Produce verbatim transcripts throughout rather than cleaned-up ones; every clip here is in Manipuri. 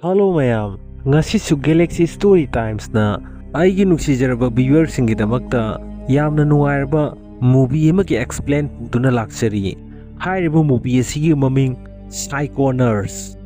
Hello ꯃꯌꯥꯝ, ꯉꯁꯤꯁꯨ Galaxy Story Timesꯅ ꯑꯩꯒꯤ ꯅꯨꯡꯁꯤꯖꯔꯕ viewerꯁꯤꯡꯒꯤꯗꯃꯛꯇ ꯌꯥꯝꯅ ꯅꯨꯡꯉꯥꯏꯔꯕ movie ꯑꯃꯒꯤ explain ꯄꯨꯗꯨꯅ ꯂꯥꯛꯆꯔꯤ꯫ ꯍꯥꯏꯔꯤꯕ movie ꯑꯁꯤꯒꯤ ꯃꯃꯤꯡ Psycho Nurse꯫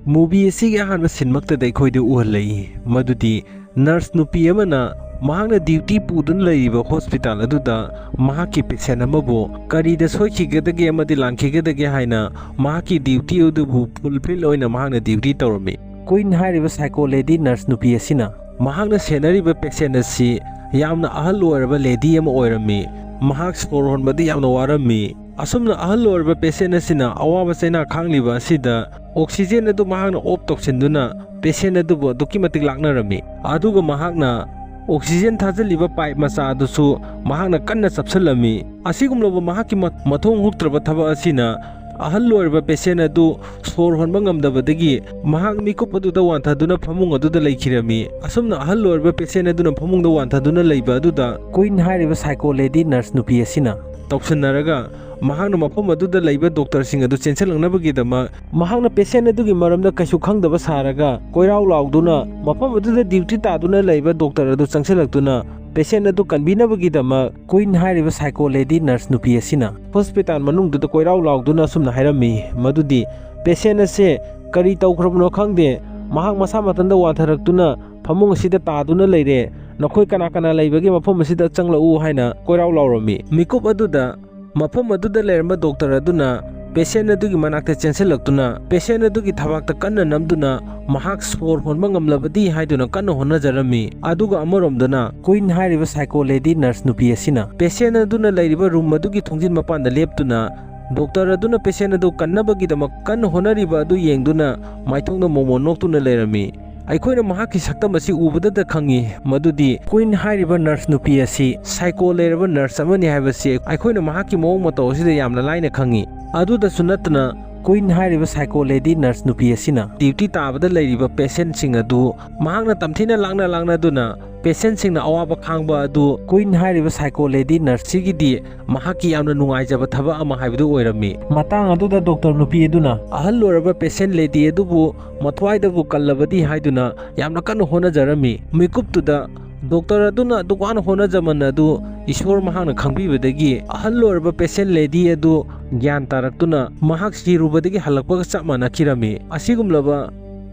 Movie ꯑꯁꯤꯒꯤ ꯑꯍꯥꯟꯕ ꯁꯤꯟꯃꯛꯇꯗ ꯑꯩꯈꯣꯏꯗ ꯎꯍꯜꯂꯛꯏ ꯃꯗꯨꯗꯤ nurse ꯅꯨꯄꯤ ꯑꯃꯅ ꯃꯍꯥꯛꯅ duty ꯄꯨꯗꯨꯅ ꯂꯩꯔꯤꯕ hospital ꯑꯗꯨꯗ ꯃꯍꯥꯛꯀꯤ patient ꯑꯃꯕꯨ ꯀꯔꯤꯗ ꯁꯣꯏꯈꯤꯒꯗꯒꯦ ꯑꯃꯗꯤ ꯂꯥꯟꯈꯤꯒꯗꯒꯦ ꯍꯥꯏꯅ ꯃꯍꯥꯛꯀꯤ duty ꯑꯗꯨꯕꯨ fulfill ꯑꯣꯏꯅ ꯃꯍꯥꯛꯅ duty ꯇꯧꯔꯝꯃꯤ꯫ Queen ꯍꯥꯏꯔꯤꯕ psycho lady nurse ꯅꯨꯄꯤ ꯑꯁꯤꯅ ꯃꯍꯥꯛꯅ ꯁꯦꯟꯅꯔꯤꯕ patient ꯑꯁꯤ ꯌꯥꯝꯅ ꯑꯍꯜ ꯑꯣꯏꯔꯕ lady ꯑꯃ ꯑꯣꯏꯔꯝꯃꯤ꯫ ꯃꯍꯥꯛ ꯁꯣꯔ ꯍꯣꯟꯕꯗ ꯌꯥꯝꯅ ꯋꯥꯔꯝꯃꯤ꯫ ꯑꯁꯨꯝꯅ ꯑꯍꯜ ꯑꯣꯏꯔꯕ patient ꯑꯁꯤꯅ ꯑꯋꯥꯕ ꯆꯩꯅꯥ ꯈꯥꯡꯂꯤꯕ ꯑꯁꯤꯗ oxygen ꯑꯗꯨ ꯃꯍꯥꯛꯅ off ꯇꯧꯁꯤꯟꯗꯨꯅ patient ꯑꯗꯨꯕꯨ ꯑꯗꯨꯛꯀꯤ ꯃꯇꯤꯛ ꯂꯥꯛꯅꯔꯝꯃꯤ꯫ ꯑꯗꯨꯒ ꯃꯍꯥꯛꯅ oxygen ꯊꯥꯖꯤꯜꯂꯤꯕ pipe ꯃꯆꯥ ꯑꯗꯨꯁꯨ ꯃꯍꯥꯛꯅ ꯀꯟꯅ ꯆꯞꯁꯤꯜꯂꯝꯃꯤ꯫ ꯑꯁꯤꯒꯨꯝꯂꯕ ꯃꯍꯥꯛꯀꯤ ꯃ-, ꯃꯊꯣꯡ ꯍꯨꯛꯇ꯭ꯔꯕ ꯊꯕꯛ ꯑꯁꯤꯅ ꯑꯍꯜ ꯑꯣꯏꯔꯕ patient ꯑꯗꯨ ꯁꯣꯔ ꯍꯣꯟꯕ ꯉꯝꯗꯕꯗꯒꯤ ꯃꯍꯥꯛ ꯃꯤꯀꯨꯞ ꯑꯗꯨꯗ ꯋꯥꯟꯊꯗꯨꯅ ꯐꯃꯨꯡ ꯑꯗꯨꯗ ꯂꯩꯈꯤꯔꯝꯃꯤ꯫ ꯑꯁꯨꯝꯅ ꯑꯍꯜ ꯑꯣꯏꯔꯕ patient ꯑꯗꯨꯅ ꯐꯃꯨꯡꯗ ꯋꯥꯟꯊꯗꯨꯅ ꯂꯩꯕ ꯑꯗꯨꯗ Queen ꯍꯥꯏꯔꯤꯕ psycho lady nurse ꯅꯨꯄꯤ ꯑꯁꯤꯅ ꯇꯧꯁꯤꯟꯅꯔꯒ ꯃꯍꯥꯛꯅ ꯃꯐꯝ ꯑꯗꯨꯗ ꯂꯩꯕ doctorꯁꯤꯡ ꯑꯗꯨ ꯆꯦꯟꯁꯤꯜꯂꯛꯅꯕꯒꯤꯗꯃꯛ ꯃꯍꯥꯛꯅ patient ꯑꯗꯨꯒꯤ ꯃꯔꯝꯗ ꯀꯩꯁꯨ ꯈꯪꯗꯕ ꯁꯥꯔꯒ ꯀꯣꯏꯔꯥꯎ ꯂꯥꯎꯗꯨꯅ ꯃꯐꯝ ꯑꯗꯨꯗ duty ꯇꯥꯗꯨꯅ ꯂꯩꯕ doctor ꯑꯗꯨ ꯆꯪꯁꯤꯜꯂꯛꯇꯨꯅ patient ꯑꯗꯨ ꯀꯟꯕꯤꯅꯕꯒꯤꯗꯃꯛ Queen ꯍꯥꯏꯔꯤꯕ psycho lady nurse ꯅꯨꯄꯤ ꯑꯁꯤꯅ hospital ꯃꯅꯨꯡꯗꯨꯗ ꯀꯣꯏꯔꯥꯎ ꯂꯥꯎꯗꯨꯅ ꯑꯁꯨꯝꯅ ꯍꯥꯏꯔꯝꯃꯤ ꯃꯗꯨꯗꯤ patient ꯑꯁꯦ ꯀꯔꯤ ꯇꯧꯈ꯭ꯔꯕꯅꯣ ꯈꯪꯗꯦ, ꯃꯍꯥꯛ ꯃꯁꯥ ꯃꯊꯟꯇ ꯋꯥꯟꯊꯔꯛꯇꯨꯅ ꯐꯃꯨꯡ ꯑꯁꯤꯗ ꯇꯥꯗꯨꯅ ꯂꯩꯔꯦ, ꯅꯈꯣꯏ ꯀꯅꯥ ꯀꯅꯥ ꯂꯩꯕꯒꯦ ꯃꯐꯝ ꯑꯁꯤꯗ ꯆꯪꯂꯛꯎ ꯍꯥꯏꯅ ꯀꯣꯏꯔꯥꯎ ꯂꯥꯎꯔꯝꯃꯤ꯫ ꯃꯤꯀꯨꯞ ꯑꯗꯨꯗ ꯃꯐꯝ ꯑꯗꯨꯗ ꯂꯩꯔꯝꯕ doctor ꯑꯗꯨꯅ patient ꯑꯗꯨꯒꯤ ꯃꯅꯥꯛꯇ ꯆꯦꯟꯁꯤꯜꯂꯛꯇꯨꯅ patient ꯑꯗꯨꯒꯤ ꯊꯕꯥꯛꯇ ꯀꯟꯅ ꯅꯝꯗꯨꯅ ꯃꯍꯥꯛ ꯁꯣꯔ ꯍꯣꯟꯕ ꯉꯝꯂꯕꯗꯤ ꯍꯥꯏꯗꯨꯅ ꯀꯟꯅ ꯍꯣꯠꯅꯖꯔꯝꯃꯤ꯫ ꯑꯗꯨꯒ ꯑꯃꯔꯣꯝꯗꯅ Queen ꯍꯥꯏꯔꯤꯕ psycho lady nurse ꯅꯨꯄꯤ ꯑꯁꯤꯅ patient ꯑꯗꯨꯅ ꯂꯩꯔꯤꯕ room ꯑꯗꯨꯒꯤ ꯊꯣꯡꯖꯤꯟ ꯃꯄꯥꯟꯗ ꯂꯦꯞꯇꯨꯅ doctor ꯑꯗꯨꯅ patient ꯑꯗꯨ ꯀꯟꯅꯕꯒꯤꯗꯃꯛ ꯀꯟꯅ ꯍꯣꯠꯅꯔꯤꯕ ꯑꯗꯨ ꯌꯦꯡꯗꯨꯅ ꯃꯥꯏꯊꯣꯡꯗ ꯃꯣꯃꯣꯟ ꯅꯣꯛꯇꯨꯅ ꯂꯩꯔꯝꯃꯤ꯫ ꯑꯩꯈꯣꯏꯅ ꯃꯍꯥꯛꯀꯤ ꯁꯛꯇꯝ ꯑꯁꯤ ꯎꯕꯗꯇ ꯈꯪꯉꯤ ꯃꯗꯨꯗꯤ Queen ꯍꯥꯏꯔꯤꯕ nurse ꯅꯨꯄꯤ ꯑꯁꯤ psycho ꯂꯩꯔꯕ nurse ꯑꯃꯅꯤ ꯍꯥꯏꯕꯁꯤ ꯑꯩꯈꯣꯏꯅ ꯃꯍꯥꯛꯀꯤ ꯃꯑꯣꯡ ꯃꯇꯧ ꯑꯁꯤꯗ ꯌꯥꯝꯅ ꯂꯥꯏꯅ ꯈꯪꯉꯤ꯫ ꯑꯗꯨꯗꯁꯨ ꯅꯠꯇꯅ ꯀ꯭ꯋꯤꯟ ꯍꯥꯏꯔꯤꯕ ꯁꯥꯏꯀꯣ ꯂꯦꯗꯤ ꯅꯔꯁ ꯅꯨꯄꯤ ꯑꯁꯤꯅ ꯗ꯭ꯌꯨꯇꯤ ꯇꯥꯕꯗ ꯂꯩꯔꯤꯕ ꯄꯦꯁꯦꯟꯁꯤꯡ ꯑꯗꯨ ꯃꯍꯥꯛꯅ ꯇꯝꯊꯤꯅ ꯂꯥꯛꯅ ꯂꯥꯛꯅꯗꯨꯅ ꯄꯦꯁꯦꯟꯁꯤꯡꯅ ꯑꯋꯥꯕ ꯈꯥꯡꯕ ꯑꯗꯨ ꯀ꯭ꯋꯤꯟ ꯍꯥꯏꯔꯤꯕ ꯁꯥꯏꯀꯣ ꯂꯦꯗꯤ ꯅꯔꯁꯁꯤꯒꯤꯗꯤ ꯃꯍꯥꯛꯀꯤ ꯌꯥꯝꯅ ꯅꯨꯡꯉꯥꯏꯖꯕ ꯊꯕꯛ ꯑꯃ ꯍꯥꯏꯕꯗꯨ ꯑꯣꯏꯔꯝꯃꯤ꯫ ꯃꯇꯥꯡ ꯑꯗꯨꯗ ꯗꯣꯛꯇꯔ ꯅꯨꯄꯤ ꯑꯗꯨꯅ ꯑꯍꯜ ꯑꯣꯏꯔꯕ ꯄꯦꯁꯦꯟ ꯂꯦꯗꯤ ꯑꯗꯨꯕꯨ ꯃꯊ꯭ꯋꯥꯏꯗꯕꯨ ꯀꯜꯂꯕꯗꯤ ꯍꯥꯏꯗꯨꯅ ꯌꯥꯝꯅ ꯀꯟꯅ ꯍꯣꯠꯅꯖꯔꯝꯃꯤ꯫ ꯃꯤꯀꯨꯞꯇꯨꯗ ꯗꯣꯛꯇꯔ ꯑꯗꯨꯅ ꯑꯗꯨꯛ ꯋꯥꯅ ꯍꯣꯠꯅꯖꯃꯟ ꯑꯗꯨ ꯏꯁꯣꯔ ꯃꯍꯥꯛꯅ ꯈꯪꯕꯤꯕꯗꯒꯤ ꯑꯍꯜ ꯑꯣꯏꯔꯕ ꯄꯦꯁꯦꯟ ꯂꯦꯗꯤ ꯑꯗꯨ ꯒ꯭ꯌꯥꯟ ꯇꯥꯔꯛꯇꯨꯅ ꯃꯍꯥꯛ ꯁꯤꯔꯨꯕꯗꯒꯤ ꯍꯜꯂꯛꯄꯒ ꯆꯞ ꯃꯥꯟꯅꯈꯤꯔꯝꯃꯤ꯫ ꯑꯁꯤꯒꯨꯝꯂꯕ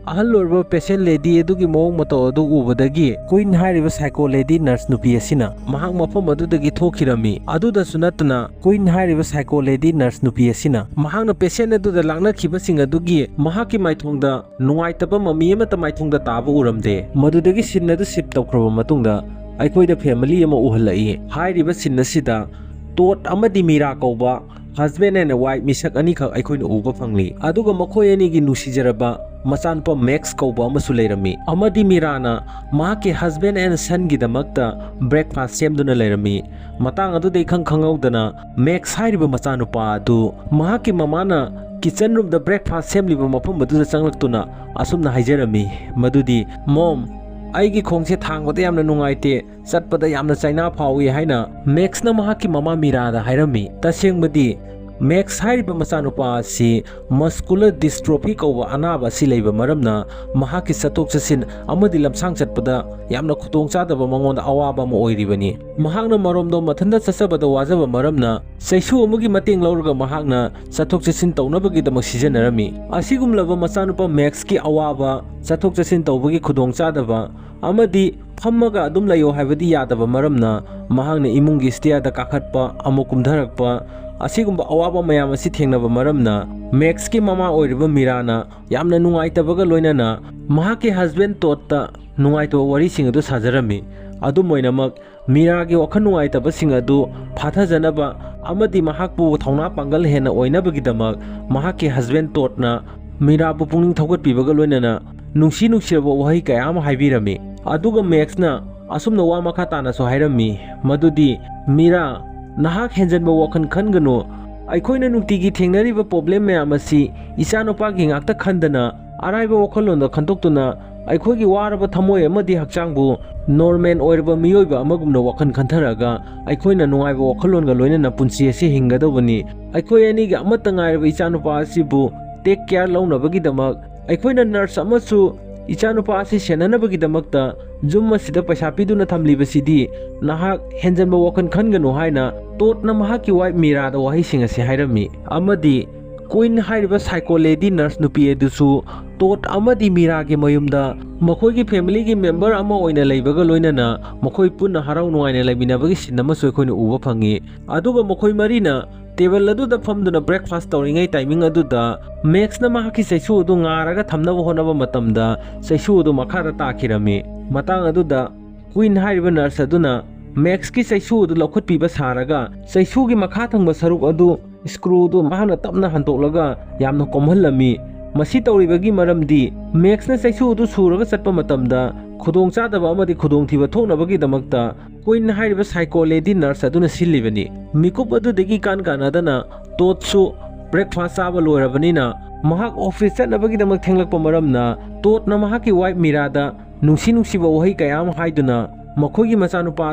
ꯑꯍꯜ ꯑꯣꯏꯔꯕ ꯄꯦꯁꯦꯟ ꯂꯦꯗꯤ ꯑꯗꯨꯒꯤ ꯃꯑꯣꯡ ꯃꯇꯧ ꯑꯗꯨ ꯎꯕꯗꯒꯤ ꯀ꯭ꯋꯤꯟ ꯍꯥꯏꯔꯤꯕ ꯁꯥꯏꯀꯣ ꯂꯦꯗꯤ ꯅꯔꯁ ꯅꯨꯄꯤ ꯑꯁꯤꯅ ꯃꯍꯥꯛ ꯃꯐꯝ ꯑꯗꯨꯗꯒꯤ ꯊꯣꯛꯈꯤꯔꯝꯃꯤ꯫ ꯑꯗꯨꯗꯁꯨ ꯅꯠꯇꯅ ꯀ꯭ꯋꯤꯟ ꯍꯥꯏꯔꯤꯕ ꯁꯥꯏꯀꯣ ꯂꯦꯗꯤ ꯅꯔꯁ ꯅꯨꯄꯤ ꯑꯁꯤꯅ ꯃꯍꯥꯛꯅ ꯄꯦꯁꯦꯟ ꯑꯗꯨꯗ ꯂꯥꯛꯅꯈꯤꯕꯁꯤꯡ ꯑꯗꯨꯒꯤ ꯃꯍꯥꯛꯀꯤ ꯃꯥꯏꯊꯣꯡꯗ ꯅꯨꯡꯉꯥꯏꯇꯕ ꯃꯃꯤ ꯑꯃꯠꯇ ꯃꯥꯏꯊꯣꯡꯗ ꯇꯥꯕ ꯎꯔꯝꯗꯦ꯫ ꯃꯗꯨꯗꯒꯤ ꯁꯤꯟ ꯑꯗꯨ ꯁꯤꯞ ꯇꯧꯈ꯭ꯔꯕ ꯃꯇꯨꯡꯗ ꯑꯩꯈꯣꯏꯗ ꯐꯦꯃꯤꯂꯤ ꯑꯃ ꯎꯍꯜꯂꯛꯏ꯫ ꯍꯥꯏꯔꯤꯕ ꯁꯤꯟ ꯑꯁꯤꯗ ꯇꯣꯠ ꯑꯃꯗꯤ ꯃꯤꯔꯥ ꯀꯧꯕ ꯍꯁꯕꯦꯟ ꯑꯦꯟ ꯋꯥꯏꯐ ꯃꯤꯁꯛ ꯑꯅꯤꯈꯛ ꯑꯩꯈꯣꯏꯅ ꯎꯕ ꯐꯪꯂꯤ꯫ ꯑꯗꯨꯒ ꯃꯈꯣꯏ ꯑꯅꯤꯒꯤ ꯅꯨꯡꯁꯤꯖꯔꯕ ꯃꯆꯥꯅꯨꯄꯥ ꯃꯦꯛꯁ ꯀꯧꯕ ꯑꯃꯁꯨ ꯂꯩꯔꯝꯃꯤ, ꯑꯃꯗꯤ ꯃꯤꯔꯥꯅ ꯃꯍꯥꯛꯀꯤ ꯍꯁꯕꯦꯟ ꯑꯦꯟ ꯁꯟꯒꯤꯗꯃꯛꯇ ꯕ꯭ꯔꯦꯛꯐꯥꯁ ꯁꯦꯝꯗꯨꯅ ꯂꯩꯔꯝꯃꯤ꯫ ꯃꯇꯥꯡ ꯑꯗꯨꯗ ꯏꯈꯪ ꯈꯪꯍꯧꯗꯅ ꯃꯦꯛꯁ ꯍꯥꯏꯔꯤꯕ ꯃꯆꯥꯅꯨꯄꯥ ꯑꯗꯨ ꯃꯍꯥꯛꯀꯤ ꯃꯃꯥꯅ ꯀꯤꯆꯟ ꯔꯨꯝꯗ ꯕ꯭ꯔꯦꯛꯐꯥꯁ ꯁꯦꯝꯂꯤꯕ ꯃꯐꯝ ꯑꯗꯨꯗ ꯆꯪꯂꯛꯇꯨꯅ ꯑꯁꯨꯝꯅ ꯍꯥꯏꯖꯔꯝꯃꯤ, ꯃꯗꯨꯗꯤ, "ꯃꯣꯝ, ꯑꯩꯒꯤ ꯈꯣꯡꯁꯦ ꯊꯥꯡꯕꯗ ꯌꯥꯝꯅ ꯅꯨꯡꯉꯥꯏꯇꯦ, ꯆꯠꯄꯗ ꯌꯥꯝꯅ ꯆꯩꯅꯥ ꯐꯥꯎꯏ" ꯍꯥꯏꯅ ꯃꯦꯛꯁꯅ ꯃꯍꯥꯛꯀꯤ ꯃꯃꯥ ꯃꯤꯔꯥꯗ ꯍꯥꯏꯔꯝꯃꯤ꯫ ꯇꯁꯦꯡꯕꯗꯤ ꯃꯦꯛꯁ ꯍꯥꯏꯔꯤꯕ ꯃꯆꯥꯅꯨꯄꯥ ꯑꯁꯤ ꯃꯁꯀꯨꯂꯔ ꯗꯤꯁꯇ꯭ꯔꯣꯐꯤ ꯀꯧꯕ ꯑꯅꯥꯕ ꯑꯁꯤ ꯂꯩꯕ ꯃꯔꯝꯅ ꯃꯍꯥꯛꯀꯤ ꯆꯠꯊꯣꯛ ꯆꯠꯁꯤꯟ ꯑꯃꯗꯤ ꯂꯝꯁꯥꯡ ꯆꯠꯄꯗ ꯌꯥꯝꯅ ꯈꯨꯗꯣꯡꯆꯥꯗꯕ ꯃꯉꯣꯟꯗ ꯑꯋꯥꯕ ꯑꯃ ꯑꯣꯏꯔꯤꯕꯅꯤ꯫ ꯃꯍꯥꯛꯅ ꯃꯔꯣꯝꯗꯣꯝ ꯃꯊꯟꯇ ꯆꯠꯆꯕꯗ ꯋꯥꯖꯕ ꯃꯔꯝꯅ ꯆꯩꯁꯨ ꯑꯃꯒꯤ ꯃꯇꯦꯡ ꯂꯧꯔꯒ ꯃꯍꯥꯛꯅ ꯆꯠꯊꯣꯛ ꯆꯠꯁꯤꯟ ꯇꯧꯅꯕꯒꯤꯗꯃꯛ ꯁꯤꯖꯤꯟꯅꯔꯝꯃꯤ꯫ ꯑꯁꯤꯒꯨꯝꯂꯕ ꯃꯆꯥꯅꯨꯄꯥ ꯃꯦꯛꯁꯀꯤ ꯑꯋꯥꯕ, ꯆꯠꯊꯣꯛ ꯆꯠꯁꯤꯟ ꯇꯧꯕꯒꯤ ꯈꯨꯗꯣꯡꯆꯥꯗꯕ ꯑꯃꯗꯤ ꯐꯝꯃꯒ ꯑꯗꯨꯝ ꯂꯩꯌꯣ ꯍꯥꯏꯕꯗꯤ ꯌꯥꯗꯕ ꯃꯔꯝꯅ ꯃꯍꯥꯛꯅ ꯏꯃꯨꯡꯒꯤ ꯁ꯭ꯇꯦꯌꯔꯗ ꯀꯥꯈꯠꯄ, ꯑꯃꯨꯛ ꯀꯨꯝꯊꯔꯛꯄ, ꯑꯁꯤꯒꯨꯝꯕ ꯑꯋꯥꯕ ꯃꯌꯥꯝ ꯑꯁꯤ ꯊꯦꯡꯅꯕ ꯃꯔꯝꯅ ꯃꯦꯛꯁꯀꯤ ꯃꯃꯥ ꯑꯣꯏꯔꯤꯕ ꯃꯤꯔꯥꯅ ꯌꯥꯝꯅ ꯅꯨꯡꯉꯥꯏꯇꯕꯒ ꯂꯣꯏꯅꯅ ꯃꯍꯥꯛꯀꯤ ꯍꯁꯕꯦꯟ ꯇꯣꯠꯇ ꯅꯨꯡꯉꯥꯏꯇꯕ ꯋꯥꯔꯤꯁꯤꯡ ꯑꯗꯨ ꯁꯥꯖꯔꯝꯃꯤ꯫ ꯑꯗꯨꯝ ꯑꯣꯏꯅꯃꯛ, ꯃꯤꯔꯥꯒꯤ ꯋꯥꯈꯜ ꯅꯨꯡꯉꯥꯏꯇꯕꯁꯤꯡ ꯑꯗꯨ ꯐꯥꯊꯖꯅꯕ ꯑꯃꯗꯤ ꯃꯍꯥꯛꯄꯨ ꯊꯧꯅꯥ ꯄꯥꯡꯒꯜ ꯍꯦꯟꯅ ꯑꯣꯏꯅꯕꯒꯤꯗꯃꯛ ꯃꯍꯥꯛꯀꯤ ꯍꯁꯕꯦꯟ ꯇꯣꯠꯅ ꯃꯤꯔꯥꯕꯨ ꯄꯨꯛꯅꯤꯡ ꯊꯧꯒꯠꯄꯤꯕꯒ ꯂꯣꯏꯅꯅ ꯅꯨꯡꯁꯤ ꯅꯨꯡꯁꯤꯔꯕ ꯋꯥꯍꯩ ꯀꯌꯥ ꯑꯃ ꯍꯥꯏꯕꯤꯔꯝꯃꯤ꯫ ꯑꯗꯨꯒ ꯃꯦꯛꯁꯅ ꯑꯁꯨꯝꯅ ꯋꯥ ꯃꯈꯥ ꯇꯥꯅꯁꯨ ꯍꯥꯏꯔꯝꯃꯤ, ꯃꯗꯨꯗꯤ, "ꯃꯤꯔꯥ, ꯅꯍꯥꯛ ꯍꯦꯟꯖꯟꯕ ꯋꯥꯈꯜ ꯈꯟꯒꯅꯨ, ꯑꯩꯈꯣꯏꯅ ꯅꯨꯡꯇꯤꯒꯤ ꯊꯦꯡꯅꯔꯤꯕ ꯄ꯭ꯔꯣꯕ꯭ꯂꯦꯝ ꯃꯌꯥꯝ ꯑꯁꯤ ꯏꯆꯥꯅꯨꯄꯥꯒꯤ ꯉꯥꯛꯇ ꯈꯟꯗꯅ, ꯑꯔꯥꯏꯕ ꯋꯥꯈꯜꯂꯣꯟꯗ ꯈꯟꯗꯣꯛꯇꯨꯅ, ꯑꯩꯈꯣꯏꯒꯤ ꯋꯥꯔꯕ ꯊꯃꯣꯏ ꯑꯃꯗꯤ ꯍꯛꯆꯥꯡꯕꯨ ꯅꯣꯔꯃꯦꯜ ꯑꯣꯏꯔꯕ ꯃꯤꯑꯣꯏꯕ ꯑꯃꯒꯨꯝꯅ ꯋꯥꯈꯜ ꯈꯟꯊꯔꯒ, ꯑꯩꯈꯣꯏꯅ ꯅꯨꯡꯉꯥꯏꯕ ꯋꯥꯈꯜꯂꯣꯟꯒ ꯂꯣꯏꯅꯅ ꯄꯨꯟꯁꯤ ꯑꯁꯤ ꯍꯤꯡꯒꯗꯧꯕꯅꯤ꯫ ꯑꯩꯈꯣꯏ ꯑꯅꯤꯒꯤ ꯑꯃꯠꯇ ꯉꯥꯏꯔꯕ ꯏꯆꯥꯅꯨꯄꯥ ꯑꯁꯤꯕꯨ ꯇꯦꯛ ꯀꯦꯌꯔ ꯂꯧꯅꯕꯒꯤꯗꯃꯛ ꯑꯩꯈꯣꯏꯅ ꯅꯔꯁ ꯑꯃꯁꯨ ꯏꯆꯥꯅꯨꯄꯥ ꯑꯁꯤ ꯁꯦꯟꯅꯅꯕꯒꯤꯗꯃꯛꯇ ꯌꯨꯝ ꯑꯁꯤꯗ ꯄꯩꯁꯥ ꯄꯤꯗꯨꯅ ꯊꯝꯂꯤꯕꯁꯤꯗꯤ ꯅꯍꯥꯛ ꯍꯦꯟꯖꯟꯕ ꯋꯥꯈꯜ ꯈꯟꯒꯅꯨ ꯍꯥꯏꯅ ꯇꯣꯠꯅ ꯃꯍꯥꯛꯀꯤ ꯋꯥꯏꯐ ꯃꯤꯔꯥꯗ ꯋꯥꯍꯩꯁꯤꯡ ꯑꯁꯤ ꯍꯥꯏꯔꯝꯃꯤ꯫ ꯑꯃꯗꯤ ꯀ꯭ꯋꯤꯟ ꯍꯥꯏꯔꯤꯕ ꯁꯥꯏꯀꯣ ꯂꯦꯗꯤ ꯅꯔꯁ ꯅꯨꯄꯤ ꯑꯗꯨꯁꯨ ꯇꯣꯠ ꯑꯃꯗꯤ ꯃꯤꯔꯥꯒꯤ ꯃꯌꯨꯝꯗ ꯃꯈꯣꯏꯒꯤ ꯐꯦꯃꯤꯂꯤꯒꯤ ꯃꯦꯝꯕꯔ ꯑꯃ ꯑꯣꯏꯅ ꯂꯩꯕꯒ ꯂꯣꯏꯅꯅ ꯃꯈꯣꯏ ꯄꯨꯟꯅ ꯍꯔꯥꯎ ꯅꯨꯡꯉꯥꯏꯅ ꯂꯩꯃꯤꯟꯅꯕꯒꯤ ꯁꯤꯟ ꯑꯃꯁꯨ ꯑꯩꯈꯣꯏꯅ ꯎꯕ ꯐꯪꯉꯤ꯫ ꯑꯗꯨꯒ ꯃꯈꯣꯏ ꯃꯔꯤꯅ ꯇꯦꯕꯜ ꯑꯗꯨꯗ ꯐꯝꯗꯨꯅ ꯕ꯭ꯔꯦꯛꯐꯥꯁ ꯇꯧꯔꯤꯉꯩ ꯇꯥꯏꯃꯤꯡ ꯑꯗꯨꯗ ꯃꯦꯛꯁꯅ ꯃꯍꯥꯛꯀꯤ ꯆꯩꯁꯨ ꯑꯗꯨ ꯉꯥꯔꯒ ꯊꯝꯅꯕ ꯍꯣꯠꯅꯕ ꯃꯇꯝꯗ ꯆꯩꯁꯨ ꯑꯗꯨ ꯃꯈꯥꯗ ꯇꯥꯈꯤꯔꯝꯃꯤ꯫ ꯃꯇꯥꯡ ꯑꯗꯨꯗ ꯀ꯭ꯋꯤꯟ ꯍꯥꯏꯔꯤꯕ ꯅꯔꯁ ꯑꯗꯨꯅ ꯃꯦꯛꯁꯀꯤ ꯆꯩꯁꯨ ꯑꯗꯨ ꯂꯧꯈꯠꯄꯤꯕ ꯁꯥꯔꯒ ꯆꯩꯁꯨꯒꯤ ꯃꯈꯥ ꯊꯪꯕ ꯁꯔꯨꯛ ꯑꯗꯨ, ꯁ꯭ꯀ꯭ꯔꯨ ꯑꯗꯨ ꯃꯍꯥꯛꯅ ꯇꯞꯅ ꯍꯟꯗꯣꯛꯂꯒ ꯌꯥꯝꯅ ꯀꯣꯝꯍꯜꯂꯝꯃꯤ꯫ ꯃꯁꯤ ꯇꯧꯔꯤꯕꯒꯤ ꯃꯔꯝꯗꯤ ꯃꯦꯛꯁꯅ ꯆꯩꯁꯨ ꯑꯗꯨ ꯁꯨꯔꯒ ꯆꯠꯄ ꯃꯇꯝꯗ ꯈꯨꯗꯣꯡꯆꯥꯗꯕ ꯑꯃꯗꯤ ꯈꯨꯗꯣꯡꯊꯤꯕ ꯊꯣꯛꯅꯕꯒꯤꯗꯃꯛꯇ ꯀ꯭ꯋꯤꯟ ꯍꯥꯏꯔꯤꯕ ꯁꯥꯏꯀꯣ ꯂꯦꯗꯤ ꯅꯔꯁ ꯑꯗꯨꯅ ꯁꯤꯜꯂꯤꯕꯅꯤ꯫ ꯃꯤꯀꯨꯞ ꯑꯗꯨꯗꯒꯤ ꯀꯥꯟ ꯀꯥꯟꯅꯗꯅ ꯇꯣꯠꯁꯨ ꯕ꯭ꯔꯦꯛꯐꯥꯁ ꯆꯥꯕ ꯂꯣꯏꯔꯕꯅꯤꯅ ꯃꯍꯥꯛ ꯑꯣꯐꯤꯁ ꯆꯠꯅꯕꯒꯤꯗꯃꯛ ꯊꯦꯡꯂꯛꯄ ꯃꯔꯝꯅ ꯇꯣꯠꯅ ꯃꯍꯥꯛꯀꯤ ꯋꯥꯏꯐ ꯃꯤꯔꯥꯗ ꯅꯨꯡꯁꯤ ꯅꯨꯡꯁꯤꯕ ꯋꯥꯍꯩ ꯀꯌꯥ ꯑꯃ ꯍꯥꯏꯗꯨꯅ ꯃꯈꯣꯏꯒꯤ ꯃꯆꯥꯅꯨꯄꯥ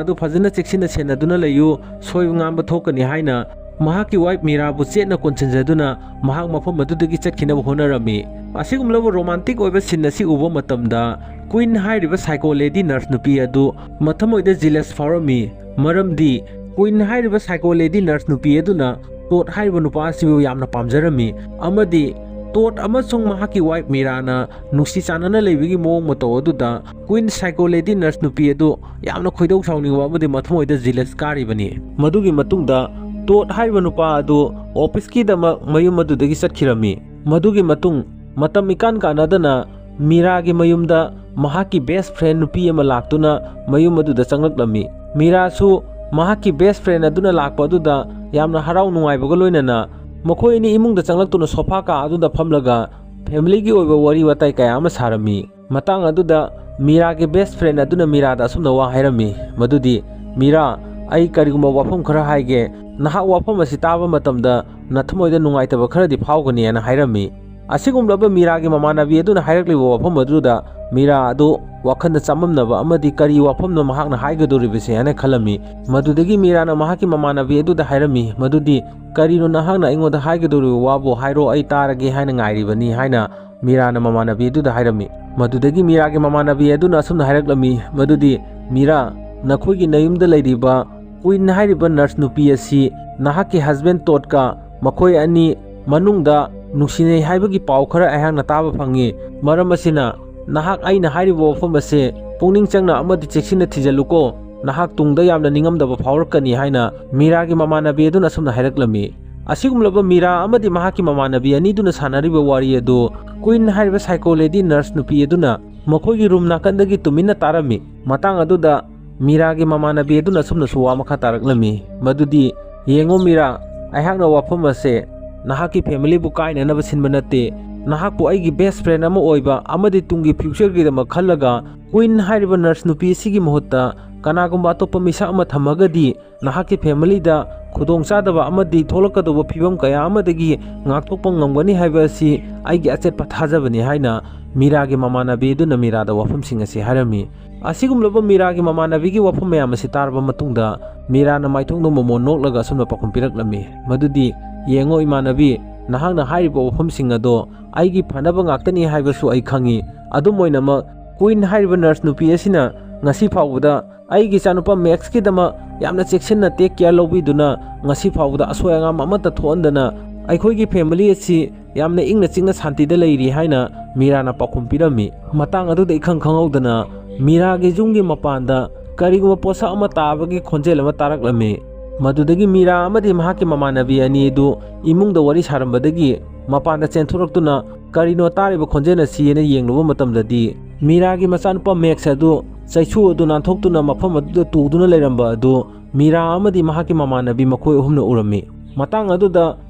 ꯑꯗꯨ ꯐꯖꯅ ꯆꯦꯛꯁꯤꯟꯅ ꯁꯦꯟꯅꯗꯨꯅ ꯂꯩꯌꯨ, ꯁꯣꯏ ꯉꯥꯝꯕ ꯊꯣꯛꯀꯅꯤ ꯍꯥꯏꯅ ꯃꯍꯥꯛꯀꯤ ꯋꯥꯏꯐ ꯃꯤꯔꯥꯕꯨ ꯆꯦꯠꯅ ꯀꯣꯟꯁꯤꯟꯖꯗꯨꯅ ꯃꯍꯥꯛ ꯃꯐꯝ ꯑꯗꯨꯗꯒꯤ ꯆꯠꯈꯤꯅꯕ ꯍꯣꯠꯅꯔꯝꯃꯤ꯫ ꯑꯁꯤꯒꯨꯝꯂꯕ ꯔꯣꯃꯥꯟꯇꯤꯛ ꯑꯣꯏꯕ ꯁꯤꯟ ꯑꯁꯤ ꯎꯕ ꯃꯇꯝꯗ ꯀ꯭ꯋꯤꯟ ꯍꯥꯏꯔꯤꯕ ꯁꯥꯏꯀꯣ ꯂꯦꯗꯤ ꯅꯔꯁ ꯅꯨꯄꯤ ꯑꯗꯨ ꯃꯊꯃꯣꯏꯗ ꯖꯤꯂꯁ ꯐꯥꯎꯔꯝꯃꯤ꯫ ꯃꯔꯝꯗꯤ ꯀ꯭ꯋꯤꯟ ꯍꯥꯏꯔꯤꯕ ꯁꯥꯏꯀꯣ ꯂꯦꯗꯤ ꯅꯔꯁ ꯅꯨꯄꯤ ꯑꯗꯨꯅ ꯇꯣꯠ ꯍꯥꯏꯔꯤꯕ ꯅꯨꯄꯥ ꯑꯁꯤꯕꯨ ꯌꯥꯝꯅ ꯄꯥꯝꯖꯔꯝꯃꯤ ꯑꯃꯗꯤ ꯇꯣꯠ ꯑꯃꯁꯨꯡ ꯃꯍꯥꯛꯀꯤ ꯋꯥꯏꯐ ꯃꯤꯔꯥꯅ ꯅꯨꯡꯁꯤ ꯆꯥꯟꯅꯅ ꯂꯩꯕꯒꯤ ꯃꯑꯣꯡ ꯃꯇꯧ ꯑꯗꯨꯗ ꯀ꯭ꯋꯤꯟ ꯁꯥꯏꯀꯣ ꯂꯦꯗꯤ ꯅꯔꯁ ꯅꯨꯄꯤ ꯑꯗꯨ ꯌꯥꯝꯅ ꯈꯣꯏꯗꯧ ꯁꯥꯎꯅꯤꯡꯕ ꯑꯃꯗꯤ ꯃꯊꯃꯣꯏꯗ ꯖꯤꯂꯁ ꯀꯥꯔꯤꯕꯅꯤ꯫ ꯃꯗꯨꯒꯤ ꯃꯇꯨꯡꯗ ꯇꯣꯠ ꯍꯥꯏꯔꯤꯕ ꯅꯨꯄꯥ ꯑꯗꯨ ꯑꯣꯐꯤꯁꯀꯤꯗꯃꯛ ꯃꯌꯨꯝ ꯑꯗꯨꯗꯒꯤ ꯆꯠꯈꯤꯔꯝꯃꯤ꯫ ꯃꯗꯨꯒꯤ ꯃꯇꯨꯡ ꯃꯇꯝ ꯏꯀꯥꯟ ꯀꯥꯟꯅꯗꯅ ꯃꯤꯔꯥꯒꯤ ꯃꯌꯨꯝꯗ ꯃꯍꯥꯛꯀꯤ ꯕꯦꯁ ꯐ꯭ꯔꯦꯟ ꯅꯨꯄꯤ ꯑꯃ ꯂꯥꯛꯇꯨꯅ ꯃꯌꯨꯝ ꯑꯗꯨꯗ ꯆꯪꯂꯛꯂꯝꯃꯤ꯫ ꯃꯤꯔꯥꯁꯨ ꯃꯍꯥꯛꯀꯤ ꯕꯦꯁ ꯐ꯭ꯔꯦꯟ ꯑꯗꯨꯅ ꯂꯥꯛꯄ ꯑꯗꯨꯗ ꯌꯥꯝꯅ ꯍꯔꯥꯎ ꯅꯨꯡꯉꯥꯏꯕꯒ ꯂꯣꯏꯅꯅ ꯃꯈꯣꯏ ꯑꯅꯤ ꯏꯃꯨꯡꯗ ꯆꯪꯂꯛꯇꯨꯅ ꯁꯣꯐꯥ ꯀꯥ ꯑꯗꯨꯗ ꯐꯝꯂꯒ ꯐꯦꯃꯤꯂꯤꯒꯤ ꯑꯣꯏꯕ ꯋꯥꯔꯤ ꯋꯥꯇꯥꯏ ꯀꯌꯥ ꯑꯃ ꯁꯥꯔꯝꯃꯤ꯫ ꯃꯇꯥꯡ ꯑꯗꯨꯗ ꯃꯤꯔꯥꯒꯤ ꯕꯦꯁ ꯐ꯭ꯔꯦꯟ ꯑꯗꯨꯅ ꯃꯤꯔꯥꯗ ꯑꯁꯨꯝꯅ ꯋꯥ ꯍꯥꯏꯔꯝꯃꯤ, ꯃꯗꯨꯗꯤ, "ꯃꯤꯔꯥ, ꯑꯩ ꯀꯔꯤꯒꯨꯝꯕ ꯋꯥꯐꯝ ꯈꯔ ꯍꯥꯏꯒꯦ꯫ ꯅꯍꯥꯛ ꯋꯥꯐꯝ ꯑꯁꯤ ꯇꯥꯕ ꯃꯇꯝꯗ ꯅꯊꯃꯣꯏꯗ ꯅꯨꯡꯉꯥꯏꯇꯕ ꯈꯔꯗꯤ ꯐꯥꯎꯒꯅꯤ" ꯍꯥꯏꯅ ꯍꯥꯏꯔꯝꯃꯤ꯫ ꯑꯁꯤꯒꯨꯝꯂꯕ ꯃꯤꯔꯥꯒꯤ ꯃꯃꯥꯟꯅꯕꯤ ꯑꯗꯨꯅ ꯍꯥꯏꯔꯛꯂꯤꯕ ꯋꯥꯐꯝ ꯑꯗꯨꯗ ꯃꯤꯔꯥ ꯑꯗꯨ ꯋꯥꯈꯜꯗ ꯆꯃꯝꯅꯕ ꯑꯃꯗꯤ "ꯀꯔꯤ ꯋꯥꯐꯝꯅꯣ ꯃꯍꯥꯛꯅ ꯍꯥꯏꯒꯗꯧꯔꯤꯕꯁꯦ?" ꯍꯥꯏꯅ ꯈꯜꯂꯝꯃꯤ꯫ ꯃꯗꯨꯗꯒꯤ ꯃꯤꯔꯥꯅ ꯃꯍꯥꯛꯀꯤ ꯃꯃꯥꯟꯅꯕꯤ ꯑꯗꯨꯗ ꯍꯥꯏꯔꯝꯃꯤ ꯃꯗꯨꯗꯤ, "ꯀꯔꯤꯅꯣ ꯅꯍꯥꯛꯅ ꯑꯩꯉꯣꯟꯗ ꯍꯥꯏꯒꯗꯧꯔꯤꯕ ꯋꯥꯕꯨ ꯍꯥꯏꯔꯣ, ꯑꯩ ꯇꯥꯔꯒꯦ ꯍꯥꯏꯅ ꯉꯥꯏꯔꯤꯕꯅꯤ" ꯍꯥꯏꯅ ꯃꯤꯔꯥꯅ ꯃꯃꯥꯟꯅꯕꯤ ꯑꯗꯨꯗ ꯍꯥꯏꯔꯝꯃꯤ꯫ ꯃꯗꯨꯗꯒꯤ ꯃꯤꯔꯥꯒꯤ ꯃꯃꯥꯟꯅꯕꯤ ꯑꯗꯨꯅ ꯑꯁꯨꯝꯅ ꯍꯥꯏꯔꯛꯂꯝꯃꯤ ꯃꯗꯨꯗꯤ, "ꯃꯤꯔꯥ, ꯅꯈꯣꯏꯒꯤ ꯅꯌꯨꯝꯗ ꯂꯩꯔꯤꯕ ꯀ꯭ꯋꯤꯟ ꯍꯥꯏꯔꯤꯕ ꯅꯔꯁ ꯅꯨꯄꯤ ꯑꯁꯤ ꯅꯍꯥꯛꯀꯤ ꯍꯁꯕꯦꯟ ꯇꯣꯠꯀ ꯃꯈꯣꯏ ꯑꯅꯤ ꯃꯅꯨꯡꯗ ꯅꯨꯡꯁꯤꯅꯩ ꯍꯥꯏꯕꯒꯤ ꯄꯥꯎ ꯈꯔ ꯑꯩꯍꯥꯛꯅ ꯇꯥꯕ ꯐꯪꯉꯤ꯫ ꯃꯔꯝ ꯑꯁꯤꯅ ꯅꯍꯥꯛ ꯑꯩꯅ ꯍꯥꯏꯔꯤꯕ ꯋꯥꯐꯝ ꯑꯁꯦ ꯄꯨꯛꯅꯤꯡ ꯆꯪꯅ ꯑꯃꯗꯤ ꯆꯦꯛꯁꯤꯟꯅ ꯊꯤꯖꯤꯜꯂꯨꯀꯣ, ꯅꯍꯥꯛ ꯇꯨꯡꯗ ꯌꯥꯝꯅ ꯅꯤꯡꯉꯝꯗꯕ ꯐꯥꯎꯔꯛꯀꯅꯤ" ꯍꯥꯏꯅ ꯃꯤꯔꯥꯒꯤ ꯃꯃꯥꯟꯅꯕꯤ ꯑꯗꯨꯅ ꯑꯁꯨꯝꯅ ꯍꯥꯏꯔꯛꯂꯝꯃꯤ꯫ ꯑꯁꯤꯒꯨꯝꯂꯕ ꯃꯤꯔꯥ ꯑꯃꯗꯤ ꯃꯍꯥꯛꯀꯤ ꯃꯃꯥꯟꯅꯕꯤ ꯑꯅꯤꯗꯨꯅ ꯁꯥꯟꯅꯔꯤꯕ ꯋꯥꯔꯤ ꯑꯗꯨ ꯀ꯭ꯋꯤꯟ ꯍꯥꯏꯔꯤꯕ ꯁꯥꯏꯀꯣ ꯂꯦꯗꯤ ꯅꯔꯁ ꯅꯨꯄꯤ ꯑꯗꯨꯅ ꯃꯈꯣꯏꯒꯤ ꯔꯨꯝ ꯅꯥꯀꯟꯗꯒꯤ ꯇꯨꯃꯤꯟꯅ ꯇꯥꯔꯝꯃꯤ꯫ ꯃꯇꯥꯡ ꯑꯗꯨꯗ ꯃꯤꯔꯥꯒꯤ ꯃꯃꯥꯟꯅꯕꯤ ꯑꯗꯨꯅ ꯑꯁꯨꯝꯅꯁꯨ ꯋꯥ ꯃꯈꯥ ꯇꯥꯔꯛꯂꯝꯃꯤ ꯃꯗꯨꯗꯤ, "ꯌꯦꯡꯉꯣ ꯃꯤꯔꯥ, ꯑꯩꯍꯥꯛꯅ ꯋꯥꯐꯝ ꯑꯁꯦ ꯅꯍꯥꯛꯀꯤ ꯐꯦꯃꯤꯂꯤꯕꯨ ꯀꯥꯏꯅꯅꯕ ꯁꯤꯟꯕ ꯅꯠꯇꯦ꯫ ꯅꯍꯥꯛꯄꯨ ꯑꯩꯒꯤ ꯕꯦꯁ ꯐ꯭ꯔꯦꯟ ꯑꯃ ꯑꯣꯏꯕ ꯑꯃꯗꯤ ꯇꯨꯡꯒꯤ ꯐ꯭ꯌꯨꯆꯔꯒꯤꯗꯃꯛ ꯈꯜꯂꯒ ꯀ꯭ꯋꯤꯟ ꯍꯥꯏꯔꯤꯕ ꯅꯔꯁ ꯅꯨꯄꯤ ꯑꯁꯤꯒꯤ ꯃꯍꯨꯠꯇ ꯀꯅꯥꯒꯨꯝꯕ ꯑꯇꯣꯞꯄ ꯃꯤꯁꯛ ꯑꯃ ꯊꯝꯃꯒꯗꯤ ꯅꯍꯥꯛꯀꯤ ꯐꯦꯃꯤꯂꯤꯗ ꯈꯨꯗꯣꯡꯆꯥꯗꯕ ꯑꯃꯗꯤ ꯊꯣꯛꯂꯛꯀꯗꯧꯕ ꯐꯤꯕꯝ ꯀꯌꯥ ꯑꯃꯗꯒꯤ ꯉꯥꯛꯊꯣꯛꯄ ꯉꯝꯒꯅꯤ ꯍꯥꯏꯕ ꯑꯁꯤ ꯑꯩꯒꯤ ꯑꯆꯦꯠꯄ ꯊꯥꯖꯕꯅꯤ" ꯍꯥꯏꯅ ꯃꯤꯔꯥꯒꯤ ꯃꯃꯥꯟꯅꯕꯤ ꯑꯗꯨꯅ ꯃꯤꯔꯥꯗ ꯋꯥꯐꯝꯁꯤꯡ ꯑꯁꯤ ꯍꯥꯏꯔꯝꯃꯤ꯫ ꯑꯁꯤꯒꯨꯝꯂꯕ ꯃꯤꯔꯥꯒꯤ ꯃꯃꯥꯟꯅꯕꯤꯒꯤ ꯋꯥꯐꯝ ꯃꯌꯥꯝ ꯑꯁꯤ ꯇꯥꯔꯕ ꯃꯇꯨꯡꯗ ꯃꯤꯔꯥꯅ ꯃꯥꯏꯊꯣꯡꯗ ꯃꯣꯃꯣꯟ ꯅꯣꯛꯂꯒ ꯑꯁꯨꯝꯅ ꯄꯥꯎꯈꯨꯝ ꯄꯤꯔꯛꯂꯝꯃꯤ ꯃꯗꯨꯗꯤ, "ꯌꯦꯡꯉꯣ ꯏꯃꯥꯟꯅꯕꯤ, ꯅꯍꯥꯛꯅ ꯍꯥꯏꯔꯤꯕ ꯋꯥꯐꯝꯁꯤꯡ ꯑꯗꯣ ꯑꯩꯒꯤ ꯐꯅꯕ ꯉꯥꯛꯇꯅꯤ ꯍꯥꯏꯕꯁꯨ ꯑꯩ ꯈꯪꯉꯤ꯫ ꯑꯗꯨꯝ ꯑꯣꯏꯅꯃꯛ ꯀ꯭ꯋꯤꯟ ꯍꯥꯏꯔꯤꯕ ꯅꯔꯁ ꯅꯨꯄꯤ ꯑꯁꯤꯅ ꯉꯁꯤ ꯐꯥꯎꯕꯗ ꯑꯩꯒꯤ ꯏꯆꯥꯅꯨꯄꯥ ꯃꯦꯛꯁꯀꯤꯗꯃꯛ ꯌꯥꯝꯅ ꯆꯦꯛꯁꯤꯟꯅ ꯇꯦꯛ ꯀꯤꯌꯔ ꯂꯧꯕꯤꯗꯨꯅ ꯉꯁꯤ ꯐꯥꯎꯕꯗ ꯑꯁꯣꯏ ꯑꯉꯥꯝ ꯑꯃꯠꯇ ꯊꯣꯛꯍꯟꯗꯅ ꯑꯩꯈꯣꯏꯒꯤ ꯐꯦꯃꯤꯂꯤ ꯑꯁꯤ ꯌꯥꯝꯅ ꯏꯪꯅ ꯆꯤꯛꯅ ꯁꯥꯟꯇꯤꯗ ꯂꯩꯔꯤ" ꯍꯥꯏꯅ ꯃꯤꯔꯥꯅ ꯄꯥꯎꯈꯨꯝ ꯄꯤꯔꯝꯃꯤ꯫ ꯃꯇꯥꯡ ꯑꯗꯨꯗ ꯏꯈꯪ ꯈꯪꯍꯧꯗꯅ ꯃꯤꯔꯥꯒꯤ ꯌꯨꯝꯒꯤ ꯃꯄꯥꯟꯗ ꯀꯔꯤꯒꯨꯝꯕ ꯄꯣꯠꯁꯛ ꯑꯃ ꯇꯥꯕꯒꯤ ꯈꯣꯟꯖꯦꯜ ꯑꯃ ꯇꯥꯔꯛꯂꯝꯃꯤ꯫ ꯃꯗꯨꯗꯒꯤ ꯃꯤꯔꯥ ꯑꯃꯗꯤ ꯃꯍꯥꯛꯀꯤ ꯃꯃꯥꯟꯅꯕꯤ ꯑꯅꯤ ꯑꯗꯨ ꯏꯃꯨꯡꯗ ꯋꯥꯔꯤ ꯁꯥꯔꯝꯕꯗꯒꯤ ꯃꯄꯥꯟꯗ ꯆꯦꯟꯊꯣꯔꯛꯇꯨꯅ "ꯀꯔꯤꯅꯣ ꯇꯥꯔꯤꯕ ꯈꯣꯟꯖꯦꯜ ꯑꯁꯤ?" ꯍꯥꯏꯅ ꯌꯦꯡꯂꯨꯕ ꯃꯇꯝꯗꯗꯤ ꯃꯤꯔꯥꯒꯤ ꯃꯆꯥꯅꯨꯄꯥ ꯃꯦꯛꯁ ꯑꯗꯨ ꯆꯩꯁꯨ ꯑꯗꯨ ꯅꯥꯟꯊꯣꯛꯇꯨꯅ ꯃꯐꯝ ꯑꯗꯨꯗ ꯇꯨꯗꯨꯅ ꯂꯩꯔꯝꯕ ꯑꯗꯨ ꯃꯤꯔꯥ ꯑꯃꯗꯤ ꯃꯍꯥꯛꯀꯤ ꯃꯃꯥꯟꯅꯕꯤ ꯃꯈꯣꯏ ꯑꯍꯨꯝꯅ ꯎꯔꯝꯃꯤ꯫ ꯃꯇꯥꯡ ꯑꯗꯨꯗ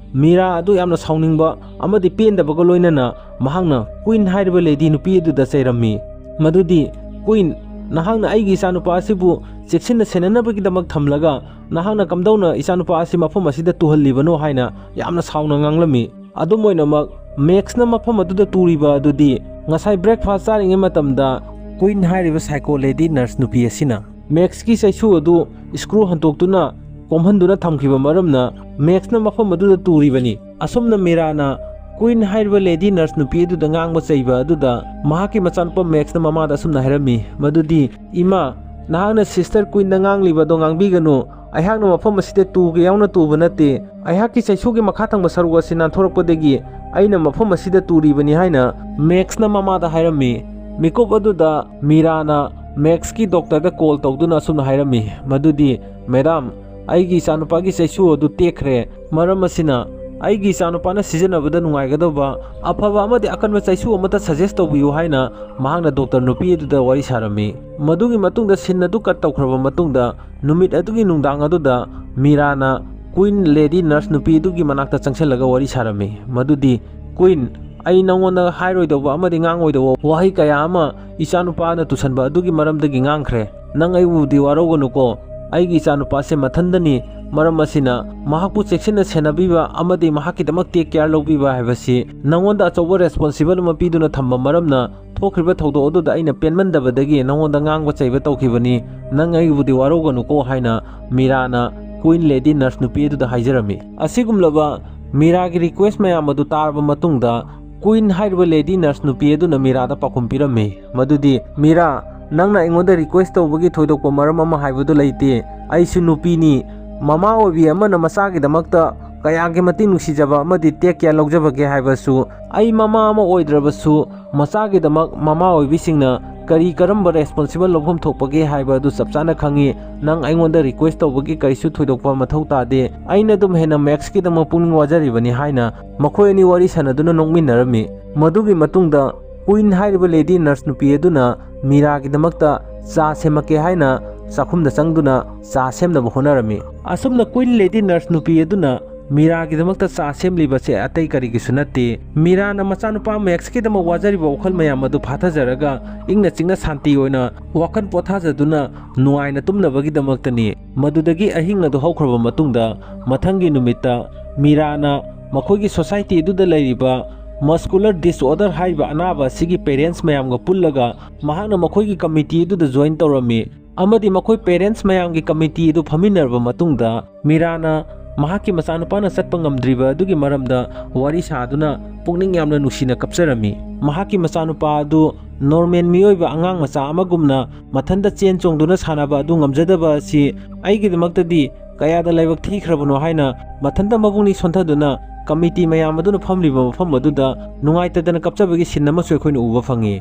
ꯃꯤꯔꯥ ꯑꯗꯨ ꯌꯥꯝꯅ ꯁꯥꯎꯅꯤꯡꯕ ꯑꯃꯗꯤ ꯄꯦꯟꯗꯕꯒ ꯂꯣꯏꯅꯅ ꯃꯍꯥꯛꯅ ꯀ꯭ꯋꯤꯟ ꯍꯥꯏꯔꯤꯕ ꯂꯦꯗꯤ ꯅꯨꯄꯤ ꯑꯗꯨꯗ ꯆꯩꯔꯝꯃꯤ ꯃꯗꯨꯗꯤ, "ꯀ꯭ꯋꯤꯟ, "ꯅꯍꯥꯛꯅ ꯑꯩꯒꯤ ꯏꯆꯥꯅꯨꯄꯥ ꯑꯁꯤꯕꯨ ꯆꯦꯛꯁꯤꯟꯅ ꯁꯦꯟꯅꯅꯕꯒꯤꯗꯃꯛ ꯊꯝꯂꯒ ꯅꯍꯥꯛꯅ ꯀꯝꯗꯧꯅ ꯏꯆꯥꯅꯨꯄꯥ ꯑꯁꯤ ꯃꯐꯝ ꯑꯁꯤꯗ ꯇꯨꯍꯜꯂꯤꯕꯅꯣ?" ꯍꯥꯏꯅ ꯌꯥꯝꯅ ꯁꯥꯎꯅ ꯉꯥꯡꯂꯝꯃꯤ꯫ ꯑꯗꯨꯝ ꯑꯣꯏꯅꯃꯛ, ꯃꯦꯛꯁꯅ ꯃꯐꯝ ꯑꯗꯨꯗ ꯇꯨꯔꯤꯕ ꯑꯗꯨꯗꯤ ꯉꯁꯥꯏ ꯕ꯭ꯔꯦꯛꯐꯥꯁ ꯆꯥꯔꯤꯉꯩ ꯃꯇꯝꯗ ꯀ꯭ꯋꯤꯟ ꯍꯥꯏꯔꯤꯕ ꯁꯥꯏꯀꯣ ꯂꯦꯗꯤ ꯅꯔꯁ ꯅꯨꯄꯤ ꯑꯁꯤꯅ ꯃꯦꯛꯁꯀꯤ ꯆꯩꯁꯨ ꯑꯗꯨ ꯁ꯭ꯀ꯭ꯔꯨ ꯍꯟꯗꯣꯛꯇꯨꯅ ꯀꯣꯝꯍꯟꯗꯨꯅ ꯊꯝꯈꯤꯕ ꯃꯔꯝꯅ ꯃꯦꯛꯁꯅ ꯃꯐꯝ ꯑꯗꯨꯗ ꯇꯨꯔꯤꯕꯅꯤ꯫ ꯑꯁꯨꯝꯅ ꯃꯤꯔꯥꯅ ꯀ꯭ꯋꯤꯟ ꯍꯥꯏꯔꯤꯕ ꯂꯦꯗꯤ ꯅꯔꯁ ꯅꯨꯄꯤ ꯑꯗꯨꯗ ꯉꯥꯡꯕ ꯆꯩꯕ ꯑꯗꯨꯗ ꯃꯍꯥꯛꯀꯤ ꯃꯆꯥꯅꯨꯄꯥ ꯃꯦꯛꯁꯅ ꯃꯃꯥꯗ ꯑꯁꯨꯝꯅ ꯍꯥꯏꯔꯝꯃꯤ ꯃꯗꯨꯗꯤ, "ꯏꯃꯥ, ꯅꯍꯥꯛꯅ ꯁꯤꯁꯇꯔ ꯀ꯭ꯋꯤꯟꯗ ꯉꯥꯡꯂꯤꯕ ꯑꯗꯣ ꯉꯥꯡꯕꯤꯒꯅꯨ꯫ ꯑꯩꯍꯥꯛꯅ ꯃꯐꯝ ꯑꯁꯤꯗ ꯇꯨꯒꯦ ꯌꯥꯎꯅ ꯇꯨꯕ ꯅꯠꯇꯦ꯫ ꯑꯩꯍꯥꯛꯀꯤ ꯆꯩꯁꯨꯒꯤ ꯃꯈꯥ ꯊꯪꯕ ꯁꯔꯨꯛ ꯑꯁꯤ ꯅꯥꯟꯊꯣꯔꯛꯄꯗꯒꯤ ꯑꯩꯅ ꯃꯐꯝ ꯑꯁꯤꯗ ꯇꯨꯔꯤꯕꯅꯤ" ꯍꯥꯏꯅ ꯃꯦꯛꯁꯅ ꯃꯃꯥꯗ ꯍꯥꯏꯔꯝꯃꯤ꯫ ꯃꯤꯀꯨꯞ ꯑꯗꯨꯗ ꯃꯤꯔꯥꯅ ꯃꯦꯛꯁꯀꯤ ꯗꯣꯛꯇꯔꯗ ꯀꯣꯜ ꯇꯧꯗꯨꯅ ꯑꯁꯨꯝꯅ ꯍꯥꯏꯔꯝꯃꯤ ꯃꯗꯨꯗꯤ, "ꯃꯦꯗꯥꯝ, ꯑꯩꯒꯤ ꯏꯆꯥꯅꯨꯄꯥꯒꯤ ꯆꯩꯁꯨ ꯑꯗꯨ ꯇꯦꯛꯈ꯭ꯔꯦ꯫ ꯃꯔꯝ ꯑꯁꯤꯅ ꯑꯩꯒꯤ ꯏꯆꯥꯅꯨꯄꯥꯅ ꯁꯤꯖꯤꯟꯅꯕꯗ ꯅꯨꯡꯉꯥꯏꯒꯗꯧꯕ ꯑꯐꯕ ꯑꯃꯗꯤ ꯑꯀꯟꯕ ꯆꯩꯁꯨ ꯑꯃꯠꯇ ꯁꯖꯦꯁ ꯇꯧꯕꯤꯌꯨ" ꯍꯥꯏꯅ ꯃꯍꯥꯛꯅ ꯗꯣꯛꯇꯔ ꯅꯨꯄꯤ ꯑꯗꯨꯗ ꯋꯥꯔꯤ ꯁꯥꯔꯝꯃꯤ꯫ ꯃꯗꯨꯒꯤ ꯃꯇꯨꯡꯗ ꯁꯤꯟ ꯑꯗꯨ ꯀꯠ ꯇꯧꯈ꯭ꯔꯕ ꯃꯇꯨꯡꯗ, ꯅꯨꯃꯤꯠ ꯑꯗꯨꯒꯤ ꯅꯨꯡꯗꯥꯡ ꯑꯗꯨꯗ ꯃꯤꯔꯥꯅ ꯀ꯭ꯋꯤꯟ ꯂꯦꯗꯤ ꯅꯔꯁ ꯅꯨꯄꯤ ꯑꯗꯨꯒꯤ ꯃꯅꯥꯛꯇ ꯆꯪꯁꯤꯜꯂꯒ ꯋꯥꯔꯤ ꯁꯥꯔꯝꯃꯤ ꯃꯗꯨꯗꯤ, "ꯀ꯭ꯋꯤꯟ, ꯑꯩ ꯅꯉꯣꯟꯗ ꯍꯥꯏꯔꯣꯏꯗꯧꯕ ꯑꯃꯗꯤ ꯉꯥꯡꯉꯣꯏꯗꯧꯕ ꯋꯥꯍꯩ ꯀꯌꯥ ꯑꯃ ꯏꯆꯥꯅꯨꯄꯥꯅ ꯇꯨꯁꯟꯕ ꯑꯗꯨꯒꯤ ꯃꯔꯝꯗꯒꯤ ꯉꯥꯡꯈ꯭ꯔꯦ꯫ ꯅꯪ ꯑꯩꯕꯨꯗꯤ ꯋꯥꯔꯧꯒꯅꯨꯀꯣ꯫ ꯑꯩꯒꯤ ꯏꯆꯥꯅꯨꯄꯥꯁꯦ ꯃꯊꯟꯗꯅꯤ꯫ ꯃꯔꯝ ꯑꯁꯤꯅ ꯃꯍꯥꯛꯄꯨ ꯆꯦꯛꯁꯤꯟꯅ ꯁꯦꯟꯅꯕꯤꯕ ꯑꯃꯗꯤ ꯃꯍꯥꯛꯀꯤꯗꯃꯛ ꯇꯦꯛ ꯀꯤꯌꯥꯔ ꯂꯧꯕꯤꯕ ꯍꯥꯏꯕꯁꯤ ꯅꯉꯣꯟꯗ ꯑꯆꯧꯕ ꯔꯦꯁꯄꯣꯟꯁꯤꯕꯜ ꯑꯃ ꯄꯤꯗꯨꯅ ꯊꯝꯕ ꯃꯔꯝꯅ ꯊꯣꯛꯈ꯭ꯔꯤꯕ ꯊꯧꯗꯣꯛ ꯑꯗꯨꯗ ꯑꯩꯅ ꯄꯦꯟꯃꯟꯗꯕꯗꯒꯤ ꯅꯉꯣꯟꯗ ꯉꯥꯡꯕ ꯆꯩꯕ ꯇꯧꯈꯤꯕꯅꯤ꯫ ꯅꯪ ꯑꯩꯕꯨꯗꯤ ꯋꯥꯔꯧꯒꯅꯨꯀꯣ" ꯍꯥꯏꯅ ꯃꯤꯔꯥꯅ ꯀ꯭ꯋꯤꯟ ꯂꯦꯗꯤ ꯅꯔꯁ ꯅꯨꯄꯤ ꯑꯗꯨꯗ ꯍꯥꯏꯖꯔꯝꯃꯤ꯫ ꯑꯁꯤꯒꯨꯝꯂꯕ ꯃꯤꯔꯥꯒꯤ ꯔꯤꯀ꯭ꯋꯦꯁ ꯃꯌꯥꯝ ꯑꯗꯨ ꯇꯥꯔꯕ ꯃꯇꯨꯡꯗ, ꯀ꯭ꯋꯤꯟ ꯍꯥꯏꯔꯤꯕ ꯂꯦꯗꯤ ꯅꯔꯁ ꯅꯨꯄꯤ ꯑꯗꯨꯅ ꯃꯤꯔꯥꯗ ꯄꯥꯎꯈꯨꯝ ꯄꯤꯔꯝꯃꯤ ꯃꯗꯨꯗꯤ, "ꯃꯤꯔꯥ, ꯅꯪꯅ ꯑꯩꯉꯣꯟꯗ ꯔꯤꯀ꯭ꯋꯦꯁ ꯇꯧꯕꯒꯤ ꯊꯣꯏꯗꯣꯛꯄ ꯃꯔꯝ ꯑꯃ ꯍꯥꯏꯕꯗꯨ ꯂꯩꯇꯦ꯫ ꯑꯩꯁꯨ ꯅꯨꯄꯤꯅꯤ꯫ ꯃꯃꯥ ꯑꯣꯏꯕꯤ ꯑꯃꯅ ꯃꯆꯥꯒꯤꯗꯃꯛꯇ ꯀꯌꯥꯒꯤ ꯃꯇꯤꯛ ꯅꯨꯡꯁꯤꯖꯕ ꯑꯃꯗꯤ ꯇꯦꯛ ꯀꯤꯌꯥꯔ ꯂꯧꯖꯕꯒꯦ ꯍꯥꯏꯕꯁꯨ ꯑꯩ ꯃꯃꯥ ꯑꯃ ꯑꯣꯏꯗ꯭ꯔꯕꯁꯨ ꯃꯆꯥꯒꯤꯗꯃꯛ ꯃꯃꯥ ꯑꯣꯏꯕꯤꯁꯤꯡꯅ ꯀꯔꯤ ꯀꯔꯝꯕ ꯔꯦꯁꯄꯣꯟꯁꯤꯕꯜ ꯂꯧꯐꯝ ꯊꯣꯛꯄꯒꯦ ꯍꯥꯏꯕ ꯑꯗꯨ ꯆꯞ ꯆꯥꯅ ꯈꯪꯉꯤ꯫ ꯅꯪ ꯑꯩꯉꯣꯟꯗ ꯔꯤꯀ꯭ꯋꯦꯁ ꯇꯧꯕꯒꯤ ꯀꯔꯤꯁꯨ ꯊꯣꯏꯗꯣꯛꯄ ꯃꯊꯧ ꯇꯥꯗꯦ꯫ ꯑꯩꯅ ꯑꯗꯨꯝ ꯍꯦꯟꯅ ꯃꯦꯛꯁꯀꯤꯗꯃꯛ ꯄꯨꯛꯅꯤꯡ ꯋꯥꯖꯔꯤꯕꯅꯤ" ꯍꯥꯏꯅ ꯃꯈꯣꯏ ꯑꯅꯤ ꯋꯥꯔꯤ ꯁꯥꯟꯅꯗꯨꯅ ꯅꯣꯛꯃꯤꯟꯅꯔꯝꯃꯤ꯫ ꯃꯗꯨꯒꯤ ꯃꯇꯨꯡꯗ ꯀ꯭ꯋꯤꯟ ꯍꯥꯏꯔꯤꯕ ꯂꯦꯗꯤ ꯅꯔꯁ ꯅꯨꯄꯤ ꯑꯗꯨꯅ ꯃꯤꯔꯥꯒꯤꯗꯃꯛꯇ ꯆꯥ ꯁꯦꯝꯃꯛꯀꯦ ꯍꯥꯏꯅ ꯆꯥꯛꯈꯨꯝꯗ ꯆꯪꯗꯨꯅ ꯆꯥ ꯁꯦꯝꯅꯕ ꯍꯣꯠꯅꯔꯝꯃꯤ꯫ ꯑꯁꯨꯝꯅ ꯀ꯭ꯋꯤꯟ ꯂꯦꯗꯤ ꯅꯔꯁ ꯅꯨꯄꯤ ꯑꯗꯨꯅ ꯃꯤꯔꯥꯒꯤꯗꯃꯛꯇ ꯆꯥ ꯁꯦꯝꯂꯤꯕꯁꯦ ꯑꯇꯩ ꯀꯔꯤꯒꯤꯁꯨ ꯅꯠꯇꯦ, ꯃꯤꯔꯥꯅ ꯃꯆꯥꯅꯨꯄꯥ ꯃꯦꯛꯁꯀꯤꯗꯃꯛ ꯋꯥꯖꯔꯤꯕ ꯋꯥꯈꯜ ꯃꯌꯥꯝ ꯑꯗꯨ ꯐꯥꯊꯖꯔꯒ ꯏꯪꯅ ꯆꯤꯛꯅ ꯁꯥꯟꯇꯤ ꯑꯣꯏꯅ ꯋꯥꯈꯜ ꯄꯣꯊꯥꯖꯗꯨꯅ ꯅꯨꯡꯉꯥꯏꯅ ꯇꯨꯝꯅꯕꯒꯤꯗꯃꯛꯇꯅꯤ꯫ ꯃꯗꯨꯗꯒꯤ ꯑꯍꯤꯡ ꯑꯗꯨ ꯍꯧꯈ꯭ꯔꯕ ꯃꯇꯨꯡꯗ, ꯃꯊꯪꯒꯤ ꯅꯨꯃꯤꯠꯇ ꯃꯤꯔꯥꯅ ꯃꯈꯣꯏꯒꯤ ꯁꯣꯁꯥꯏꯇꯤ ꯑꯗꯨꯗ ꯂꯩꯔꯤꯕ muscular disorder ꯍꯥꯏꯔꯤꯕ ꯑꯅꯥꯕ ꯑꯁꯤꯒꯤ ꯄꯦꯔꯦꯟꯁ ꯃꯌꯥꯝꯒ ꯄꯨꯜꯂꯒ ꯃꯍꯥꯛꯅ ꯃꯈꯣꯏꯒꯤ ꯀꯃꯤꯇꯤ ꯑꯗꯨꯗ ꯖꯣꯏꯟ ꯇꯧꯔꯝꯃꯤ꯫ ꯑꯃꯗꯤ ꯃꯈꯣꯏ ꯄꯦꯔꯦꯟꯁ ꯃꯌꯥꯝꯒꯤ ꯀꯃꯤꯇꯤ ꯑꯗꯨ ꯐꯝꯃꯤꯟꯅꯔꯕ ꯃꯇꯨꯡꯗ, ꯃꯤꯔꯥꯅ ꯃꯍꯥꯛꯀꯤ ꯃꯆꯥꯅꯨꯄꯥꯅ ꯆꯠꯄ ꯉꯝꯗ꯭ꯔꯤꯕ ꯑꯗꯨꯒꯤ ꯃꯔꯝꯗ ꯋꯥꯔꯤ ꯁꯥꯗꯨꯅ ꯄꯨꯛꯅꯤꯡ ꯌꯥꯝꯅ ꯅꯨꯡꯁꯤꯅ ꯀꯞꯆꯔꯝꯃꯤ꯫ ꯃꯍꯥꯛꯀꯤ ꯃꯆꯥꯅꯨꯄꯥ ꯑꯗꯨ ꯅꯣꯔꯃꯦꯜ ꯃꯤꯑꯣꯏꯕ ꯑꯉꯥꯡ ꯃꯆꯥ ꯑꯃꯒꯨꯝꯅ ꯃꯊꯟꯇ ꯆꯦꯟ ꯆꯣꯡꯗꯨꯅ ꯁꯥꯟꯅꯕ ꯑꯗꯨ ꯉꯝꯖꯗꯕ ꯑꯁꯤ ꯑꯩꯒꯤꯗꯃꯛꯇꯗꯤ ꯀꯌꯥꯗ ꯂꯥꯏꯕꯛ ꯊꯤꯈ꯭ꯔꯕꯅꯣ ꯍꯥꯏꯅ ꯃꯊꯟꯇ ꯃꯕꯨꯛꯅꯤꯡ ꯁꯣꯟꯊꯗꯨꯅ ꯀꯃꯤꯇꯤ ꯃꯌꯥꯝ ꯑꯗꯨꯅ ꯐꯝꯂꯤꯕ ꯃꯐꯝ ꯑꯗꯨꯗ ꯅꯨꯡꯉꯥꯏꯇꯗꯅ ꯀꯞꯆꯕꯒꯤ ꯁꯤꯟ ꯑꯃꯁꯨ ꯑꯩꯈꯣꯏꯅ ꯎꯕ ꯐꯪꯉꯤ꯫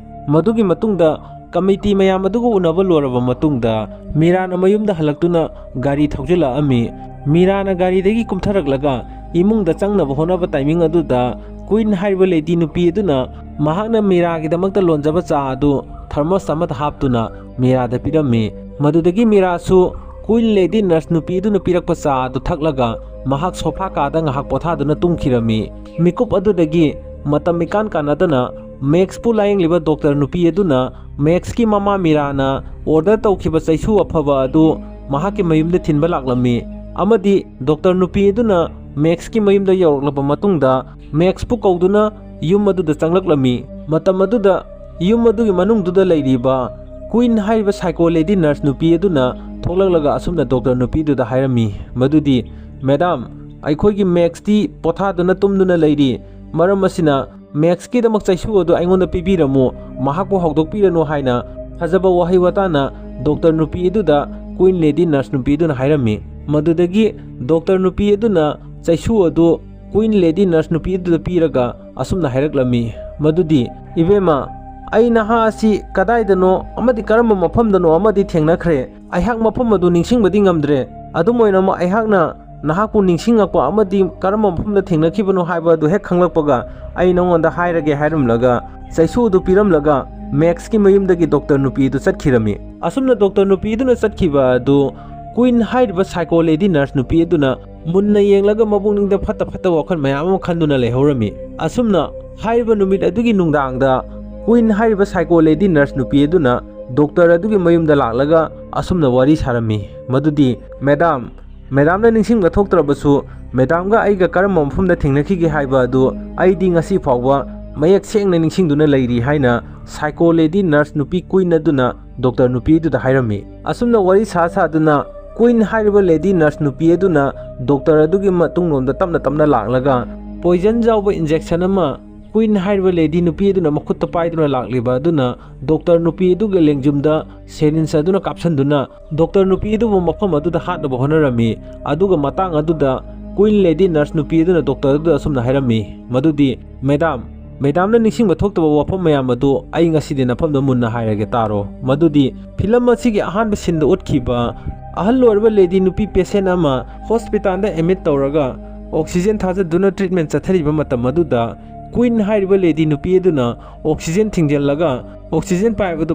ꯃꯗꯨꯒꯤ ꯃꯇꯨꯡꯗ ꯀꯃꯤꯇꯤ ꯃꯌꯥꯝ ꯑꯗꯨꯒ ꯎꯅꯕ ꯂꯣꯏꯔꯕ ꯃꯇꯨꯡꯗ ꯃꯤꯔꯥꯅ ꯃꯌꯨꯝꯗ ꯍꯜꯂꯛꯇꯨꯅ ꯒꯥꯔꯤ ꯊꯧꯖꯤꯜꯂꯛꯑꯝꯃꯤ꯫ ꯃꯤꯔꯥꯅ ꯒꯥꯔꯤꯗꯒꯤ ꯀꯨꯝꯊꯔꯛꯂꯒ ꯏꯃꯨꯡꯗ ꯆꯪꯅꯕ ꯍꯣꯠꯅꯕ ꯇꯥꯏꯃꯤꯡ ꯑꯗꯨꯗ ꯀ꯭ꯋꯤꯟ ꯍꯥꯏꯔꯤꯕ ꯂꯦꯗꯤ ꯅꯨꯄꯤ ꯑꯗꯨꯅ ꯃꯍꯥꯛꯅ ꯃꯤꯔꯥꯒꯤꯗꯃꯛꯇ ꯂꯣꯟꯖꯕ ꯆꯥ ꯑꯗꯨ ꯊꯔꯃꯣꯁ ꯑꯃꯗ ꯍꯥꯞꯇꯨꯅ ꯃꯤꯔꯥꯗ ꯄꯤꯔꯝꯃꯤ꯫ ꯃꯗꯨꯗꯒꯤ ꯃꯤꯔꯥꯁꯨ ꯀ꯭ꯋꯤꯟ ꯂꯦꯗꯤ ꯅꯔꯁ ꯅꯨꯄꯤ ꯑꯗꯨꯅ ꯄꯤꯔꯛꯄ ꯆꯥ ꯑꯗꯨ ꯊꯛꯂꯒ ꯃꯍꯥꯛ ꯁꯣꯐꯥ ꯀꯥꯗ ꯉꯥꯏꯍꯥꯛ ꯄꯣꯊꯥꯗꯨꯅ ꯇꯨꯝꯈꯤꯔꯝꯃꯤ꯫ ꯃꯤꯀꯨꯞ ꯑꯗꯨꯗꯒꯤ ꯃꯇꯝ ꯏꯀꯥꯟ ꯀꯥꯟꯅꯗꯅ ꯃꯦꯛꯁꯄꯨ ꯂꯥꯌꯦꯡꯂꯤꯕ ꯗꯣꯛꯇꯔ ꯅꯨꯄꯤ ꯑꯗꯨꯅ ꯃꯦꯛꯁꯀꯤ ꯃꯃꯥ ꯃꯤꯔꯥꯅ ꯑꯣꯔꯗꯔ ꯇꯧꯈꯤꯕ ꯆꯩꯁꯨ ꯑꯐꯕ ꯑꯗꯨ ꯃꯍꯥꯛꯀꯤ ꯃꯌꯨꯝꯗ ꯊꯤꯟꯕ ꯂꯥꯛꯂꯝꯃꯤ꯫ ꯑꯃꯗꯤ ꯗꯣꯛꯇꯔ ꯅꯨꯄꯤ ꯑꯗꯨꯅ ꯃꯦꯛꯁꯀꯤ ꯃꯌꯨꯝꯗ ꯌꯧꯔꯛꯂꯕ ꯃꯇꯨꯡꯗ ꯃꯦꯛꯁꯄꯨ ꯀꯧꯗꯨꯅ ꯌꯨꯝ ꯑꯗꯨꯗ ꯆꯪꯂꯛꯂꯝꯃꯤ꯫ ꯃꯇꯝ ꯑꯗꯨꯗ ꯌꯨꯝ ꯑꯗꯨꯒꯤ ꯃꯅꯨꯡꯗꯨꯗ ꯂꯩꯔꯤꯕ ꯀ꯭ꯋꯤꯟ ꯍꯥꯏꯔꯤꯕ ꯁꯥꯏꯀꯣ ꯂꯦꯗꯤ ꯅꯔꯁ ꯅꯨꯄꯤ ꯑꯗꯨꯅ ꯊꯣꯛꯂꯛꯂꯒ ꯑꯁꯨꯝꯅ ꯗꯣꯛꯇꯔ ꯅꯨꯄꯤꯗꯨꯗ ꯍꯥꯏꯔꯝꯃꯤ, ꯃꯗꯨꯗꯤ, "ꯃꯦꯗꯥꯝ, ꯑꯩꯈꯣꯏꯒꯤ ꯃꯦꯛꯁꯇꯤ ꯄꯣꯊꯥꯗꯨꯅ ꯇꯨꯝꯗꯨꯅ ꯂꯩꯔꯤ꯫ ꯃꯔꯝ ꯑꯁꯤꯅ ꯃꯦꯛꯁꯀꯤꯗꯃꯛ ꯆꯩꯁꯨ ꯑꯗꯨ ꯑꯩꯉꯣꯟꯗ ꯄꯤꯕꯤꯔꯝꯃꯨ, ꯃꯍꯥꯛꯄꯨ ꯍꯧꯗꯣꯛꯄꯤꯔꯅꯨ" ꯍꯥꯏꯅ ꯐꯖꯕ ꯋꯥꯍꯩ ꯋꯥꯇꯥꯅ ꯗꯣꯛꯇꯔ ꯅꯨꯄꯤ ꯑꯗꯨꯗ ꯀ꯭ꯋꯤꯟ ꯂꯦꯗꯤ ꯅꯔꯁ ꯅꯨꯄꯤ ꯑꯗꯨꯅ ꯍꯥꯏꯔꯝꯃꯤ꯫ ꯃꯗꯨꯗꯒꯤ ꯗꯣꯛꯇꯔ ꯅꯨꯄꯤ ꯑꯗꯨꯅ ꯆꯩꯁꯨ ꯑꯗꯨ ꯀ꯭ꯋꯤꯟ ꯂꯦꯗꯤ ꯅꯔꯁ ꯅꯨꯄꯤ ꯑꯗꯨꯗ ꯄꯤꯔꯒ ꯑꯁꯨꯝꯅ ꯍꯥꯏꯔꯛꯂꯝꯃꯤ, ꯃꯗꯨꯗꯤ, "ꯏꯕꯦꯝꯃ, ꯑꯩ ꯅꯍꯥ ꯑꯁꯤ ꯀꯗꯥꯏꯗꯅꯣ ꯑꯃꯗꯤ ꯀꯔꯝꯕ ꯃꯐꯝꯗꯅꯣ ꯑꯃꯗꯤ ꯊꯦꯡꯅꯈ꯭ꯔꯦ꯫ ꯑꯩꯍꯥꯛ ꯃꯐꯝ ꯑꯗꯨ ꯅꯤꯡꯁꯤꯡꯕꯗꯤ ꯉꯝꯗ꯭ꯔꯦ꯫ ꯑꯗꯨꯝ ꯑꯣꯏꯅꯃꯛ ꯑꯩꯍꯥꯛꯅ ꯅꯍꯥꯛꯄꯨ ꯅꯤꯡꯁꯤꯡꯉꯛꯄ ꯑꯃꯗꯤ ꯀꯔꯝꯕ ꯃꯐꯝꯗ ꯊꯦꯡꯅꯈꯤꯕꯅꯣ ꯍꯥꯏꯕ ꯑꯗꯨ ꯍꯦꯛ ꯈꯪꯂꯛꯄꯒ ꯑꯩ ꯅꯉꯣꯟꯗ ꯍꯥꯏꯔꯒꯦ" ꯍꯥꯏꯔꯝꯂꯒ ꯆꯩꯁꯨ ꯑꯗꯨ ꯄꯤꯔꯝꯂꯒ ꯃꯦꯛꯁꯀꯤ ꯃꯌꯨꯝꯗꯒꯤ ꯗꯣꯛꯇꯔ ꯅꯨꯄꯤ ꯑꯗꯨ ꯆꯠꯈꯤꯔꯝꯃꯤ꯫ ꯑꯁꯨꯝꯅ ꯗꯣꯛꯇꯔ ꯅꯨꯄꯤ ꯑꯗꯨꯅ ꯆꯠꯈꯤꯕ ꯑꯗꯨ ꯀ꯭ꯋꯤꯟ ꯍꯥꯏꯔꯤꯕ ꯁꯥꯏꯀꯣ ꯂꯦꯗꯤ ꯅꯔꯁ ꯅꯨꯄꯤ ꯑꯗꯨꯅ ꯃꯨꯟꯅ ꯌꯦꯡꯂꯒ ꯃꯄꯨꯛꯅꯤꯡꯗ ꯐꯠꯇ ꯐꯠꯇꯕ ꯋꯥꯈꯜ ꯃꯌꯥꯝ ꯑꯃ ꯈꯟꯗꯨꯅ ꯂꯩꯍꯧꯔꯝꯃꯤ꯫ ꯑꯁꯨꯝꯅ ꯍꯥꯏꯔꯤꯕ ꯅꯨꯃꯤꯠ ꯑꯗꯨꯒꯤ ꯅꯨꯡꯗꯥꯡꯗ ꯀ꯭ꯋꯤꯟ ꯍꯥꯏꯔꯤꯕ psycho lady nurse ꯅꯨꯄꯤ ꯑꯗꯨꯅ ꯗꯣꯛꯇꯔ ꯑꯗꯨꯒꯤ ꯃꯌꯨꯝꯗ ꯂꯥꯛꯂꯒ ꯑꯁꯨꯝꯅ ꯋꯥꯔꯤ ꯁꯥꯔꯝꯃꯤ, ꯃꯗꯨꯗꯤ, "ꯃꯦꯗꯥꯝ, ꯃꯦꯗꯥꯝꯅ ꯅꯤꯡꯁꯤꯡꯕ ꯊꯣꯛꯇ꯭ꯔꯕꯁꯨ, ꯃꯦꯗꯥꯝꯒ ꯑꯩꯒ ꯀꯔꯝꯕ ꯃꯐꯝꯗ ꯊꯦꯡꯅꯈꯤꯒꯦ ꯍꯥꯏꯕ ꯑꯗꯨ ꯑꯩꯗꯤ ꯉꯁꯤ ꯐꯥꯎꯕ ꯃꯌꯦꯛ ꯁꯦꯡꯅ ꯅꯤꯡꯁꯤꯡꯗꯨꯅ ꯂꯩꯔꯤ" ꯍꯥꯏꯅ psycho lady nurse ꯅꯨꯄꯤ ꯀ꯭ꯋꯤꯟ ꯑꯗꯨꯅ ꯗꯣꯛꯇꯔ ꯅꯨꯄꯤ ꯑꯗꯨꯗ ꯍꯥꯏꯔꯝꯃꯤ꯫ ꯑꯁꯨꯝꯅ ꯋꯥꯔꯤ ꯁꯥ ꯁꯥꯗꯨꯅ ꯀ꯭ꯋꯤꯟ ꯍꯥꯏꯔꯤꯕ lady nurse ꯅꯨꯄꯤ ꯑꯗꯨꯅ ꯗꯣꯛꯇꯔ ꯑꯗꯨꯒꯤ ꯃꯇꯨꯡꯂꯣꯝꯗ ꯇꯞꯅ ꯇꯞꯅ ꯂꯥꯛꯂꯒ poison ꯌꯥꯎꯕ injection ꯑꯃ ꯀ꯭ꯋꯤꯟ ꯍꯥꯏꯔꯤꯕ lady ꯅꯨꯄꯤ ꯑꯗꯨꯅ ꯃꯈꯨꯠꯇ ꯄꯥꯏꯗꯨꯅ ꯂꯥꯛꯂꯤꯕ ꯑꯗꯨꯅ ꯗꯣꯛꯇꯔ ꯅꯨꯄꯤ ꯑꯗꯨꯒ ꯂꯦꯡꯖꯨꯝꯗ syringe ꯑꯗꯨꯅ ꯀꯥꯞꯁꯤꯟꯗꯨꯅ ꯗꯣꯛꯇꯔ ꯅꯨꯄꯤ ꯑꯗꯨꯕꯨ ꯃꯐꯝ ꯑꯗꯨꯗ ꯍꯥꯠꯅꯕ ꯍꯣꯠꯅꯔꯝꯃꯤ꯫ ꯑꯗꯨꯒ ꯃꯇꯥꯡ ꯑꯗꯨꯗ ꯀ꯭ꯋꯤꯟ lady nurse ꯅꯨꯄꯤ ꯑꯗꯨꯅ ꯗꯣꯛꯇꯔ ꯑꯗꯨꯗ ꯑꯁꯨꯝꯅ ꯍꯥꯏꯔꯝꯃꯤ, ꯃꯗꯨꯗꯤ, "ꯃꯦꯗꯥꯝ, ꯃꯦꯗꯥꯝꯅ ꯅꯤꯡꯁꯤꯡꯕ ꯊꯣꯛꯇꯕ ꯋꯥꯐꯝ ꯃꯌꯥꯝ ꯑꯗꯨ ꯑꯩ ꯉꯁꯤꯗꯤ ꯅꯐꯝꯗ ꯃꯨꯟꯅ ꯍꯥꯏꯔꯒꯦ, ꯇꯥꯔꯣ꯫ ꯃꯗꯨꯗꯤ ꯐꯤꯂꯝ ꯑꯁꯤꯒꯤ ꯑꯍꯥꯟꯕ ꯁꯤꯟꯗ ꯎꯠꯈꯤꯕ ꯑꯍꯜ ꯑꯣꯏꯔꯕ lady ꯅꯨꯄꯤ patient ꯑꯃ hospitalꯗ admit ꯇꯧꯔꯒ oxygen ꯊꯥꯖꯗꯨꯅ treatment ꯆꯠꯊꯔꯤꯕ ꯃꯇꯝ ꯑꯗꯨꯗ ꯀ꯭ꯋꯤꯟ ꯍꯥꯏꯔꯤꯕ lady ꯅꯨꯄꯤ ꯑꯗꯨꯅ oxygen ꯊꯤꯡꯖꯤꯜꯂꯒ oxygen pipe ꯑꯗꯨ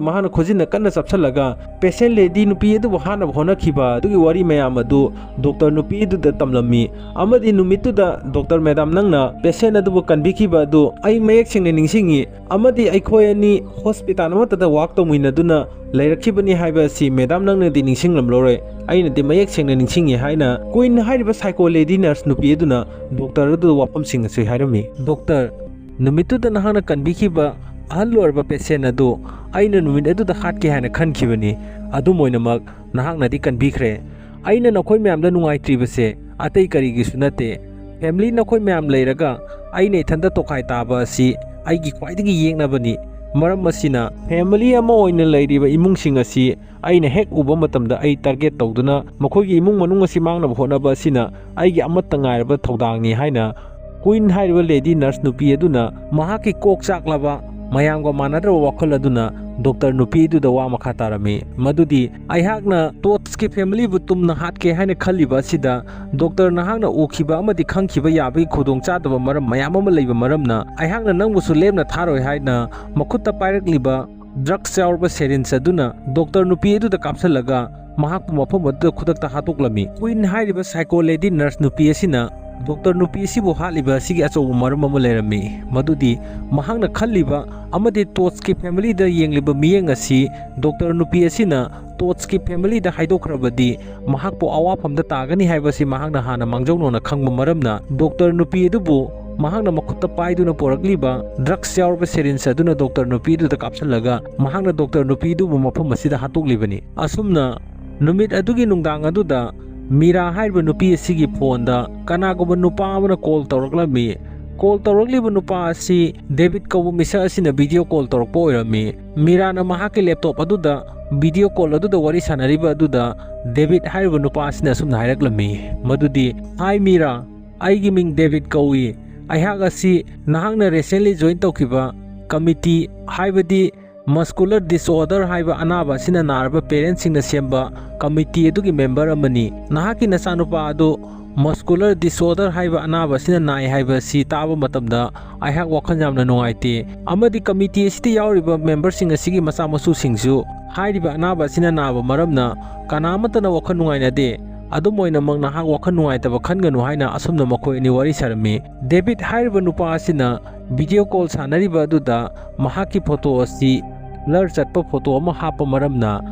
ꯃꯍꯥꯛꯅ ꯈꯨꯖꯤꯟꯅ ꯀꯟꯅ ꯆꯞꯁꯤꯜꯂꯒ patient lady ꯅꯨꯄꯤ ꯑꯗꯨꯕꯨ ꯍꯥꯠꯅꯕ ꯍꯣꯠꯅꯈꯤꯕ ꯑꯗꯨꯒꯤ ꯋꯥꯔꯤ ꯃꯌꯥꯝ ꯑꯗꯨ ꯗꯣꯛꯇꯔ ꯅꯨꯄꯤ ꯑꯗꯨꯗ ꯇꯝꯂꯝꯃꯤ꯫ ꯑꯃꯗꯤ ꯅꯨꯃꯤꯠꯇꯨꯗ ꯗꯣꯛꯇꯔ ꯃꯦꯗꯥꯝ ꯅꯪꯅ patient ꯑꯗꯨꯕꯨ ꯀꯟꯕꯤꯈꯤꯕ ꯑꯗꯨ ꯑꯩ ꯃꯌꯦꯛ ꯁꯦꯡꯅ ꯅꯤꯡꯁꯤꯡꯉꯤ, ꯑꯃꯗꯤ ꯑꯩꯈꯣꯏ ꯑꯅꯤ hospital ꯑꯃꯠꯇꯗ work ꯇꯧꯃꯤꯟꯅꯗꯨꯅ ꯂꯩꯔꯛꯈꯤꯕꯅꯤ ꯍꯥꯏꯕ ꯑꯁꯤ ꯃꯦꯗꯥꯝ ꯅꯪꯅꯗꯤ ꯅꯤꯡꯁꯤꯡꯂꯝꯂꯔꯣꯏ, ꯑꯩꯅꯗꯤ ꯃꯌꯦꯛ ꯁꯦꯡꯅ ꯅꯤꯡꯁꯤꯡꯉꯤ" ꯍꯥꯏꯅ ꯀ꯭ꯋꯤꯟ ꯍꯥꯏꯔꯤꯕ psycho lady nurse ꯅꯨꯄꯤ ꯑꯗꯨꯅ ꯗꯣꯛꯇꯔ ꯑꯗꯨꯗ ꯋꯥꯐꯝꯁꯤꯡ ꯑꯁꯤ ꯍꯥꯏꯔꯝꯃꯤ꯫ "ꯗꯣꯛꯇꯔ, ꯅꯨꯃꯤꯠꯇꯨꯗ ꯅꯍꯥꯛꯅ ꯀꯟꯕꯤꯈꯤꯕ ꯑꯍꯜ ꯑꯣꯏꯔꯕ patient ꯑꯗꯨ ꯑꯩꯅ ꯅꯨꯃꯤꯠ ꯑꯗꯨꯗ ꯍꯥꯠꯀꯦ ꯍꯥꯏꯅ ꯈꯟꯈꯤꯕꯅꯤ꯫ ꯑꯗꯨꯝ ꯑꯣꯏꯅꯃꯛ ꯅꯍꯥꯛꯅꯗꯤ ꯀꯟꯕꯤꯈ꯭ꯔꯦ꯫ ꯑꯩꯅ ꯅꯈꯣꯏ ꯃꯌꯥꯝꯗ ꯅꯨꯡꯉꯥꯏꯇ꯭ꯔꯤꯕꯁꯦ ꯑꯇꯩ ꯀꯔꯤꯒꯤꯁꯨ ꯅꯠꯇꯦ꯫ Family ꯅꯈꯣꯏ ꯃꯌꯥꯝ ꯂꯩꯔꯒ ꯑꯩꯅ ꯏꯊꯟꯇ ꯇꯣꯈꯥꯏ ꯇꯥꯕ ꯑꯁꯤ ꯑꯩꯒꯤ ꯈ꯭ꯋꯥꯏꯗꯒꯤ ꯌꯦꯛꯅꯕꯅꯤ꯫ ꯃꯔꯝ ꯑꯁꯤꯅ family ꯑꯃ ꯑꯣꯏꯅ ꯂꯩꯔꯤꯕ ꯏꯃꯨꯡꯁꯤꯡ ꯑꯁꯤ ꯑꯩꯅ ꯍꯦꯛ ꯎꯕ ꯃꯇꯝꯗ ꯑꯩ target ꯇꯧꯗꯨꯅ ꯃꯈꯣꯏꯒꯤ ꯏꯃꯨꯡ ꯃꯅꯨꯡ ꯑꯁꯤ ꯃꯥꯡꯅꯕ ꯍꯣꯠꯅꯕ ꯑꯁꯤꯅ ꯑꯩꯒꯤ ꯑꯃꯠꯇ ꯉꯥꯏꯔꯕ ꯊꯧꯗꯥꯡꯅꯤ" ꯍꯥꯏꯅ ꯀ꯭ꯋꯤꯟ ꯍꯥꯏꯔꯤꯕ lady nurse ꯅꯨꯄꯤ ꯑꯗꯨꯅ ꯃꯍꯥꯛꯀꯤ ꯀꯣꯛ ꯆꯥꯛꯂꯕ ꯃꯌꯥꯝꯒ ꯃꯥꯟꯅꯗ꯭ꯔꯕ ꯋꯥꯈꯜ ꯑꯗꯨꯅ ꯗꯣꯛꯇꯔ ꯅꯨꯄꯤ ꯑꯗꯨꯗ ꯋꯥ ꯃꯈꯥ ꯇꯥꯔꯝꯃꯤ, ꯃꯗꯨꯗꯤ, "ꯑꯩꯍꯥꯛꯅ ꯇꯣꯠꯁꯀꯤ family ꯕꯨ ꯇꯨꯝꯅ ꯍꯥꯠꯀꯦ ꯍꯥꯏꯅ ꯈꯜꯂꯤꯕ ꯑꯁꯤꯗ ꯗꯣꯛꯇꯔ ꯅꯍꯥꯛꯅ ꯎꯈꯤꯕ ꯑꯃꯗꯤ ꯈꯪꯈꯤꯕ ꯌꯥꯕꯒꯤ ꯈꯨꯗꯣꯡꯆꯥꯗꯕ ꯃꯔꯝ ꯃꯌꯥꯝ ꯑꯃ ꯂꯩꯕ ꯃꯔꯝꯅ ꯑꯩꯍꯥꯛꯅ ꯅꯪꯕꯨꯁꯨ ꯂꯦꯝꯅ ꯊꯥꯔꯣꯏ" ꯍꯥꯏꯅ ꯃꯈꯨꯠꯇ ꯄꯥꯏꯔꯛꯂꯤꯕ ꯗ꯭ꯔꯛꯁ ꯌꯥꯎꯔꯕ ꯁꯦꯔꯤꯟꯁ ꯑꯗꯨꯅ ꯗꯣꯛꯇꯔ ꯅꯨꯄꯤ ꯑꯗꯨꯗ ꯀꯥꯞꯁꯤꯜꯂꯒ ꯃꯍꯥꯛꯄꯨ ꯃꯐꯝ ꯑꯗꯨꯗ ꯈꯨꯗꯛꯇ ꯍꯥꯠꯇꯣꯛꯂꯝꯃꯤ꯫ ꯀ꯭ꯋꯤꯟ ꯍꯥꯏꯔꯤꯕ ꯁꯥꯏꯀꯣ ꯂꯦꯗꯤ ꯅꯔꯁ ꯅꯨꯄꯤ ꯑꯁꯤꯅ ꯗꯣꯛꯇꯔ ꯅꯨꯄꯤ ꯑꯁꯤꯕꯨ ꯍꯥꯠꯂꯤꯕ ꯑꯁꯤꯒꯤ ꯑꯆꯧꯕ ꯃꯔꯝ ꯑꯃ ꯂꯩꯔꯝꯃꯤ, ꯃꯗꯨꯗꯤ ꯃꯍꯥꯛꯅ ꯈꯜꯂꯤꯕ ꯑꯃꯗꯤ ꯇꯣꯠꯁꯀꯤ ꯐꯦꯃꯤꯂꯤꯗ ꯌꯦꯡꯂꯤꯕ ꯃꯤꯠꯌꯦꯡ ꯑꯁꯤ ꯗꯣꯛꯇꯔ ꯅꯨꯄꯤ ꯑꯁꯤꯅ ꯇꯣꯠꯁꯀꯤ ꯐꯦꯃꯤꯂꯤꯗ ꯍꯥꯏꯗꯣꯛꯈ꯭ꯔꯕꯗꯤ ꯃꯍꯥꯛꯄꯨ ꯑꯋꯥꯐꯝꯗ ꯇꯥꯒꯅꯤ ꯍꯥꯏꯕꯁꯤ ꯃꯍꯥꯛꯅ ꯍꯥꯟꯅ ꯃꯥꯡꯖꯧꯅꯅ ꯈꯪꯕ ꯃꯔꯝꯅ ꯗꯣꯛꯇꯔ ꯅꯨꯄꯤ ꯑꯗꯨꯕꯨ ꯃꯍꯥꯛꯅ ꯃꯈꯨꯠꯇ ꯄꯥꯏꯗꯨꯅ ꯄꯨꯔꯛꯂꯤꯕ ꯗ꯭ꯔꯛꯁ ꯌꯥꯎꯔꯕ ꯁꯦꯔꯤꯟꯁ ꯑꯗꯨꯅ ꯗꯣꯛꯇꯔ ꯅꯨꯄꯤ ꯑꯗꯨꯗ ꯀꯥꯞꯁꯤꯜꯂꯒ ꯃꯍꯥꯛꯅ ꯗꯣꯛꯇꯔ ꯅꯨꯄꯤ ꯑꯗꯨꯕꯨ ꯃꯐꯝ ꯑꯁꯤꯗ ꯍꯥꯠꯇꯣꯛꯂꯤꯕꯅꯤ꯫ ꯑꯁꯨꯝꯅ ꯅꯨꯃꯤꯠ ꯑꯗꯨꯒꯤ ꯅꯨꯡꯗꯥꯡ ꯑꯗꯨꯗ ꯃꯤꯔꯥ ꯍꯥꯏꯔꯤꯕ ꯅꯨꯄꯤ ꯑꯁꯤꯒꯤ ꯐꯣꯟꯗ ꯀꯅꯥꯒꯨꯝꯕ ꯅꯨꯄꯥ ꯑꯃꯅ ꯀꯣꯜ ꯇꯧꯔꯛꯂꯝꯃꯤ꯫ ꯀꯣꯜ ꯇꯧꯔꯛꯂꯤꯕ ꯅꯨꯄꯥ ꯑꯁꯤ ꯗꯦꯕꯤꯠ ꯀꯧꯕ ꯃꯤꯁꯛ ꯑꯁꯤꯅ ꯚꯤꯗꯤꯑꯣ ꯀꯣꯜ ꯇꯧꯔꯛꯄ ꯑꯣꯏꯔꯝꯃꯤ꯫ ꯃꯤꯔꯥꯅ ꯃꯍꯥꯛꯀꯤ ꯂꯦꯞꯇꯣꯞ ꯑꯗꯨꯗ ꯚꯤꯗꯤꯑꯣ ꯀꯣꯜ ꯑꯗꯨꯗ ꯋꯥꯔꯤ ꯁꯥꯟꯅꯔꯤꯕ ꯑꯗꯨꯗ ꯗꯦꯕꯤꯠ ꯍꯥꯏꯔꯤꯕ ꯅꯨꯄꯥ ꯑꯁꯤꯅ ꯑꯁꯨꯝꯅ ꯍꯥꯏꯔꯛꯂꯝꯃꯤ, ꯃꯗꯨꯗꯤ, "ꯍꯥꯏ ꯃꯤꯔꯥ, ꯑꯩꯒꯤ ꯃꯤꯡ ꯗꯦꯕꯤꯠ ꯀꯧꯏ꯫ ꯑꯩꯍꯥꯛ ꯑꯁꯤ ꯅꯍꯥꯛꯅ ꯔꯤꯁꯦꯟꯂꯤ ꯖꯣꯏꯟ ꯇꯧꯈꯤꯕ ꯀꯃꯤꯇꯤ, ꯍꯥꯏꯕꯗꯤ ꯃꯁꯀꯨꯂꯔ ꯗꯤꯁꯑꯣꯔꯗꯔ ꯍꯥꯏꯕ ꯑꯅꯥꯕ ꯑꯁꯤꯅ ꯅꯥꯔꯕ ꯄꯦꯔꯦꯟꯁꯁꯤꯡꯅ ꯁꯦꯝꯕ ꯀꯃꯤꯇꯤ ꯑꯗꯨꯒꯤ ꯃꯦꯝꯕꯔ ꯑꯃꯅꯤ꯫ ꯅꯍꯥꯛꯀꯤ ꯅꯆꯥꯅꯨꯄꯥ ꯑꯗꯨ ꯃꯁꯀꯨꯂꯔ ꯗꯤꯁꯑꯣꯔꯗꯔ ꯍꯥꯏꯕ ꯑꯅꯥꯕ ꯑꯁꯤꯅ ꯅꯥꯏ ꯍꯥꯏꯕ ꯑꯁꯤ ꯇꯥꯕ ꯃꯇꯝꯗ ꯑꯩꯍꯥꯛ ꯋꯥꯈꯜ ꯌꯥꯝꯅ ꯅꯨꯡꯉꯥꯏꯇꯦ, ꯑꯃꯗꯤ ꯀꯃꯤꯇꯤ ꯑꯁꯤꯗ ꯌꯥꯎꯔꯤꯕ ꯃꯦꯝꯕꯔꯁꯤꯡ ꯑꯁꯤꯒꯤ ꯃꯆꯥ ꯃꯁꯨꯁꯤꯡꯁꯨ ꯍꯥꯏꯔꯤꯕ ꯑꯅꯥꯕ ꯑꯁꯤꯅ ꯅꯥꯕ ꯃꯔꯝꯅ ꯀꯅꯥ ꯑꯃꯠꯇꯅ ꯋꯥꯈꯜ ꯅꯨꯡꯉꯥꯏꯅꯗꯦ꯫ ꯑꯗꯨꯝ ꯑꯣꯏꯅꯃꯛ ꯅꯍꯥꯛ ꯋꯥꯈꯜ ꯅꯨꯡꯉꯥꯏꯇꯕ ꯈꯟꯒꯅꯨ" ꯍꯥꯏꯅ ꯑꯁꯨꯝꯅ ꯃꯈꯣꯏ ꯑꯅꯤ ꯋꯥꯔꯤ ꯁꯥꯔꯝꯃꯤ꯫ ꯗꯦꯕꯤꯠ ꯍꯥꯏꯔꯤꯕ ꯅꯨꯄꯥ ꯑꯁꯤꯅ ꯚꯤꯗꯤꯑꯣ ꯀꯣꯜ ꯁꯥꯟꯅꯔꯤꯕ ꯑꯗꯨꯗ ꯃꯍꯥꯛꯀꯤ ꯐꯣꯇꯣ ꯑꯁꯤ ꯕ꯭ꯂꯔ ꯆꯠꯄ ꯐꯣꯇꯣ ꯑꯃ ꯍꯥꯞꯄ ꯃꯔꯝꯅ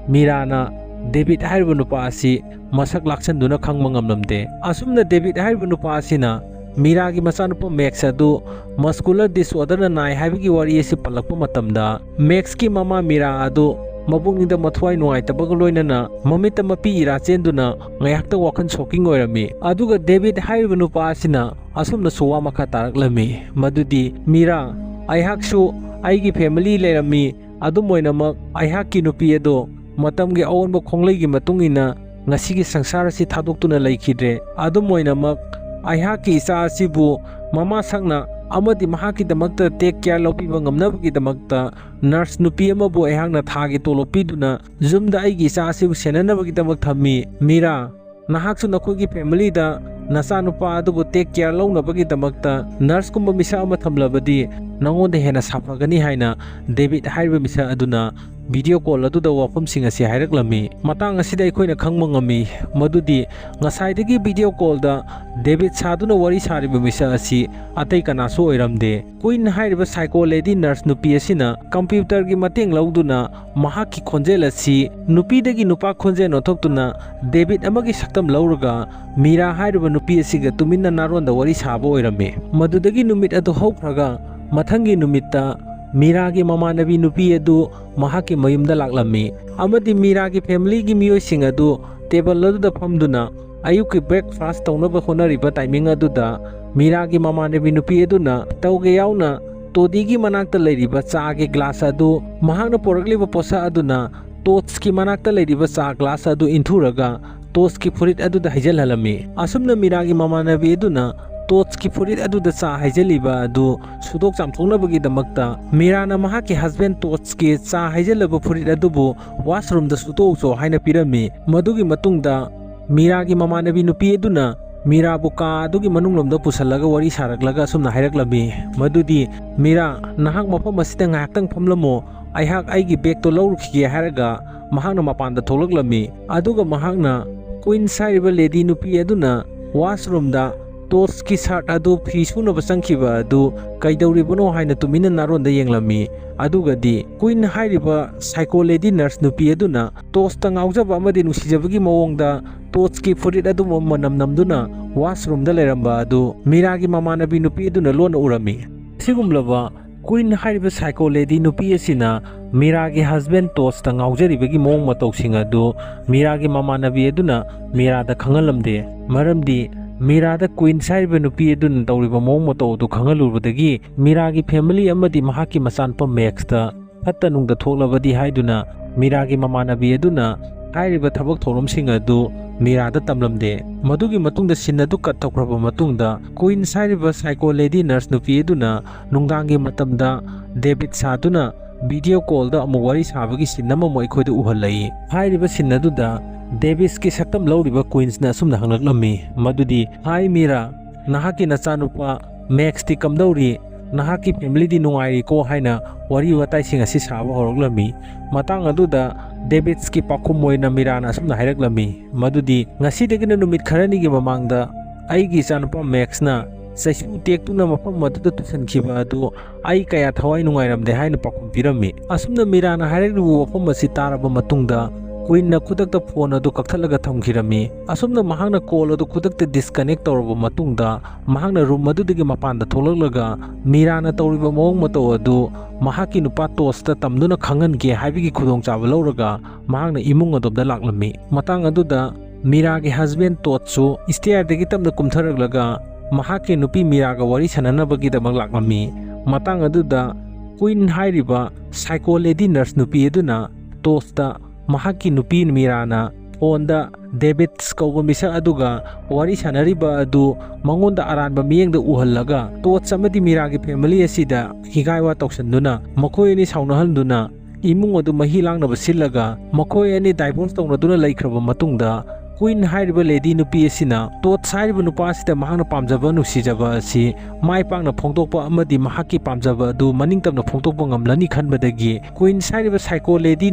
ꯃꯤꯔꯥꯅ ꯗꯦꯕꯤꯠ ꯍꯥꯏꯔꯤꯕ ꯅꯨꯄꯥ ꯑꯁꯤ ꯃꯁꯛ ꯂꯥꯛꯁꯟꯗꯨꯅ ꯈꯪꯕ ꯉꯝꯂꯝꯗꯦ꯫ ꯑꯁꯨꯝꯅ ꯗꯦꯕꯤꯠ ꯍꯥꯏꯔꯤꯕ ꯅꯨꯄꯥ ꯑꯁꯤꯅ ꯃꯤꯔꯥꯒꯤ ꯃꯆꯥꯅꯨꯄꯥ ꯃꯦꯛꯁ ꯑꯗꯨ ꯃꯁꯀꯨꯂꯔ ꯗꯤꯁꯑꯣꯔꯗꯔꯅ ꯅꯥꯏ ꯍꯥꯏꯕꯒꯤ ꯋꯥꯔꯤ ꯑꯁꯤ ꯄꯜꯂꯛꯄ ꯃꯇꯝꯗ, ꯃꯦꯛꯁꯀꯤ ꯃꯃꯥ ꯃꯤꯔꯥ ꯑꯗꯨ ꯃꯄꯨꯛꯅꯤꯡꯗ ꯃꯊ꯭ꯋꯥꯏ ꯅꯨꯡꯉꯥꯏꯇꯕꯒ ꯂꯣꯏꯅꯅ ꯃꯃꯤꯠꯇ ꯃꯄꯤ ꯏꯔꯥ ꯆꯦꯟꯗꯨꯅ ꯉꯥꯏꯍꯥꯛꯇꯪ ꯋꯥꯈꯜ ꯁꯣꯛꯀꯤꯡ ꯑꯣꯏꯔꯝꯃꯤ꯫ ꯑꯗꯨꯒ ꯗꯦꯕꯤꯠ ꯍꯥꯏꯔꯤꯕ ꯅꯨꯄꯥ ꯑꯁꯤꯅ ꯑꯁꯨꯝꯅꯁꯨ ꯋꯥ ꯃꯈꯥ ꯇꯥꯔꯛꯂꯝꯃꯤ, ꯃꯗꯨꯗꯤ, "ꯃꯤꯔꯥ, ꯑꯩꯍꯥꯛꯁꯨ ꯑꯩꯒꯤ ꯐꯦꯃꯤꯂꯤ ꯂꯩꯔꯝꯃꯤ꯫ ꯑꯗꯨꯝ ꯑꯣꯏꯅꯃꯛ, ꯑꯩꯍꯥꯛꯀꯤ ꯅꯨꯄꯤ ꯑꯗꯣ ꯃꯇꯝꯒꯤ ꯑꯑꯣꯟꯕ ꯈꯣꯡꯂꯩꯒꯤ ꯃꯇꯨꯡ ꯏꯟꯅ ꯉꯁꯤꯒꯤ ꯁꯪꯁꯥꯔ ꯑꯁꯤ ꯊꯥꯗꯣꯛꯇꯨꯅ ꯂꯩꯈꯤꯗ꯭ꯔꯦ꯫ ꯑꯗꯨꯝ ꯑꯣꯏꯅꯃꯛ, ꯑꯩꯍꯥꯛꯀꯤ ꯏꯆꯥ ꯑꯁꯤꯕꯨ ꯃꯃꯥ ꯁꯛꯅ ꯑꯃꯗꯤ ꯃꯍꯥꯛꯀꯤꯗꯃꯛꯇ ꯇꯦꯛ ꯀꯤꯌꯔ ꯂꯧꯕꯤꯕ ꯉꯝꯅꯕꯒꯤꯗꯃꯛꯇ ꯅꯔꯁ ꯅꯨꯄꯤ ꯑꯃꯕꯨ ꯑꯩꯍꯥꯛꯅ ꯊꯥꯒꯤ ꯇꯣꯂꯣꯞ ꯄꯤꯗꯨꯅ ꯌꯨꯝꯗ ꯑꯩꯒꯤ ꯏꯆꯥ ꯑꯁꯤꯕꯨ ꯁꯦꯟꯅꯅꯕꯒꯤꯗꯃꯛ ꯊꯝꯃꯤ꯫ ꯃꯤꯔꯥ, ꯅꯍꯥꯛꯁꯨ ꯅꯈꯣꯏꯒꯤ ꯐꯦꯃꯤꯂꯤꯗ ꯅꯆꯥꯅꯨꯄꯥ ꯑꯗꯨꯕꯨ take care ꯂꯧꯅꯕꯒꯤꯗꯃꯛꯇ nurse ꯀꯨꯝꯕ ꯃꯤꯁꯛ ꯑꯃ ꯊꯝꯂꯕꯗꯤ ꯅꯉꯣꯟꯗ ꯍꯦꯟꯅ ꯁꯥꯐꯒꯅꯤ ꯍꯥꯏꯅ ꯗꯦꯕꯤꯠ ꯍꯥꯏꯔꯤꯕ ꯃꯤꯁꯛ ꯑꯗꯨꯅ video call ꯑꯗꯨꯗ ꯋꯥꯐꯝꯁꯤꯡ ꯑꯁꯤ ꯍꯥꯏꯔꯛꯂꯝꯃꯤ꯫ ꯃꯇꯥꯡ ꯑꯁꯤꯗ ꯑꯩꯈꯣꯏꯅ ꯈꯪꯕ ꯉꯝꯃꯤ ꯃꯗꯨꯗꯤ ꯉꯁꯥꯏꯗꯒꯤ video call ꯗ ꯗꯦꯕꯤꯠ ꯁꯥꯗꯨꯅ ꯋꯥꯔꯤ ꯁꯥꯔꯤꯕ ꯃꯤꯁꯛ ꯑꯁꯤ ꯑꯇꯩ ꯀꯅꯥꯁꯨ ꯑꯣꯏꯔꯝꯗꯦ꯫ ꯀ꯭ꯋꯤꯟ ꯍꯥꯏꯔꯤꯕ psycho lady nurse ꯅꯨꯄꯤ ꯑꯁꯤꯅ computer ꯒꯤ ꯃꯇꯦꯡ ꯂꯧꯗꯨꯅ ꯃꯍꯥꯛꯀꯤ ꯈꯣꯟꯖꯦꯜ ꯑꯁꯤ ꯅꯨꯄꯤꯗꯒꯤ ꯅꯨꯄꯥ ꯈꯣꯟꯖꯦꯜ ꯑꯣꯟꯊꯣꯛꯇꯨꯅ ꯗꯦꯕꯤꯠ ꯑꯃꯒꯤ ꯁꯛꯇꯝ ꯂꯧꯔꯒ ꯃꯤꯔꯥ ꯍꯥꯏꯔꯤꯕ ꯅꯨꯄꯤ ꯑꯁꯤꯒ ꯇꯨꯃꯤꯟꯅ ꯅꯥꯔꯣꯟꯗ ꯋꯥꯔꯤ ꯁꯥꯕ ꯑꯣꯏꯔꯝꯃꯤ꯫ ꯃꯗꯨꯗꯒꯤ ꯅꯨꯃꯤꯠ ꯑꯗꯨ ꯍꯧꯈ꯭ꯔꯒ ꯃꯊꯪꯒꯤ ꯅꯨꯃꯤꯠꯇ ꯃꯤꯔꯥꯒꯤ ꯃꯃꯥꯟꯅꯕꯤ ꯅꯨꯄꯤ ꯑꯗꯨ ꯃꯍꯥꯛꯀꯤ ꯃꯌꯨꯝꯗ ꯂꯥꯛꯂꯝꯃꯤ ꯑꯃꯗꯤ ꯃꯤꯔꯥꯒꯤ family ꯒꯤ ꯃꯤꯑꯣꯏꯁꯤꯡ ꯑꯗꯨ table ꯑꯗꯨꯗ ꯐꯝꯗꯨꯅ ꯑꯌꯨꯛꯀꯤ breakfast ꯇꯧꯅꯕ ꯍꯣꯠꯅꯔꯤꯕ timing ꯑꯗꯨꯗ ꯃꯤꯔꯥꯒꯤ ꯃꯃꯥꯟꯅꯕꯤ ꯅꯨꯄꯤ ꯑꯗꯨꯅ ꯇꯧꯒꯦ ꯌꯥꯎꯅ ꯇꯣꯗꯤꯒꯤ ꯃꯅꯥꯛꯇ ꯂꯩꯔꯤꯕ ꯆꯥꯒꯤ glass ꯑꯗꯨ ꯃꯍꯥꯛꯅ ꯄꯨꯔꯛꯂꯤꯕ ꯄꯣꯠꯁꯛ ꯑꯗꯨꯅ ꯇꯣꯁꯀꯤ ꯃꯅꯥꯛꯇ ꯂꯩꯔꯤꯕ ꯆꯥ glass ꯑꯗꯨ ꯏꯟꯊꯨꯔꯒ ꯇꯣꯁꯀꯤ ꯐꯨꯔꯤꯠ ꯑꯗꯨꯗ ꯍꯩꯖꯤꯜꯍꯜꯂꯝꯃꯤ꯫ ꯑꯁꯨꯝꯅ ꯃꯤꯔꯥꯒꯤ ꯃꯃꯥꯟꯅꯕꯤ ꯑꯗꯨꯅ ꯇꯣꯁꯀꯤ ꯐꯨꯔꯤꯠ ꯑꯗꯨꯗ ꯆꯥ ꯍꯩꯖꯤꯜꯂꯤꯕ ꯑꯗꯨ ꯁꯨꯗꯣꯛ ꯆꯥꯝꯊꯣꯛꯅꯕꯒꯤꯗꯃꯛꯇ ꯃꯤꯔꯥꯅ ꯃꯍꯥꯛꯀꯤ husband ꯇꯣꯁꯀꯤ ꯆꯥ ꯍꯩꯖꯤꯜꯂꯕ ꯐꯨꯔꯤꯠ ꯑꯗꯨꯕꯨ washroom ꯗ ꯁꯨꯗꯣꯛꯆꯣ ꯍꯥꯏꯅ ꯄꯤꯔꯝꯃꯤ꯫ ꯃꯗꯨꯒꯤ ꯃꯇꯨꯡꯗ ꯃꯤꯔꯥꯒꯤ ꯃꯃꯥꯟꯅꯕꯤ ꯅꯨꯄꯤ ꯑꯗꯨꯅ ꯃꯤꯔꯥꯕꯨ ꯀꯥ ꯑꯗꯨꯒꯤ ꯃꯅꯨꯡꯂꯣꯝꯗ ꯄꯨꯁꯜꯂꯒ ꯋꯥꯔꯤ ꯁꯥꯔꯛꯂꯒ ꯑꯁꯨꯝꯅ ꯍꯥꯏꯔꯛꯂꯝꯃꯤ ꯃꯗꯨꯗꯤ, "ꯃꯤꯔꯥ, ꯅꯍꯥꯛ ꯃꯐꯝ ꯑꯁꯤꯗ ꯉꯥꯏꯍꯥꯛꯇꯪ ꯐꯝꯂꯝꯃꯣ, ꯑꯩꯍꯥꯛ ꯑꯩꯒꯤ bag ꯇꯣ ꯂꯧꯔꯨꯈꯤꯒꯦ" ꯍꯥꯏꯔꯒ ꯃꯍꯥꯛꯅ ꯃꯄꯥꯟꯗ ꯊꯣꯛꯂꯛꯂꯝꯃꯤ꯫ ꯑꯗꯨꯒ ꯃꯍꯥꯛꯅ ꯀ꯭ꯋꯤꯟꯁ ꯍꯥꯏꯔꯤꯕ lady ꯅꯨꯄꯤ ꯑꯗꯨꯅ washroom ꯗ ꯇꯣꯁꯀꯤ shirt ꯑꯗꯨ ꯐꯤ ꯁꯨꯅꯕ ꯆꯪꯈꯤꯕ ꯑꯗꯨ ꯀꯩꯗꯧꯔꯤꯕꯅꯣ ꯍꯥꯏꯅ ꯇꯨꯃꯤꯟꯅ ꯅꯥꯔꯣꯟꯗ ꯌꯦꯡꯂꯝꯃꯤ꯫ ꯑꯗꯨꯒꯗꯤ ꯀ꯭ꯋꯤꯟ ꯍꯥꯏꯔꯤꯕ psycho lady nurse ꯅꯨꯄꯤ ꯑꯗꯨꯅ ꯇꯣꯁꯇ ꯉꯥꯎꯖꯕ ꯑꯃꯗꯤ ꯅꯨꯡꯁꯤꯖꯕꯒꯤ ꯃꯑꯣꯡꯗ ꯇꯣꯁꯀꯤ ꯐꯨꯔꯤꯠ ꯑꯗꯨꯕꯨ ꯃꯅꯝ ꯅꯝꯗꯨꯅ washroom ꯗ ꯂꯩꯔꯝꯕ ꯑꯗꯨ ꯃꯤꯔꯥꯒꯤ ꯃꯃꯥꯟꯅꯕꯤ ꯅꯨꯄꯤ ꯑꯗꯨꯅ ꯂꯣꯟꯅ ꯎꯔꯝꯃꯤ꯫ ꯑꯁꯤꯒꯨꯝꯂꯕ ꯀ꯭ꯋꯤꯟ ꯍꯥꯏꯔꯤꯕ psycho lady ꯅꯨꯄꯤ ꯑꯁꯤꯅ ꯃꯤꯔꯥꯒꯤ husband ꯇꯣꯁꯇ ꯉꯥꯎꯖꯔꯤꯕꯒꯤ ꯃꯑꯣꯡ ꯃꯇꯧꯁꯤꯡ ꯑꯗꯨ ꯃꯤꯔꯥꯒꯤ ꯃꯃꯥꯟꯅꯕꯤ ꯑꯗꯨꯅ ꯃꯤꯔꯥꯗ ꯈꯪꯍꯜꯂꯝꯗꯦ꯫ ꯃꯔꯝꯗꯤ ꯃꯤꯔꯥꯗ ꯀ꯭ꯋꯤꯟꯁ ꯍꯥꯏꯔꯤꯕ ꯅꯨꯄꯤ ꯑꯗꯨꯅ ꯇꯧꯔꯤꯕ ꯃꯑꯣꯡ ꯃꯇꯧ ꯑꯗꯨ ꯈꯪꯍꯜꯂꯨꯕꯗꯒꯤ ꯃꯤꯔꯥꯒꯤ family ꯑꯃꯗꯤ ꯃꯍꯥꯛꯀꯤ ꯃꯆꯥꯅꯨꯄꯥ ꯃꯦꯛꯁꯇ ꯐꯠꯇ ꯅꯨꯡꯗ ꯊꯣꯛꯂꯕꯗꯤ ꯍꯥꯏꯗꯨꯅ ꯃꯤꯔꯥꯒꯤ ꯃꯃꯥꯟꯅꯕꯤ ꯑꯗꯨꯅ ꯍꯥꯏꯔꯤꯕ ꯊꯕꯛ ꯊꯧꯔꯝꯁꯤꯡ ꯑꯗꯨ ꯃꯤꯔꯥꯗ ꯇꯝꯂꯝꯗꯦ꯫ ꯃꯗꯨꯒꯤ ꯃꯇꯨꯡꯗ scene ꯑꯗꯨ cut ꯇꯧꯈ꯭ꯔꯕ ꯃꯇꯨꯡꯗ ꯀ꯭ꯋꯤꯟꯁ ꯍꯥꯏꯔꯤꯕ psycho lady nurse ꯅꯨꯄꯤ ꯑꯗꯨꯅ ꯅꯨꯡꯗꯥꯡꯒꯤ ꯃꯇꯝꯗ ꯗꯦꯕꯤꯠ ꯁꯥꯗꯨꯅ video call ꯗ ꯑꯃꯨꯛ ꯋꯥꯔꯤ ꯁꯥꯕꯒꯤ scene ꯑꯃꯃꯨꯛ ꯑꯩꯈꯣꯏꯗ ꯎꯍꯜꯂꯛꯏ꯫ ꯍꯥꯏꯔꯤꯕ scene ꯑꯗꯨꯗ ꯗꯦꯕꯤꯠꯁꯀꯤ ꯁꯛꯇꯝ ꯂꯧꯔꯤꯕ ꯀ꯭ꯋꯤꯟꯁꯅ ꯑꯁꯨꯝꯅ ꯍꯪꯂꯛꯂꯝꯃꯤ, ꯃꯗꯨꯗꯤ, "ꯍꯥꯏ ꯃꯤꯔꯥ, ꯅꯍꯥꯛꯀꯤ ꯅꯆꯥꯅꯨꯄꯥ ꯃꯦꯛꯁꯇꯤ ꯀꯝꯗꯧꯔꯤ? ꯅꯍꯥꯛꯀꯤ ꯐꯦꯃꯤꯂꯤꯗꯤ ꯅꯨꯡꯉꯥꯏꯔꯤꯀꯣ?" ꯍꯥꯏꯅ ꯋꯥꯔꯤ ꯋꯥꯇꯥꯏꯁꯤꯡ ꯑꯁꯤ ꯁꯥꯕ ꯍꯧꯔꯛꯂꯝꯃꯤ꯫ ꯃꯇꯥꯡ ꯑꯗꯨꯗ ꯗꯦꯕꯤꯠꯁꯀꯤ ꯄꯥꯎꯈꯨꯝ ꯑꯣꯏꯅ ꯃꯤꯔꯥꯅ ꯑꯁꯨꯝꯅ ꯍꯥꯏꯔꯛꯂꯝꯃꯤ, ꯃꯗꯨꯗꯤ, "ꯉꯁꯤꯗꯒꯤꯅ ꯅꯨꯃꯤꯠ ꯈꯔꯅꯤꯒꯤ ꯃꯃꯥꯡꯗ ꯑꯩꯒꯤ ꯏꯆꯥꯅꯨꯄꯥ ꯃꯦꯛꯁꯅ ꯆꯩꯁꯨ ꯇꯦꯛꯇꯨꯅ ꯃꯐꯝ ꯑꯗꯨꯗ ꯇꯨꯁꯟꯈꯤꯕ ꯑꯗꯨ ꯑꯩ ꯀꯌꯥ ꯊꯋꯥꯏ ꯅꯨꯡꯉꯥꯏꯔꯝꯗꯦ" ꯍꯥꯏꯅ ꯄꯥꯎꯈꯨꯝ ꯄꯤꯔꯝꯃꯤ꯫ ꯑꯁꯨꯝꯅ ꯃꯤꯔꯥꯅ ꯍꯥꯏꯔꯛꯂꯤꯕ ꯋꯥꯐꯝ ꯑꯁꯤ ꯇꯥꯔꯕ ꯃꯇꯨꯡꯗ ꯀ꯭ꯋꯤꯟꯅ ꯈꯨꯗꯛꯇ ꯐꯣꯟ ꯑꯗꯨ ꯀꯛꯊꯠꯂꯒ ꯊꯝꯈꯤꯔꯝꯃꯤ꯫ ꯑꯁꯨꯝꯅ ꯃꯍꯥꯛꯅ ꯀꯣꯜ ꯑꯗꯨ ꯈꯨꯗꯛꯇ ꯗꯤꯁꯀꯅꯦꯛ ꯇꯧꯔꯕ ꯃꯇꯨꯡꯗ ꯃꯍꯥꯛꯅ ꯔꯨꯝ ꯑꯗꯨꯗꯒꯤ ꯃꯄꯥꯟꯗ ꯊꯣꯛꯂꯛꯂꯒ ꯃꯤꯔꯥꯅ ꯇꯧꯔꯤꯕ ꯃꯑꯣꯡ ꯃꯇꯧ ꯑꯗꯨ ꯃꯍꯥꯛꯀꯤ ꯅꯨꯄꯥ ꯇꯣꯁꯇ ꯇꯝꯗꯨꯅ ꯈꯪꯍꯟꯒꯦ ꯍꯥꯏꯕꯒꯤ ꯈꯨꯗꯣꯡꯆꯥꯕ ꯂꯧꯔꯒ ꯃꯍꯥꯛꯅ ꯏꯃꯨꯡ ꯑꯗꯣꯝꯗ ꯂꯥꯛꯂꯝꯃꯤ꯫ ꯃꯇꯥꯡ ꯑꯗꯨꯗ ꯃꯤꯔꯥꯒꯤ ꯍꯁꯕꯦꯟ ꯇꯣꯠꯁꯨ ꯁ꯭ꯇꯦꯌꯔꯗꯒꯤ ꯇꯞꯅ ꯀꯨꯝꯊꯔꯛꯂꯒ ꯃꯍꯥꯛꯀꯤ ꯅꯨꯄꯤ ꯃꯤꯔꯥꯒ ꯋꯥꯔꯤ ꯁꯥꯟꯅꯅꯕꯒꯤꯗꯃꯛ ꯂꯥꯛꯂꯝꯃꯤ꯫ ꯃꯇꯥꯡ ꯑꯗꯨꯗ ꯀ꯭ꯋꯤꯟ ꯍꯥꯏꯔꯤꯕ ꯁꯥꯏꯀꯣ ꯂꯦꯗꯤ ꯅꯔꯁ ꯅꯨꯄꯤ ꯑꯗꯨꯅ ꯇꯣꯁꯇ ꯃꯍꯥꯛꯀꯤ ꯅꯨꯄꯤ ꯃꯤꯔꯥꯅ ꯐꯣꯟꯗ ꯗꯦꯕꯤꯠꯁ ꯀꯧꯕ ꯃꯤꯁꯛ ꯑꯗꯨꯒ ꯋꯥꯔꯤ ꯁꯥꯟꯅꯔꯤꯕ ꯑꯗꯨ ꯃꯉꯣꯟꯗ ꯑꯔꯥꯟꯕ ꯃꯤꯠꯌꯦꯡꯗ ꯎꯍꯜꯂꯒ ꯇꯣꯠꯁ ꯑꯃꯗꯤ ꯃꯤꯔꯥꯒꯤ ꯐꯦꯃꯤꯂꯤ ꯑꯁꯤꯗ ꯍꯤꯒꯥꯏ ꯋꯥ ꯇꯧꯁꯟꯗꯨꯅ ꯃꯈꯣꯏ ꯑꯅꯤ ꯁꯥꯎꯅꯍꯟꯗꯨꯅ ꯏꯃꯨꯡ ꯑꯗꯨ ꯃꯍꯤ ꯂꯥꯡꯅꯕ ꯁꯤꯜꯂꯒ ꯃꯈꯣꯏ ꯑꯅꯤ ꯗꯥꯏꯚꯣꯔꯁ ꯇꯧꯅꯗꯨꯅ ꯂꯩꯈ꯭ꯔꯕ ꯃꯇꯨꯡꯗ ꯀ꯭ꯋꯤꯟ ꯍꯥꯏꯔꯤꯕ ꯂꯦꯗꯤ ꯅꯨꯄꯤ ꯑꯁꯤꯅ ꯇꯣꯠꯁ ꯍꯥꯏꯔꯤꯕ ꯅꯨꯄꯥ ꯑꯁꯤꯗ ꯃꯍꯥꯛꯅ ꯄꯥꯝꯖꯕ ꯅꯨꯡꯁꯤꯖꯕ ꯑꯁꯤ ꯃꯥꯏ ꯄꯥꯛꯅ ꯐꯣꯡꯗꯣꯛꯄ ꯑꯃꯗꯤ ꯃꯍꯥꯛꯀꯤ ꯄꯥꯝꯖꯕ ꯑꯗꯨ ꯃꯅꯤꯡꯇꯝꯅ ꯐꯣꯡꯗꯣꯛꯄ ꯉꯝꯂꯅꯤ ꯈꯟꯕꯗꯒꯤ ꯀ꯭ꯋꯤꯟ ꯍꯥꯏꯔꯤꯕ ꯁꯥꯏꯀꯣ ꯂꯦꯗꯤ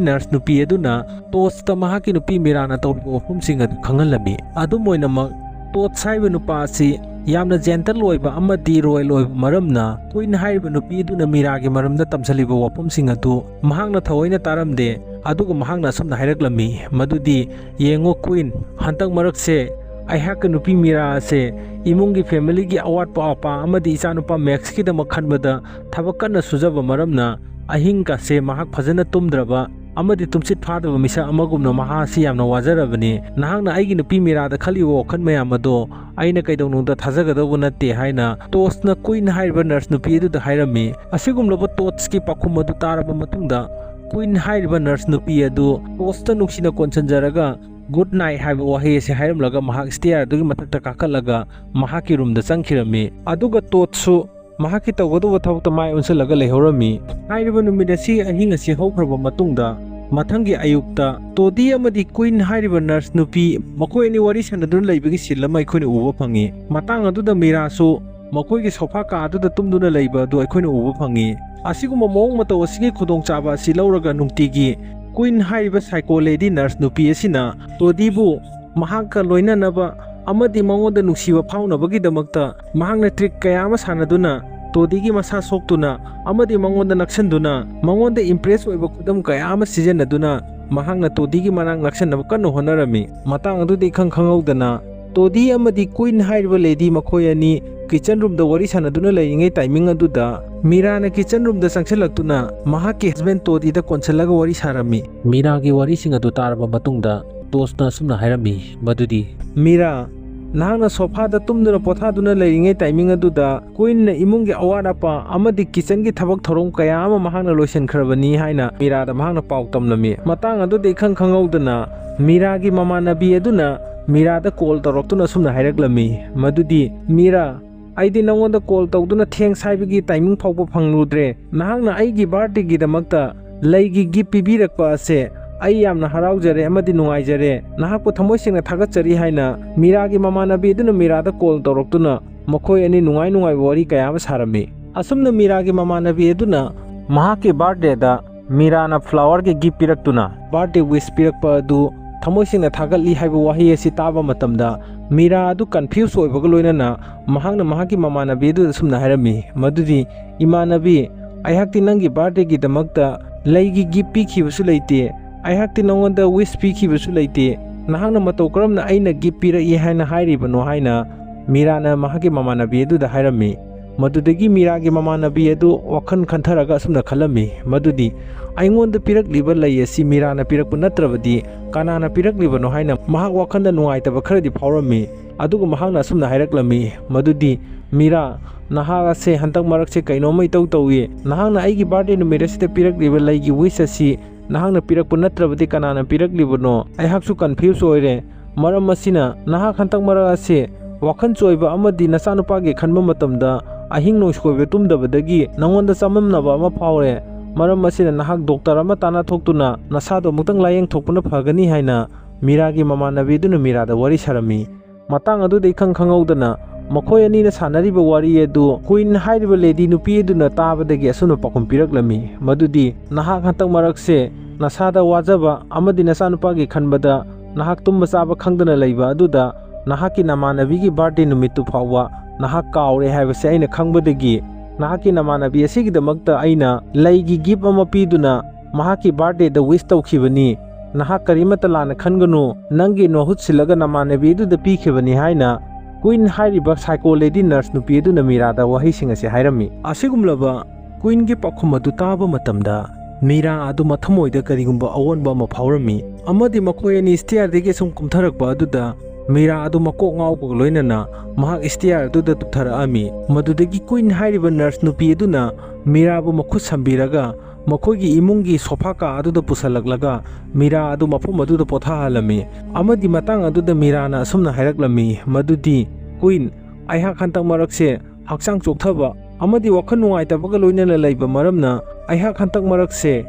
ꯅꯔꯁ ꯅꯨꯄꯤ ꯑꯗꯨꯅ ꯇꯣꯠꯁꯇ ꯃꯍꯥꯛꯀꯤ ꯅꯨꯄꯤ ꯃꯤꯔꯥꯅ ꯇꯧꯔꯤꯕ ꯋꯥꯐꯝꯁꯤꯡ ꯑꯗꯨ ꯈꯪꯍꯜꯂꯝꯃꯤ꯫ ꯑꯗꯨꯝ ꯑꯣꯏꯅꯃꯛ, ꯇꯣꯠꯁ ꯍꯥꯏꯔꯤꯕ ꯅꯨꯄꯥ ꯑꯁꯤ ꯌꯥꯝꯅ ꯖꯦꯟꯇꯜ ꯑꯣꯏꯕ ꯑꯃꯗꯤ ꯔꯣꯌꯦꯜ ꯑꯣꯏꯕ ꯃꯔꯝꯅ ꯀ꯭ꯋꯤꯟ ꯍꯥꯏꯔꯤꯕ ꯅꯨꯄꯤ ꯑꯗꯨꯅ ꯃꯤꯔꯥꯒꯤ ꯃꯔꯝꯗ ꯇꯝꯁꯤꯜꯂꯤꯕ ꯋꯥꯐꯝꯁꯤꯡ ꯑꯗꯨ ꯃꯍꯥꯛꯅ ꯊꯑꯣꯏꯅ ꯇꯥꯔꯝꯗꯦ꯫ ꯑꯗꯨꯒ ꯃꯍꯥꯛꯅ ꯑꯁꯨꯝꯅ ꯍꯥꯏꯔꯛꯂꯝꯃꯤ, ꯃꯗꯨꯗꯤ, "ꯌꯦꯡꯉꯨ ꯀ꯭ꯋꯤꯟ, ꯍꯟꯗꯛ ꯃꯔꯛꯁꯦ ꯑꯩꯍꯥꯛꯀꯤ ꯅꯨꯄꯤ ꯃꯤꯔꯥ ꯑꯁꯦ ꯏꯃꯨꯡꯒꯤ ꯐꯦꯃꯤꯂꯤꯒꯤ ꯑꯋꯥꯠꯄ ꯑꯄꯥ ꯑꯃꯗꯤ ꯏꯆꯥꯅꯨꯄꯥ ꯃꯦꯛꯁꯀꯤꯗꯃꯛ ꯈꯟꯕꯗ ꯊꯕꯛ ꯀꯟꯅ ꯁꯨꯖꯕ ꯃꯔꯝꯅ ꯑꯍꯤꯡꯒꯁꯦ ꯃꯍꯥꯛ ꯐꯖꯅ ꯇꯨꯝꯗ꯭ꯔꯕ ꯑꯃꯗꯤ ꯇꯨꯝꯁꯤꯠ ꯐꯥꯗꯕ ꯃꯤꯁꯛ ꯑꯃꯒꯨꯝꯅ ꯃꯍꯥꯛ ꯑꯁꯤ ꯌꯥꯝꯅ ꯋꯥꯖꯔꯕꯅꯤ꯫ ꯅꯍꯥꯛꯅ ꯑꯩꯒꯤ ꯅꯨꯄꯤ ꯃꯤꯔꯥꯗ ꯈꯜꯂꯤꯕ ꯋꯥꯈꯜ ꯃꯌꯥꯝ ꯑꯗꯣ ꯑꯩꯅ ꯀꯩꯗꯧꯅꯨꯡꯗ ꯊꯥꯖꯒꯗꯧꯕ ꯅꯠꯇꯦ" ꯍꯥꯏꯅ ꯇꯣꯠꯁꯅ ꯀ꯭ꯋꯤꯟ ꯍꯥꯏꯔꯤꯕ ꯅꯔꯁ ꯅꯨꯄꯤ ꯑꯗꯨꯗ ꯍꯥꯏꯔꯝꯃꯤ꯫ ꯑꯁꯤꯒꯨꯝꯂꯕ ꯇꯣꯠꯁꯀꯤ ꯄꯥꯎꯈꯨꯝ ꯑꯗꯨ ꯇꯥꯔꯕ ꯃꯇꯨꯡꯗ ꯀ꯭ꯋꯤꯟ ꯍꯥꯏꯔꯤꯕ ꯅꯔꯁ ꯅꯨꯄꯤ ꯑꯗꯨ ꯇꯣꯠꯁꯇ ꯅꯨꯡꯁꯤꯅ ꯀꯣꯟꯁꯤꯟꯖꯔꯒ "ꯒꯨꯗ ꯅꯥꯏꯠ" ꯍꯥꯏꯕ ꯋꯥꯍꯩ ꯑꯁꯤ ꯍꯥꯏꯔꯝꯂꯒ ꯃꯍꯥꯛ ꯁ꯭ꯇꯦꯌꯔꯗꯨꯒꯤ ꯃꯊꯛꯇ ꯀꯥꯈꯠꯂꯒ ꯃꯍꯥꯛꯀꯤ ꯔꯨꯝꯗ ꯆꯪꯈꯤꯔꯝꯃꯤ꯫ ꯑꯗꯨꯒ ꯇꯣꯠꯁꯨ ꯃꯍꯥꯛꯀꯤ ꯇꯧꯒꯗꯧꯕ ꯊꯕꯛꯇ ꯃꯥꯏ ꯑꯣꯟꯁꯤꯜꯂꯒ ꯂꯩꯍꯧꯔꯝꯃꯤ꯫ ꯍꯥꯏꯔꯤꯕ ꯅꯨꯃꯤꯠ ꯑꯁꯤ ꯑꯍꯤꯡ ꯑꯁꯤ ꯍꯧꯈ꯭ꯔꯕ ꯃꯇꯨꯡꯗ ꯃꯊꯪꯒꯤ ꯑꯌꯨꯛꯇ ꯇꯣꯗꯤ ꯑꯃꯗꯤ ꯀꯨꯏꯟ ꯍꯥꯏꯔꯤꯕ ꯅꯔꯁ ꯅꯨꯄꯤ, ꯃꯈꯣꯏ ꯑꯅꯤ ꯋꯥꯔꯤ ꯁꯥꯟꯅꯗꯨꯅ ꯂꯩꯕꯒꯤ ꯁꯤꯟ ꯑꯃ ꯑꯩꯈꯣꯏꯅ ꯎꯕ ꯐꯪꯉꯤ꯫ ꯃꯇꯥꯡ ꯑꯗꯨꯗ ꯃꯤꯔꯥꯁꯨ ꯃꯈꯣꯏꯒꯤ ꯁꯣꯐꯥ ꯀꯥ ꯑꯗꯨꯗ ꯇꯨꯝꯗꯨꯅ ꯂꯩꯕ ꯑꯗꯨ ꯑꯩꯈꯣꯏꯅ ꯎꯕ ꯐꯪꯉꯤ꯫ ꯑꯁꯤꯒꯨꯝꯕ ꯃꯑꯣꯡ ꯃꯇꯧ ꯑꯁꯤꯒꯤ ꯈꯨꯗꯣꯡꯆꯥꯕ ꯑꯁꯤ ꯂꯧꯔꯒ ꯅꯨꯡꯇꯤꯒꯤ ꯀꯨꯏꯟ ꯍꯥꯏꯔꯤꯕ ꯁꯥꯏꯀꯣ ꯂꯦꯗꯤ ꯅꯔꯁ ꯅꯨꯄꯤ ꯑꯁꯤꯅ ꯇꯣꯗꯤꯕꯨ ꯃꯍꯥꯛꯀ ꯂꯣꯏꯅꯅꯕ ꯑꯃꯗꯤ ꯃꯉꯣꯟꯗ ꯅꯨꯡꯁꯤꯕ ꯐꯥꯎꯅꯕꯒꯤꯗꯃꯛꯇ ꯃꯍꯥꯛꯅ ꯇ꯭ꯔꯤꯛ ꯀꯌꯥ ꯑꯃ ꯁꯥꯟꯅꯗꯨꯅ ꯇꯣꯗꯤꯒꯤ ꯃꯁꯥ ꯁꯣꯛꯇꯨꯅ ꯑꯃꯗꯤ ꯃꯉꯣꯟꯗ ꯅꯛꯁꯟꯗꯨꯅ ꯃꯉꯣꯟꯗ ꯏꯝꯄ꯭ꯔꯦꯁ ꯑꯣꯏꯕ ꯈꯨꯗꯝ ꯀꯌꯥ ꯑꯃ ꯁꯤꯖꯤꯟꯅꯗꯨꯅ ꯃꯍꯥꯛꯅ ꯇꯣꯗꯤꯒꯤ ꯃꯅꯥꯛ ꯅꯛꯁꯟꯅꯕ ꯀꯟꯅ ꯍꯣꯠꯅꯔꯝꯃꯤ꯫ ꯃꯇꯥꯡ ꯑꯗꯨꯗ ꯏꯈꯪ ꯈꯪꯍꯧꯗꯅ ꯇꯣꯗꯤ ꯑꯃꯗꯤ ꯀꯨꯏꯟ ꯍꯥꯏꯔꯤꯕ ꯂꯦꯗꯤ ꯃꯈꯣꯏ ꯑꯅꯤ ꯀꯤꯆꯟ ꯔꯨꯝꯗ ꯋꯥꯔꯤ ꯁꯥꯟꯅꯗꯨꯅ ꯂꯩꯔꯤꯉꯩ ꯇꯥꯏꯃꯤꯡ ꯑꯗꯨꯗ ꯃꯤꯔꯥꯅ ꯀꯤꯆꯟ ꯔꯨꯝꯗ ꯆꯪꯁꯤꯜꯂꯛꯇꯨꯅ ꯃꯍꯥꯛꯀꯤ ꯍꯁꯕꯦꯟ ꯇꯣꯗꯤꯗ ꯀꯣꯟꯁꯤꯜꯂꯒ ꯋꯥꯔꯤ ꯁꯥꯔꯝꯃꯤ꯫ ꯃꯤꯔꯥꯒꯤ ꯋꯥꯔꯤꯁꯤꯡ ꯑꯗꯨ ꯇꯥꯔꯕ ꯃꯇꯨꯡꯗ ꯇꯣꯁꯅ ꯑꯁꯨꯝꯅ ꯍꯥꯏꯔꯝꯃꯤ ꯃꯗꯨꯗꯤ, "ꯃꯤꯔꯥ, ꯅꯍꯥꯛꯅ ꯁꯣꯐꯥꯗ ꯇꯨꯝꯗꯨꯅ ꯄꯣꯊꯥꯗꯨꯅ ꯂꯩꯔꯤꯉꯩ ꯇꯥꯏꯃꯤꯡ ꯑꯗꯨꯗ ꯀꯨꯏꯟꯅ ꯏꯃꯨꯡꯒꯤ ꯑꯋꯥꯠ ꯑꯄꯥ ꯑꯃꯗꯤ ꯀꯤꯆꯟꯒꯤ ꯊꯕꯛ ꯊꯧꯔꯝ ꯀꯌꯥ ꯑꯃ ꯃꯍꯥꯛꯅ ꯂꯣꯏꯁꯤꯟꯈ꯭ꯔꯕꯅꯤ" ꯍꯥꯏꯅ ꯃꯤꯔꯥꯗ ꯃꯍꯥꯛꯅ ꯄꯥꯎ ꯇꯝꯂꯝꯃꯤ꯫ ꯃꯇꯥꯡ ꯑꯗꯨꯗ ꯏꯈꯪ ꯈꯪꯍꯧꯗꯅ ꯃꯤꯔꯥꯒꯤ ꯃꯃꯥꯟꯅꯕꯤ ꯑꯗꯨꯅ ꯃꯤꯔꯥꯗ ꯀꯣꯜ ꯇꯧꯔꯛꯇꯨꯅ ꯑꯁꯨꯝꯅ ꯍꯥꯏꯔꯛꯂꯝꯃꯤ ꯃꯗꯨꯗꯤ, "ꯃꯤꯔꯥ, ꯑꯩꯗꯤ ꯅꯉꯣꯟꯗ ꯀꯣꯜ ꯇꯧꯗꯨꯅ ꯊꯦꯡꯁ ꯍꯥꯏꯕꯒꯤ ꯇꯥꯏꯃꯤꯡ ꯐꯥꯎꯕ ꯐꯪꯂꯨꯗ꯭ꯔꯦ꯫ ꯅꯍꯥꯛꯅ ꯑꯩꯒꯤ ꯕꯥꯔꯗꯦꯒꯤꯗꯃꯛꯇ ꯂꯩꯒꯤ ꯒꯤꯐ ꯄꯤꯕꯤꯔꯛꯄ ꯑꯁꯦ ꯑꯩ ꯌꯥꯝꯅ ꯍꯔꯥꯎꯖꯔꯦ ꯑꯃꯗꯤ ꯅꯨꯡꯉꯥꯏꯖꯔꯦ꯫ ꯅꯍꯥꯛꯄꯨ ꯊꯃꯣꯏ ꯁꯦꯡꯅ ꯊꯥꯒꯠꯆꯔꯤ" ꯍꯥꯏꯅ ꯃꯤꯔꯥꯒꯤ ꯃꯃꯥꯟꯅꯕꯤ ꯑꯗꯨꯅ ꯃꯤꯔꯥꯗ ꯀꯣꯜ ꯇꯧꯔꯛꯇꯨꯅ ꯃꯈꯣꯏ ꯑꯅꯤ ꯅꯨꯡꯉꯥꯏ ꯅꯨꯡꯉꯥꯏꯕ ꯋꯥꯔꯤ ꯀꯌꯥ ꯑꯃ ꯁꯥꯔꯝꯃꯤ꯫ ꯑꯁꯨꯝꯅ ꯃꯤꯔꯥꯒꯤ ꯃꯃꯥꯟꯅꯕꯤ ꯑꯗꯨꯅ ꯃꯍꯥꯛꯀꯤ ꯕꯥꯔꯗꯦꯗ ꯃꯤꯔꯥꯅ ꯐ꯭ꯂꯥꯋꯔꯒꯤ ꯒꯤꯐ ꯄꯤꯔꯛꯇꯨꯅ ꯕꯥꯔꯗꯦ ꯋꯤꯁ ꯄꯤꯔꯛꯄ ꯑꯗꯨ ꯊꯃꯣꯏ ꯁꯦꯡꯅ ꯊꯥꯒꯠꯂꯤ ꯍꯥꯏꯕ ꯋꯥꯍꯩ ꯑꯁꯤ ꯇꯥꯕ ꯃꯇꯝꯗ ꯃꯤꯔꯥ ꯑꯗꯨ ꯀꯟꯐ꯭ꯌꯨꯁ ꯑꯣꯏꯕꯒ ꯂꯣꯏꯅꯅ ꯃꯍꯥꯛꯅ ꯃꯍꯥꯛꯀꯤ ꯃꯃꯥꯟꯅꯕꯤ ꯑꯗꯨꯗ ꯑꯁꯨꯝꯅ ꯍꯥꯏꯔꯝꯃꯤ ꯃꯗꯨꯗꯤ, "ꯏꯃꯥꯟꯅꯕꯤ, ꯑꯩꯍꯥꯛꯇꯤ ꯅꯪꯒꯤ ꯕꯥꯔꯗꯦꯒꯤꯗꯃꯛꯇ ꯂꯩꯒꯤ ꯒꯤꯐ ꯄꯤꯈꯤꯕꯁꯨ ꯂꯩꯇꯦ, ꯑꯩꯍꯥꯛꯇꯤ ꯅꯉꯣꯟꯗ ꯋꯤꯁ ꯄꯤꯈꯤꯕꯁꯨ ꯂꯩꯇꯦ, ꯅꯍꯥꯛꯅ ꯃꯇꯧ ꯀꯔꯝꯅ ꯑꯩꯅ ꯒꯤꯐ ꯄꯤꯔꯛꯏ ꯍꯥꯏꯅ ꯍꯥꯏꯔꯤꯕꯅꯣ?" ꯍꯥꯏꯅ ꯃꯤꯔꯥꯅ ꯃꯍꯥꯛꯀꯤ ꯃꯃꯥꯟꯅꯕꯤ ꯑꯗꯨꯗ ꯍꯥꯏꯔꯝꯃꯤ꯫ ꯃꯗꯨꯗꯒꯤ ꯃꯤꯔꯥꯒꯤ ꯃꯃꯥꯟꯅꯕꯤ ꯑꯗꯨ ꯋꯥꯈꯜ ꯈꯟꯊꯔꯒ ꯑꯁꯨꯝꯅ ꯈꯜꯂꯝꯃꯤ ꯃꯗꯨꯗꯤ, "ꯑꯩꯉꯣꯟꯗ ꯄꯤꯔꯛꯂꯤꯕ ꯂꯩ ꯑꯁꯤ ꯃꯤꯔꯥꯅ ꯄꯤꯔꯛꯄ ꯅꯠꯇ꯭ꯔꯕꯗꯤ ꯀꯅꯥꯅ ꯄꯤꯔꯛꯂꯤꯕꯅꯣ?" ꯍꯥꯏꯅ ꯃꯍꯥꯛ ꯋꯥꯈꯜꯗ ꯅꯨꯡꯉꯥꯏꯇꯕ ꯈꯔꯗꯤ ꯐꯥꯎꯔꯝꯃꯤ꯫ ꯑꯗꯨꯒ ꯃꯍꯥꯛꯅ ꯑꯁꯨꯝꯅ ꯍꯥꯏꯔꯛꯂꯝꯃꯤ ꯃꯗꯨꯗꯤ, "ꯃꯤꯔꯥ, ꯅꯍꯥꯛ ꯑꯁꯦ ꯍꯟꯗꯛ ꯃꯔꯛꯁꯦ ꯀꯩꯅꯣꯝꯃ ꯏꯇꯧ ꯇꯧꯏ꯫ ꯅꯍꯥꯛꯅ ꯑꯩꯒꯤ ꯕꯥꯔꯗꯦ ꯅꯨꯃꯤꯠ ꯑꯁꯤꯗ ꯄꯤꯔꯛꯂꯤꯕ ꯂꯩꯒꯤ ꯋꯤꯁ ꯑꯁꯤ ꯅꯍꯥꯛꯅ ꯄꯤꯔꯛꯄ ꯅꯠꯇ꯭ꯔꯕꯗꯤ ꯀꯅꯥꯅ ꯄꯤꯔꯛꯂꯤꯕꯅꯣ? ꯑꯩꯍꯥꯛꯁꯨ ꯀꯟꯐ꯭ꯌꯨꯁ ꯑꯣꯏꯔꯦ꯫ ꯃꯔꯝ ꯑꯁꯤꯅ ꯅꯍꯥꯛ ꯍꯟꯗꯛ ꯃꯔꯛ ꯑꯁꯦ ꯋꯥꯈꯜ ꯆꯣꯏꯕ ꯑꯃꯗꯤ ꯅꯆꯥꯅꯨꯄꯥꯒꯤ ꯈꯟꯕ ꯃꯇꯝꯗ ꯑꯍꯤꯡ ꯅꯣꯡꯁꯣꯏꯕ ꯇꯨꯝꯗꯕꯗꯒꯤ ꯅꯉꯣꯟꯗ ꯆꯃꯝꯅꯕ ꯑꯃ ꯐꯥꯎꯔꯦ꯫ ꯃꯔꯝ ꯑꯁꯤꯅ ꯅꯍꯥꯛ ꯗꯣꯛꯇꯔ ꯑꯃ ꯇꯥꯟꯅ ꯊꯣꯛꯇꯨꯅ ꯅꯁꯥꯗꯣ ꯑꯃꯨꯛꯇꯪ ꯂꯥꯌꯦꯡꯊꯣꯛꯄꯅ ꯐꯒꯅꯤ ꯍꯥꯏꯅ ꯃꯤꯔꯥꯒꯤ ꯃꯃꯥꯟꯅꯕꯤ ꯑꯗꯨꯅ ꯃꯤꯔꯥꯗ ꯋꯥꯔꯤ ꯁꯥꯔꯝꯃꯤ꯫ ꯃꯇꯥꯡ ꯑꯗꯨꯗ ꯏꯈꯪ ꯈꯪꯍꯧꯗꯅ ꯃꯈꯣꯏ ꯑꯅꯤꯅ ꯁꯥꯟꯅꯔꯤꯕ ꯋꯥꯔꯤ ꯑꯗꯨ ꯀꯨꯏꯟ ꯍꯥꯏꯔꯤꯕ ꯂꯦꯗꯤ ꯅꯨꯄꯤ ꯑꯗꯨꯅ ꯇꯥꯕꯗꯒꯤ ꯑꯁꯨꯝꯅ ꯄꯥꯎꯈꯨꯝ ꯄꯤꯔꯛꯂꯝꯃꯤ, ꯃꯗꯨꯗꯤ ꯅꯍꯥꯛ ꯍꯟꯇꯛ ꯃꯔꯛꯁꯦ ꯅꯁꯥꯗ ꯋꯥꯖꯕ ꯑꯃꯗꯤ ꯅꯆꯥꯅꯨꯄꯥꯒꯤ ꯈꯟꯕꯗ ꯅꯍꯥꯛ ꯇꯨꯝꯕ ꯆꯥꯕ ꯈꯪꯗꯅ ꯂꯩꯕ ꯑꯗꯨꯗ ꯅꯍꯥꯛꯀꯤ ꯅꯃꯥꯟꯅꯕꯤꯒꯤ ꯕꯥꯔꯗꯦ ꯅꯨꯃꯤꯠꯇꯨ ꯐꯥꯎꯕ ꯅꯍꯥꯛ ꯀꯥꯎꯔꯦ ꯍꯥꯏꯕꯁꯦ ꯑꯩꯅ ꯈꯪꯕꯗꯒꯤ ꯅꯍꯥꯛꯀꯤ ꯅꯃꯥꯟꯅꯕꯤ ꯑꯁꯤꯒꯤꯗꯃꯛꯇ ꯑꯩꯅ ꯂꯩꯒꯤ ꯒꯤꯐ ꯑꯃ ꯄꯤꯗꯨꯅ ꯃꯍꯥꯛꯀꯤ ꯕꯥꯔꯗꯦꯗ ꯋꯤꯁ ꯇꯧꯈꯤꯕꯅꯤ꯫ ꯅꯍꯥꯛ ꯀꯔꯤꯃꯠꯇ ꯂꯥꯟꯅ ꯈꯟꯒꯅꯨ, ꯅꯪꯒꯤ ꯃꯍꯨꯠ ꯁꯤꯜꯂꯒ ꯅꯃꯥꯟꯅꯕꯤ ꯑꯗꯨꯗ ꯄꯤꯈꯤꯕꯅꯤ ꯍꯥꯏꯅ ꯀꯨꯏꯟ ꯍꯥꯏꯔꯤꯕ ꯁꯥꯏꯀꯣ ꯂꯦꯗꯤ ꯅꯔꯁ ꯅꯨꯄꯤ ꯑꯗꯨꯅ ꯃꯤꯔꯥꯗ ꯋꯥꯍꯩꯁꯤꯡ ꯑꯁꯤ ꯍꯥꯏꯔꯝꯃꯤ꯫ ꯑꯁꯤꯒꯨꯝꯂꯕ ꯀꯨꯏꯟꯒꯤ ꯄꯥꯎꯈꯨꯝ ꯑꯗꯨ ꯇꯥꯕ ꯃꯇꯝꯗ ꯃꯤꯔꯥ ꯑꯗꯨ ꯃꯊꯃꯣꯏꯗ ꯀꯔꯤꯒꯨꯝꯕ ꯑꯑꯣꯟꯕ ꯑꯃ ꯐꯥꯎꯔꯝꯃꯤ ꯑꯃꯗꯤ ꯃꯈꯣꯏ ꯑꯅꯤ ꯁ꯭ꯇꯦꯌꯔꯗꯒꯤ ꯑꯁꯨꯝ ꯀꯨꯝꯊꯔꯛꯄ ꯑꯗꯨꯗ ꯃꯤꯔꯥ ꯑꯗꯨ ꯃꯀꯣꯛ ꯉꯥꯎꯕꯒ ꯂꯣꯏꯅꯅ ꯃꯍꯥꯛ ꯁ꯭ꯇꯦꯌꯔ ꯑꯗꯨꯗ ꯇꯨꯞꯊꯔꯛꯑꯝꯃꯤ꯫ ꯃꯗꯨꯗꯒꯤ ꯀꯨꯏꯟ ꯍꯥꯏꯔꯤꯕ ꯅꯔꯁ ꯅꯨꯄꯤ ꯑꯗꯨꯅ ꯃꯤꯔꯥꯕꯨ ꯃꯈꯨꯠ ꯁꯝꯕꯤꯔꯒ ꯃꯈꯣꯏꯒꯤ ꯏꯃꯨꯡꯒꯤ ꯁꯣꯐꯥ ꯀꯥ ꯑꯗꯨꯗ ꯄꯨꯁꯜꯂꯛꯂꯒ ꯃꯤꯔꯥ ꯑꯗꯨ ꯃꯐꯝ ꯑꯗꯨꯗ ꯄꯣꯊꯥꯍꯜꯂꯝꯃꯤ ꯑꯃꯗꯤ ꯃꯇꯥꯡ ꯑꯗꯨꯗ ꯃꯤꯔꯥꯅ ꯑꯁꯨꯝꯅ ꯍꯥꯏꯔꯛꯂꯝꯃꯤ ꯃꯗꯨꯗꯤ, "ꯀꯨꯏꯟ, ꯑꯩꯍꯥꯛ ꯍꯟꯇꯛ ꯃꯔꯛꯁꯦ ꯍꯛꯆꯥꯡ ꯆꯣꯛꯊꯕ ꯑꯃꯗꯤ ꯋꯥꯈꯜ ꯅꯨꯡꯉꯥꯏꯇꯕꯒ ꯂꯣꯏꯅꯅ ꯂꯩꯕ ꯃꯔꯝꯅ ꯑꯩꯍꯥꯛ ꯍꯟꯇꯛ ꯃꯔꯛꯁꯦ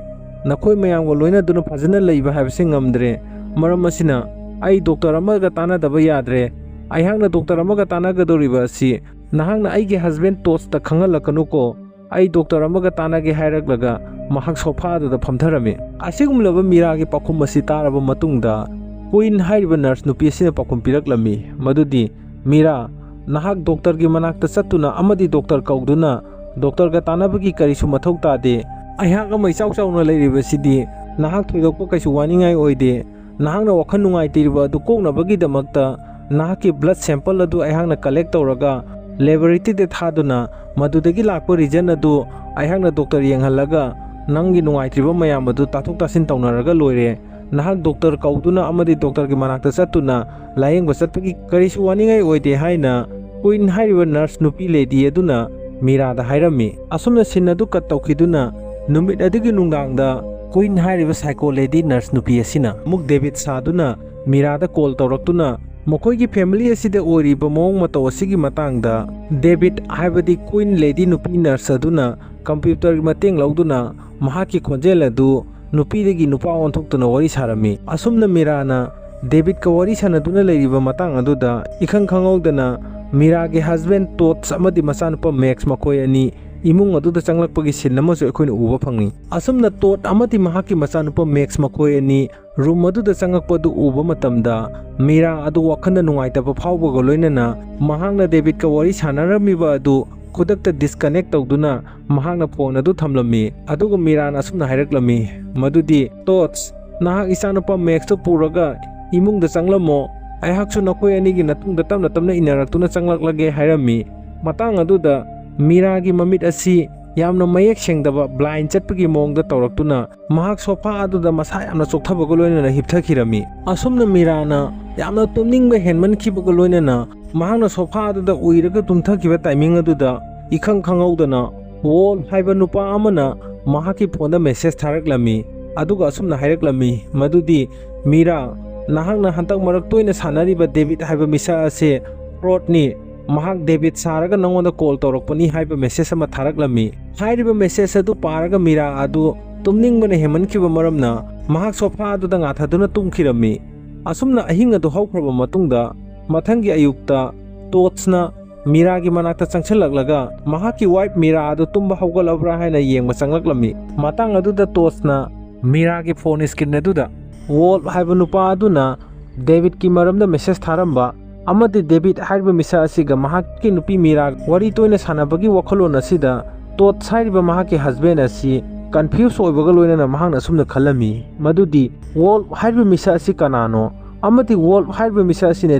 ꯅꯈꯣꯏ ꯃꯌꯥꯝꯒ ꯂꯣꯏꯅꯗꯨꯅ ꯐꯖꯅ ꯂꯩꯕ ꯍꯥꯏꯕꯁꯤ ꯉꯝꯗ꯭ꯔꯦ꯫ ꯃꯔꯝ ꯑꯁꯤꯅ ꯑꯩ ꯗꯣꯛꯇꯔ ꯑꯃꯒ ꯇꯥꯟꯅꯗꯕ ꯌꯥꯗ꯭ꯔꯦ꯫ ꯑꯩꯍꯥꯛꯅ ꯗꯣꯛꯇꯔ ꯑꯃꯒ ꯇꯥꯟꯅꯒꯗꯧꯔꯤꯕ ꯑꯁꯤ ꯅꯍꯥꯛꯅ ꯑꯩꯒꯤ ꯍꯁꯕꯦꯟ ꯇꯣꯁꯇ ꯈꯪꯍꯜꯂꯛꯀꯅꯨꯀꯣ꯫ ꯑꯩ ꯗꯣꯛꯇꯔ ꯑꯃꯒ ꯇꯥꯟꯅꯒꯦ" ꯍꯥꯏꯔꯛꯂꯒ ꯃꯍꯥꯛ ꯁꯣꯐꯥ ꯑꯗꯨꯗ ꯐꯝꯊꯔꯝꯃꯤ꯫ ꯑꯁꯤꯒꯨꯝꯂꯕ ꯃꯤꯔꯥꯒꯤ ꯄꯥꯎꯈꯨꯝ ꯑꯁꯤ ꯇꯥꯔꯕ ꯃꯇꯨꯡꯗ ꯀꯨꯏꯟ ꯍꯥꯏꯔꯤꯕ ꯅꯔꯁ ꯅꯨꯄꯤ ꯑꯁꯤꯅ ꯄꯥꯎꯈꯨꯝ ꯄꯤꯔꯛꯂꯝꯃꯤ ꯃꯗꯨꯗꯤ, "ꯃꯤꯔꯥ, ꯅꯍꯥꯛ ꯗꯣꯛꯇꯔꯒꯤ ꯃꯅꯥꯛꯇ ꯆꯠꯇꯨꯅ ꯑꯃꯗꯤ ꯗꯣꯛꯇꯔ ꯀꯧꯗꯨꯅ ꯗꯣꯛꯇꯔꯒ ꯇꯥꯟꯅꯕꯒꯤ ꯀꯔꯤꯁꯨ ꯃꯊꯧ ꯇꯥꯗꯦ꯫ ꯑꯩꯍꯥꯛ ꯑꯃ ꯏꯆꯥꯎ ꯆꯥꯎꯅ ꯂꯩꯔꯤꯕꯁꯤꯗꯤ ꯅꯍꯥꯛ ꯊꯣꯏꯗꯣꯛꯄ ꯀꯩꯁꯨ ꯋꯥꯅꯤꯡꯉꯥꯏ ꯑꯣꯏꯗꯦ꯫ ꯅꯍꯥꯛꯅ ꯋꯥꯈꯜ ꯅꯨꯡꯉꯥꯏꯇ꯭ꯔꯤꯕ ꯑꯗꯨ ꯀꯣꯛꯅꯕꯒꯤꯗꯃꯛꯇ ꯅꯍꯥꯛꯀꯤ ꯕ꯭ꯂꯗ ꯁꯦꯝꯄꯜ ꯑꯗꯨ ꯑꯩꯍꯥꯛꯅ ꯀꯂꯦꯛ ꯇꯧꯔꯒ ꯂꯦꯕꯣꯔꯦꯇꯔꯤꯗ ꯊꯥꯗꯨꯅ ꯃꯗꯨꯗꯒꯤ ꯂꯥꯛꯄ ꯔꯤꯖꯜ ꯑꯗꯨ ꯑꯩꯍꯥꯛꯅ ꯗꯣꯛꯇꯔ ꯌꯦꯡꯍꯜꯂꯒ ꯅꯪꯒꯤ ꯅꯨꯡꯉꯥꯏꯇ꯭ꯔꯤꯕ ꯃꯌꯥꯝ ꯑꯗꯨ ꯇꯥꯊꯣꯛ ꯇꯥꯁꯤꯟ ꯇꯧꯅꯔꯒ ꯂꯣꯏꯔꯦ꯫ ꯅꯍꯥꯛ ꯗꯣꯛꯇꯔ ꯀꯧꯗꯨꯅ ꯑꯃꯗꯤ ꯗꯣꯛꯇꯔꯒꯤ ꯃꯅꯥꯛꯇ ꯆꯠꯇꯨꯅ ꯂꯥꯌꯦꯡꯕ ꯆꯠꯄꯒꯤ ꯀꯔꯤꯁꯨ ꯋꯥꯅꯤꯡꯉꯥꯏ ꯑꯣꯏꯗꯦ" ꯍꯥꯏꯅ ꯀꯨꯏꯟ ꯍꯥꯏꯔꯤꯕ ꯅꯔꯁ ꯅꯨꯄꯤ ꯂꯦꯗꯤ ꯑꯗꯨꯅ ꯃꯤꯔꯥꯗ ꯍꯥꯏꯔꯝꯃꯤ꯫ ꯑꯁꯨꯝꯅ ꯁꯤꯟ ꯑꯗꯨ ꯀꯠ ꯇꯧꯈꯤꯗꯨꯅ ꯅꯨꯃꯤꯠ ꯑꯗꯨꯒꯤ ꯅꯨꯡꯗꯥꯡꯗ ꯀꯨꯏꯟ ꯍꯥꯏꯔꯤꯕ ꯁꯥꯏꯀꯣ ꯂꯦꯗꯤ ꯅꯔꯁ ꯅꯨꯄꯤ ꯑꯁꯤꯅ ꯑꯃꯨꯛ ꯗꯦꯕꯤꯠ ꯁꯥꯗꯨꯅ ꯃꯤꯔꯥꯗ ꯀꯣꯜ ꯇꯧꯔꯛꯇꯨꯅ ꯃꯈꯣꯏꯒꯤ ꯐꯦꯃꯤꯂꯤ ꯑꯁꯤꯗ ꯑꯣꯏꯔꯤꯕ ꯃꯑꯣꯡ ꯃꯇꯧ ꯑꯁꯤꯒꯤ ꯃꯇꯥꯡꯗ ꯗꯦꯕꯤꯠ ꯍꯥꯏꯕꯗꯤ ꯀ꯭ꯋꯤꯟ ꯂꯦꯗꯤ ꯅꯨꯄꯤ ꯅꯔꯁ ꯑꯗꯨꯅ ꯀꯝꯄ꯭ꯌꯨꯇꯔꯒꯤ ꯃꯇꯦꯡ ꯂꯧꯗꯨꯅ ꯃꯍꯥꯛꯀꯤ ꯈꯣꯟꯖꯦꯜ ꯑꯗꯨ ꯅꯨꯄꯤꯗꯒꯤ ꯅꯨꯄꯥ ꯑꯣꯟꯊꯣꯛꯇꯨꯅ ꯋꯥꯔꯤ ꯁꯥꯔꯝꯃꯤ꯫ ꯑꯁꯨꯝꯅ ꯃꯤꯔꯥꯅ ꯗꯦꯕꯤꯠꯀ ꯋꯥꯔꯤ ꯁꯥꯟꯅꯗꯨꯅ ꯂꯩꯔꯤꯕ ꯃꯇꯥꯡ ꯑꯗꯨꯗ ꯏꯈꯪ ꯈꯪꯍꯧꯗꯅ ꯃꯤꯔꯥꯒꯤ ꯍꯁꯕꯦꯟ ꯇꯣꯠꯁ ꯑꯃꯗꯤ ꯃꯆꯥꯅꯨꯄꯥ ꯃꯦꯛꯁ ꯃꯈꯣꯏ ꯑꯅꯤ ꯏꯃꯨꯡ ꯑꯗꯨꯗ ꯆꯪꯂꯛꯄꯒꯤ ꯁꯤꯟ ꯑꯃꯁꯨ ꯑꯩꯈꯣꯏꯅ ꯎꯕ ꯐꯪꯏ꯫ ꯑꯁꯨꯝꯅ ꯇꯣꯠ ꯑꯃꯗꯤ ꯃꯍꯥꯛꯀꯤ ꯃꯆꯥꯅꯨꯄꯥ ꯃꯦꯛꯁ ꯃꯈꯣꯏ ꯑꯅꯤ ꯔꯨꯝ ꯑꯗꯨꯗ ꯆꯪꯂꯛꯄꯗꯨ ꯎꯕ ꯃꯇꯝꯗ ꯃꯤꯔꯥ ꯑꯗꯨ ꯋꯥꯈꯜꯗ ꯅꯨꯡꯉꯥꯏꯇꯕ ꯐꯥꯎꯕꯒ ꯂꯣꯏꯅꯅ ꯃꯍꯥꯛꯅ ꯗꯦꯕꯤꯠꯀ ꯋꯥꯔꯤ ꯁꯥꯟꯅꯔꯝꯃꯤꯕ ꯑꯗꯨ ꯈꯨꯗꯛꯇ ꯗꯤꯁꯀꯅꯦꯛ ꯇꯧꯗꯨꯅ ꯃꯍꯥꯛꯅ ꯐꯣꯟ ꯑꯗꯨ ꯊꯝꯂꯝꯃꯤ꯫ ꯑꯗꯨꯒ ꯃꯤꯔꯥꯅ ꯑꯁꯨꯝꯅ ꯍꯥꯏꯔꯛꯂꯝꯃꯤ ꯃꯗꯨꯗꯤ, "ꯇꯣꯠꯁ, ꯅꯍꯥꯛ ꯏꯆꯥꯅꯨꯄꯥ ꯃꯦꯛꯁꯇꯨ ꯄꯨꯔꯒ ꯏꯃꯨꯡꯗ ꯆꯪꯂꯝꯃꯣ꯫ ꯑꯩꯍꯥꯛꯁꯨ ꯅꯈꯣꯏ ꯑꯅꯤꯒꯤ ꯃꯇꯨꯡꯗ ꯇꯞꯅ ꯇꯞꯅ ꯏꯟꯅꯔꯛꯇꯨꯅ ꯆꯪꯂꯛꯂꯒꯦ" ꯍꯥꯏꯔꯝꯃꯤ꯫ ꯃꯇꯥꯡ ꯑꯗꯨꯗ ꯃꯤꯔꯥꯒꯤ ꯃꯃꯤꯠ ꯑꯁꯤ ꯌꯥꯝꯅ ꯃꯌꯦꯛ ꯁꯦꯡꯗꯕ ꯕ꯭ꯂꯥꯏꯟ ꯆꯠꯄꯒꯤ ꯃꯑꯣꯡꯗ ꯇꯧꯔꯛꯇꯨꯅ ꯃꯍꯥꯛ ꯁꯣꯐꯥ ꯑꯗꯨꯗ ꯃꯁꯥ ꯌꯥꯝꯅ ꯆꯣꯛꯊꯕꯒ ꯂꯣꯏꯅꯅ ꯍꯤꯞꯊꯈꯤꯔꯝꯃꯤ꯫ ꯑꯁꯨꯝꯅ ꯃꯤꯔꯥꯅ ꯌꯥꯝꯅ ꯇꯨꯝꯅꯤꯡꯕ ꯍꯦꯟꯃꯟꯈꯤꯕꯒ ꯂꯣꯏꯅꯅ ꯃꯍꯥꯛꯅ ꯁꯣꯐꯥ ꯑꯗꯨꯗ ꯎꯏꯔꯒ ꯇꯨꯝꯊꯈꯤꯕ ꯇꯥꯏꯃꯤꯡ ꯑꯗꯨꯗ ꯏꯈꯪ ꯈꯪꯍꯧꯗꯅ ꯋꯣꯜ ꯍꯥꯏꯕ ꯅꯨꯄꯥ ꯑꯃꯅ ꯃꯍꯥꯛꯀꯤ ꯐꯣꯟꯗ ꯃꯦꯁꯦꯖ ꯊꯥꯔꯛꯂꯝꯃꯤ꯫ ꯑꯗꯨꯒ ꯑꯁꯨꯝꯅ ꯍꯥꯏꯔꯛꯂꯝꯃꯤ ꯃꯗꯨꯗꯤ, "ꯃꯤꯔꯥ, ꯅꯍꯥꯛꯅ ꯍꯟꯗꯛ ꯃꯔꯛ ꯇꯣꯏꯅ ꯁꯥꯟꯅꯔꯤꯕ ꯗꯦꯕꯤꯠ ꯍꯥꯏꯕ ꯃꯤꯁꯛ ꯑꯁꯦ ꯐ꯭ꯔꯣꯗꯅꯤ꯫ ꯃꯍꯥꯛ ꯗꯦꯕꯤꯠ ꯁꯥꯔꯒ ꯅꯉꯣꯟꯗ ꯀꯣꯜ ꯇꯧꯔꯛꯄꯅꯤ" ꯍꯥꯏꯕ ꯃꯦꯁꯦꯖ ꯑꯃ ꯊꯥꯔꯛꯂꯝꯃꯤ꯫ ꯍꯥꯏꯔꯤꯕ ꯃꯦꯁꯦꯖ ꯑꯗꯨ ꯄꯥꯔꯒ ꯃꯤꯔꯥ ꯑꯗꯨ ꯇꯨꯝꯅꯤꯡꯕꯅ ꯍꯦꯟꯃꯟꯈꯤꯕ ꯃꯔꯝꯅ ꯃꯍꯥꯛ ꯁꯣꯐꯥ ꯑꯗꯨꯗ ꯉꯥꯊꯗꯨꯅ ꯇꯨꯝꯈꯤꯔꯝꯃꯤ꯫ ꯑꯁꯨꯝꯅ ꯑꯍꯤꯡ ꯑꯗꯨ ꯍꯧꯈ꯭ꯔꯕ ꯃꯇꯨꯡꯗ ꯃꯊꯪꯒꯤ ꯑꯌꯨꯛꯇ ꯇꯣꯠꯁꯅ ꯃꯤꯔꯥꯒꯤ ꯃꯅꯥꯛꯇ ꯆꯪꯁꯤꯜꯂꯛꯂꯒ ꯃꯍꯥꯛꯀꯤ ꯋꯥꯏꯐ ꯃꯤꯔꯥ ꯑꯗꯨ ꯇꯨꯝꯕ ꯍꯧꯒꯠꯂꯕ꯭ꯔꯥ ꯍꯥꯏꯅ ꯌꯦꯡꯕ ꯆꯪꯂꯛꯂꯝꯃꯤ꯫ ꯃꯇꯥꯡ ꯑꯗꯨꯗ ꯇꯣꯠꯁꯅ ꯃꯤꯔꯥꯒꯤ ꯐꯣꯟ ꯁ꯭ꯀ꯭ꯔꯤꯟ ꯑꯗꯨꯗ ꯋꯣꯜ ꯍꯥꯏꯕ ꯅꯨꯄꯥ ꯑꯗꯨꯅ ꯗꯦꯕꯤꯠꯀꯤ ꯃꯔꯝꯗ ꯃꯦꯁꯦꯖ ꯊꯥꯔꯝꯕ ꯑꯃꯗꯤ ꯗꯦꯕꯤꯠ ꯍꯥꯏꯔꯤꯕ ꯃꯤꯁꯛ ꯑꯁꯤꯒ ꯃꯍꯥꯛꯀꯤ ꯅꯨꯄꯤ ꯃꯤꯔꯥ ꯋꯥꯔꯤ ꯇꯣꯏꯅ ꯁꯥꯟꯅꯕꯒꯤ ꯋꯥꯈꯜꯂꯣꯟ ꯑꯁꯤꯗ ꯇꯣꯠꯁ ꯍꯥꯏꯔꯤꯕ ꯃꯍꯥꯛꯀꯤ ꯍꯁꯕꯦꯟ ꯑꯁꯤ ꯀꯟꯐ꯭ꯌꯨꯁ ꯑꯣꯏꯕꯒ ꯂꯣꯏꯅꯅ ꯃꯍꯥꯛꯅ ꯑꯁꯨꯝꯅ ꯈꯜꯂꯝꯃꯤ ꯃꯗꯨꯗꯤ, "ꯋꯣꯜ ꯍꯥꯏꯔꯤꯕ ꯃꯤꯁꯛ ꯑꯁꯤ ꯀꯅꯥꯅꯣ? ꯑꯃꯗꯤ ꯋꯣꯜ ꯍꯥꯏꯔꯤꯕ ꯃꯤꯁꯛ ꯑꯁꯤꯅ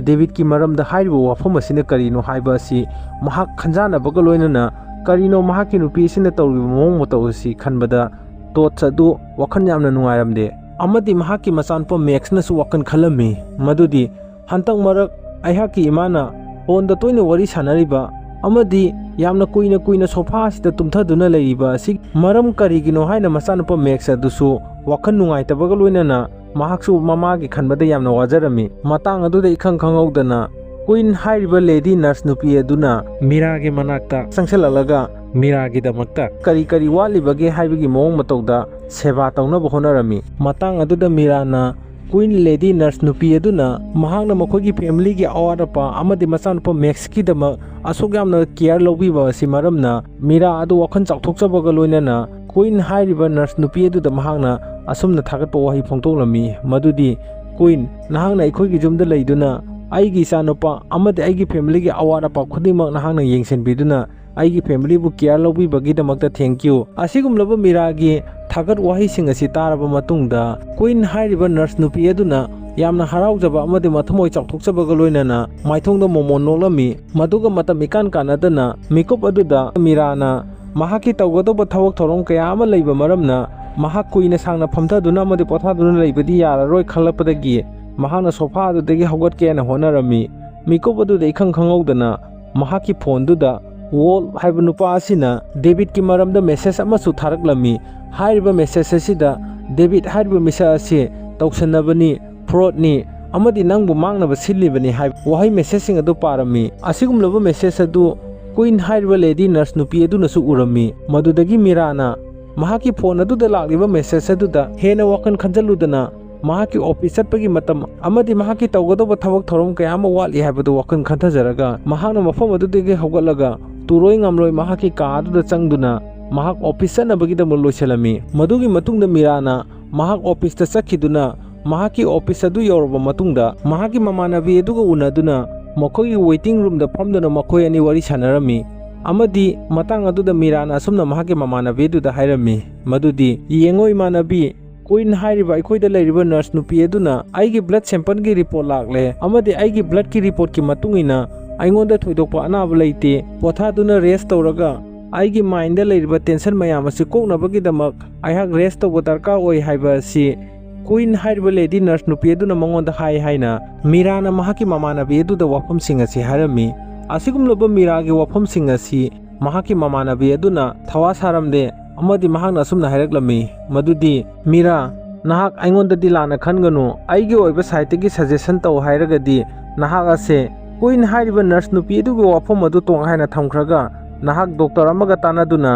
ꯗꯦꯕꯤꯠꯀꯤ ꯃꯔꯝꯗ ꯍꯥꯏꯔꯤꯕ ꯋꯥꯐꯝ ꯑꯁꯤꯅ ꯀꯔꯤꯅꯣ?" ꯍꯥꯏꯕ ꯑꯁꯤ ꯃꯍꯥꯛ ꯈꯟꯖꯥꯟꯅꯕꯒ ꯂꯣꯏꯅꯅ ꯀꯔꯤꯅꯣ ꯃꯍꯥꯛꯀꯤ ꯅꯨꯄꯤ ꯑꯁꯤꯅ ꯇꯧꯔꯤꯕ ꯃꯑꯣꯡ ꯃꯇꯧ ꯑꯁꯤ ꯈꯟꯕꯗ ꯇꯣꯠꯁ ꯑꯗꯨ ꯋꯥꯈꯜ ꯌꯥꯝꯅ ꯅꯨꯡꯉꯥꯏꯔꯝꯗꯦ꯫ ꯑꯃꯗꯤ ꯃꯍꯥꯛꯀꯤ ꯃꯆꯥꯅꯨꯄꯥ ꯃꯦꯛꯁꯅꯁꯨ ꯋꯥꯈꯜ ꯈꯜꯂꯝꯃꯤ ꯃꯗꯨꯗꯤ, "ꯍꯟꯗꯛ ꯃꯔꯛ ꯑꯩꯍꯥꯛꯀꯤ ꯏꯃꯥꯅ ꯐꯣꯟꯗ ꯇꯣꯏꯅ ꯋꯥꯔꯤ ꯁꯥꯟꯅꯔꯤꯕ ꯑꯃꯗꯤ ꯌꯥꯝꯅ ꯀꯨꯏꯅ ꯀꯨꯏꯅ ꯁꯣꯐꯥ ꯑꯁꯤꯗ ꯇꯨꯝꯊꯗꯨꯅ ꯂꯩꯔꯤꯕ ꯑꯁꯤ ꯃꯔꯝ ꯀꯔꯤꯒꯤꯅꯣ?" ꯍꯥꯏꯅ ꯃꯆꯥꯅꯨꯄꯥ ꯃꯦꯛꯁ ꯑꯗꯨꯁꯨ ꯋꯥꯈꯜ ꯅꯨꯡꯉꯥꯏꯇꯕꯒ ꯂꯣꯏꯅꯅ ꯃꯍꯥꯛꯁꯨ ꯃꯃꯥꯒꯤ ꯈꯟꯕꯗ ꯌꯥꯝꯅ ꯋꯥꯖꯔꯝꯃꯤ꯫ ꯃꯇꯥꯡ ꯑꯗꯨꯗ ꯏꯈꯪ ꯈꯪꯍꯧꯗꯅ ꯀ꯭ꯋꯤꯟ ꯍꯥꯏꯔꯤꯕ ꯂꯦꯗꯤ ꯅꯔꯁ ꯅꯨꯄꯤ ꯑꯗꯨꯅ ꯃꯤꯔꯥꯒꯤ ꯃꯅꯥꯛꯇ ꯆꯪꯁꯤꯜꯂꯛꯂꯒ ꯃꯤꯔꯥꯒꯤꯗꯃꯛꯇ ꯀꯔꯤ ꯀꯔꯤ ꯋꯥꯠꯂꯤꯕꯒꯦ ꯍꯥꯏꯕꯒꯤ ꯃꯑꯣꯡ ꯃꯇꯧꯗ ꯁꯦꯕꯥ ꯇꯧꯅꯕ ꯍꯣꯠꯅꯔꯝꯃꯤ꯫ ꯃꯇꯥꯡ ꯑꯗꯨꯗ ꯃꯤꯔꯥꯅ ꯀ꯭ꯋꯤꯟ ꯂꯦꯗꯤ ꯅꯔꯁ ꯅꯨꯄꯤ ꯑꯗꯨꯅ ꯃꯍꯥꯛꯅ ꯃꯈꯣꯏꯒꯤ ꯐꯦꯃꯤꯂꯤꯒꯤ ꯑꯋꯥꯠ ꯑꯄꯥ ꯑꯃꯗꯤ ꯃꯆꯥꯅꯨꯄꯥ ꯃꯦꯛꯁꯀꯤꯗꯃꯛ ꯑꯁꯨꯛ ꯌꯥꯝꯅ ꯀꯤꯌꯔ ꯂꯧꯕꯤꯕ ꯑꯁꯤ ꯃꯔꯝꯅ ꯃꯤꯔꯥ ꯑꯗꯨ ꯋꯥꯈꯜ ꯆꯥꯎꯊꯣꯛꯆꯕꯒ ꯂꯣꯏꯅꯅ ꯀ꯭ꯋꯤꯟ ꯍꯥꯏꯔꯤꯕ ꯅꯔꯁ ꯅꯨꯄꯤ ꯑꯗꯨꯗ ꯃꯍꯥꯛꯅ ꯑꯁꯨꯝꯅ ꯊꯥꯒꯠꯄ ꯋꯥꯍꯩ ꯐꯣꯡꯗꯣꯛꯂꯝꯃꯤ, ꯃꯗꯨꯗꯤ, "ꯀ꯭ꯋꯤꯟ, ꯅꯍꯥꯛꯅ ꯑꯩꯈꯣꯏꯒꯤ ꯌꯨꯝꯗ ꯂꯩꯗꯨꯅ ꯑꯩꯒꯤ ꯏꯆꯥꯅꯨꯄꯥ ꯑꯃꯗꯤ ꯑꯩꯒꯤ ꯐꯦꯃꯤꯂꯤꯒꯤ ꯑꯋꯥꯠ ꯑꯄꯥ ꯈꯨꯗꯤꯡꯃꯛ ꯅꯍꯥꯛꯅ ꯌꯦꯡꯁꯤꯟꯕꯤꯗꯨꯅ ꯑꯩꯒꯤ ꯐꯦꯃꯤꯂꯤꯕꯨ ꯀꯤꯌꯔ ꯂꯧꯕꯤꯕꯒꯤꯗꯃꯛꯇ thank you"꯫ ꯑꯁꯤꯒꯨꯝꯂꯕ ꯃꯤꯔꯥꯒꯤ ꯊꯥꯒꯠ ꯋꯥꯍꯩꯁꯤꯡ ꯑꯁꯤ ꯇꯥꯔꯕ ꯃꯇꯨꯡꯗ ꯀ꯭ꯋꯤꯟ ꯍꯥꯏꯔꯤꯕ ꯅꯔꯁ ꯅꯨꯄꯤ ꯑꯗꯨꯅ ꯌꯥꯝꯅ ꯍꯔꯥꯎꯖꯕ ꯑꯃꯗꯤ ꯃꯊꯃꯣꯏ ꯆꯥꯎꯊꯣꯛꯆꯕꯒ ꯂꯣꯏꯅꯅ ꯃꯥꯏꯊꯣꯡꯗ ꯃꯣꯃꯣꯟ ꯅꯣꯛꯂꯝꯃꯤ꯫ ꯃꯗꯨꯒ ꯃꯇꯝ ꯏꯀꯥꯟ ꯀꯥꯟꯅꯗꯅ ꯃꯤꯀꯨꯞ ꯑꯗꯨꯗ ꯃꯤꯔꯥꯅ ꯃꯍꯥꯛꯀꯤ ꯇꯧꯒꯗꯧꯕ ꯊꯕꯛ ꯊꯧꯔꯝ ꯀꯌꯥ ꯑꯃ ꯂꯩꯕ ꯃꯔꯝꯅ ꯃꯍꯥꯛ ꯀꯨꯏꯅ ꯁꯥꯡꯅ ꯐꯝꯊꯗꯨꯅ ꯑꯃꯗꯤ ꯄꯣꯊꯥꯗꯨꯅ ꯂꯩꯕꯗꯤ ꯌꯥꯔꯔꯣꯏ ꯈꯜꯂꯛꯄꯗꯒꯤ ꯃꯍꯥꯛꯅ ꯁꯣꯐꯥ ꯑꯗꯨꯗꯒꯤ ꯍꯧꯒꯠꯀꯦꯅ ꯍꯣꯠꯅꯔꯝꯃꯤ꯫ ꯃꯤꯀꯨꯞ ꯑꯗꯨꯗ ꯏꯈꯪ ꯈꯪꯍꯧꯗꯅ ꯃꯍꯥꯛꯀꯤ ꯐꯣꯟꯗꯨꯗ ꯋꯣꯜ ꯍꯥꯏꯕ ꯅꯨꯄꯥ ꯑꯁꯤꯅ ꯗꯦꯕꯤꯠꯀꯤ ꯃꯔꯝꯗ ꯃꯦꯁꯦꯖ ꯑꯃꯁꯨ ꯊꯥꯔꯛꯂꯝꯃꯤ꯫ ꯍꯥꯏꯔꯤꯕ ꯃꯦꯁꯦꯖ ꯑꯁꯤꯗ ꯗꯦꯕꯤꯠ ꯍꯥꯏꯔꯤꯕ ꯃꯤꯁꯛ ꯑꯁꯤ ꯇꯧꯁꯟꯅꯕꯅꯤ, ꯐ꯭ꯔꯣꯗꯅꯤ ꯑꯃꯗꯤ ꯅꯪꯕꯨ ꯃꯥꯡꯅꯕ ꯁꯤꯜꯂꯤꯕꯅꯤ ꯍꯥꯏꯕ ꯋꯥꯍꯩ ꯃꯦꯁꯦꯖꯁꯤꯡ ꯑꯗꯨ ꯄꯥꯔꯝꯃꯤ꯫ ꯑꯁꯤꯒꯨꯝꯂꯕ ꯃꯦꯁꯦꯖ ꯑꯗꯨ ꯀ꯭ꯋꯤꯟ ꯍꯥꯏꯔꯤꯕ ꯂꯦꯗꯤ ꯅꯔꯁ ꯅꯨꯄꯤ ꯑꯗꯨꯅꯁꯨ ꯎꯔꯝꯃꯤ꯫ ꯃꯗꯨꯗꯒꯤ ꯃꯤꯔꯥꯅ ꯃꯍꯥꯛꯀꯤ ꯐꯣꯟ ꯑꯗꯨꯗ ꯂꯥꯛꯂꯤꯕ ꯃꯦꯁꯦꯖ ꯑꯗꯨꯗ ꯍꯦꯟꯅ ꯋꯥꯈꯜ ꯈꯟꯖꯜꯂꯨꯗꯅ ꯃꯍꯥꯛꯀꯤ ꯑꯣꯐꯤꯁ ꯆꯠꯄꯒꯤ ꯃꯇꯝ ꯑꯃꯗꯤ ꯃꯍꯥꯛꯀꯤ ꯇꯧꯒꯗꯧꯕ ꯊꯕꯛ ꯊꯧꯔꯝ ꯀꯌꯥ ꯑꯃ ꯋꯥꯠꯂꯤ ꯍꯥꯏꯕꯗꯨ ꯋꯥꯈꯜ ꯈꯟꯊꯖꯔꯒ ꯃꯍꯥꯛꯅ ꯃꯐꯝ ꯑꯗꯨꯗꯒꯤ ꯍꯧꯒꯠꯂꯒ ꯇꯨꯔꯣꯏ ꯉꯥꯝꯂꯣꯏ ꯃꯍꯥꯛꯀꯤ ꯀꯥ ꯑꯗꯨꯗ ꯆꯪꯗꯨꯅ ꯃꯍꯥꯛ ꯑꯣꯐꯤꯁ ꯆꯠꯅꯕꯒꯤꯗꯃꯛ ꯂꯣꯏꯁꯤꯜꯂꯝꯃꯤ꯫ ꯃꯗꯨꯒꯤ ꯃꯇꯨꯡꯗ ꯃꯤꯔꯥꯅ ꯃꯍꯥꯛ ꯑꯣꯐꯤꯁꯇ ꯆꯠꯈꯤꯗꯨꯅ ꯃꯍꯥꯛꯀꯤ ꯑꯣꯐꯤꯁ ꯑꯗꯨ ꯌꯧꯔꯕ ꯃꯇꯨꯡꯗ ꯃꯍꯥꯛꯀꯤ ꯃꯃꯥꯟꯅꯕꯤ ꯑꯗꯨꯒ ꯎꯅꯗꯨꯅ ꯃꯈꯣꯏꯒꯤ ꯋꯦꯇꯤꯡ ꯔꯨꯝꯗ ꯐꯝꯗꯨꯅ ꯃꯈꯣꯏ ꯑꯅꯤ ꯋꯥꯔꯤ ꯁꯥꯟꯅꯔꯝꯃꯤ꯫ ꯑꯃꯗꯤ ꯃꯇꯥꯡ ꯑꯗꯨꯗ ꯃꯤꯔꯥꯅ ꯑꯁꯨꯝꯅ ꯃꯍꯥꯛꯀꯤ ꯃꯃꯥꯟꯅꯕꯤ ꯑꯗꯨꯗ ꯍꯥꯏꯔꯝꯃꯤ, ꯃꯗꯨꯗꯤ, "ꯌꯦꯡꯉꯣ ꯏꯃꯥꯟꯅꯕꯤ, ꯀ꯭ꯋꯤꯟ ꯍꯥꯏꯔꯤꯕ ꯑꯩꯈꯣꯏꯗ ꯂꯩꯔꯤꯕ ꯅꯔꯁ ꯅꯨꯄꯤ ꯑꯗꯨꯅ ꯑꯩꯒꯤ ꯕ꯭ꯂꯗ ꯁꯦꯝꯄꯜꯒꯤ ꯔꯤꯄꯣꯔꯠ ꯂꯥꯛꯂꯦ ꯑꯃꯗꯤ ꯑꯩꯒꯤ ꯕ꯭ꯂꯗꯀꯤ ꯔꯤꯄꯣꯔꯠꯀꯤ ꯃꯇꯨꯡ ꯏꯟꯅ ꯑꯩꯉꯣꯟꯗ ꯊꯣꯏꯗꯣꯛꯄ ꯑꯅꯥꯕ ꯂꯩꯇꯦ꯫ ꯄꯣꯊꯥꯗꯨꯅ ꯔꯦꯁ ꯇꯧꯔꯒ ꯑꯩꯒꯤ ꯃꯥꯏꯟꯗ ꯂꯩꯔꯤꯕ ꯇꯦꯟꯁꯟ ꯃꯌꯥꯝ ꯑꯁꯤ ꯀꯣꯛꯅꯕꯒꯤꯗꯃꯛ ꯑꯩꯍꯥꯛ ꯔꯦꯁ ꯇꯧꯕ ꯗꯔꯀꯥꯔ ꯑꯣꯏ" ꯍꯥꯏꯕ ꯑꯁꯤ ꯀ꯭ꯋꯤꯟ ꯍꯥꯏꯔꯤꯕ ꯂꯦꯗꯤ ꯅꯔꯁ ꯅꯨꯄꯤ ꯑꯗꯨꯅ ꯃꯉꯣꯟꯗ ꯍꯥꯏ ꯍꯥꯏꯅ ꯃꯤꯔꯥꯅ ꯃꯍꯥꯛꯀꯤ ꯃꯃꯥꯟꯅꯕꯤ ꯑꯗꯨꯗ ꯋꯥꯐꯝꯁꯤꯡ ꯑꯁꯤ ꯍꯥꯏꯔꯝꯃꯤ꯫ ꯑꯁꯤꯒꯨꯝꯂꯕ ꯃꯤꯔꯥꯒꯤ ꯋꯥꯐꯝꯁꯤꯡ ꯑꯁꯤ ꯃꯍꯥꯛꯀꯤ ꯃꯃꯥꯟꯅꯕꯤ ꯑꯗꯨꯅ ꯊꯋꯥ ꯁꯥꯔꯝꯗꯦ ꯑꯃꯗꯤ ꯃꯍꯥꯛꯅ ꯑꯁꯨꯝꯅ ꯍꯥꯏꯔꯛꯂꯝꯃꯤ, ꯃꯗꯨꯗꯤ, "ꯃꯤꯔꯥ, ꯅꯍꯥꯛ ꯑꯩꯉꯣꯟꯗꯗꯤ ꯂꯥꯟꯅ ꯈꯟꯒꯅꯨ, ꯑꯩꯒꯤ ꯑꯣꯏꯕ ꯁꯥꯏꯠꯇꯒꯤ ꯁꯖꯦꯁꯟ ꯇꯧ ꯍꯥꯏꯔꯒꯗꯤ ꯅꯍꯥꯛ ꯑꯁꯦ ꯀꯨꯏꯟ ꯍꯥꯏꯔꯤꯕ ꯅꯔꯁ ꯅꯨꯄꯤ ꯑꯗꯨꯒꯤ ꯋꯥꯐꯝ ꯑꯗꯨ ꯇꯣꯉꯥꯏꯅ ꯊꯝꯈ꯭ꯔꯒ ꯅꯍꯥꯛ ꯗꯣꯛꯇꯔ ꯑꯃꯒ ꯇꯥꯟꯅꯗꯨꯅ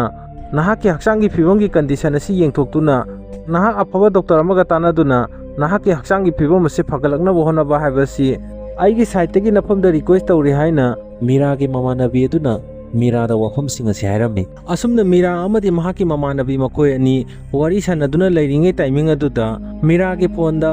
ꯅꯍꯥꯛꯀꯤ ꯍꯛꯆꯥꯡꯒꯤ ꯐꯤꯕꯝꯒꯤ ꯀꯟꯗꯤꯁꯟ ꯑꯁꯤ ꯌꯦꯡꯊꯣꯛꯇꯨꯅ ꯅꯍꯥꯛ ꯑꯐꯕ ꯗꯣꯛꯇꯔ ꯑꯃꯒ ꯇꯥꯟꯅꯗꯨꯅ ꯅꯍꯥꯛꯀꯤ ꯍꯛꯆꯥꯡꯒꯤ ꯐꯤꯕꯝ ꯑꯁꯤ ꯐꯒꯠꯂꯛꯅꯕ ꯍꯣꯠꯅꯕ ꯍꯥꯏꯕꯁꯤ ꯑꯩꯒꯤ ꯁꯥꯏꯠꯇꯒꯤ ꯅꯐꯝꯗ ꯔꯤꯀ꯭ꯋꯦꯁ ꯇꯧꯔꯤ ꯍꯥꯏꯅ ꯃꯤꯔꯥꯒꯤ ꯃꯃꯥꯟꯅꯕꯤ ꯑꯗꯨꯅ ꯃꯤꯔꯥꯗ ꯋꯥꯐꯝꯁꯤꯡ ꯑꯁꯤ ꯍꯥꯏꯔꯝꯃꯤ꯫ ꯑꯁꯨꯝꯅ ꯃꯤꯔꯥ ꯑꯃꯗꯤ ꯃꯍꯥꯛꯀꯤ ꯃꯃꯥꯟꯅꯕꯤ ꯃꯈꯣꯏ ꯑꯅꯤ ꯋꯥꯔꯤ ꯁꯥꯟꯅꯗꯨꯅ ꯂꯩꯔꯤꯉꯩ ꯇꯥꯏꯃꯤꯡ ꯑꯗꯨꯗ ꯃꯤꯔꯥꯒꯤ ꯐꯣꯟꯗ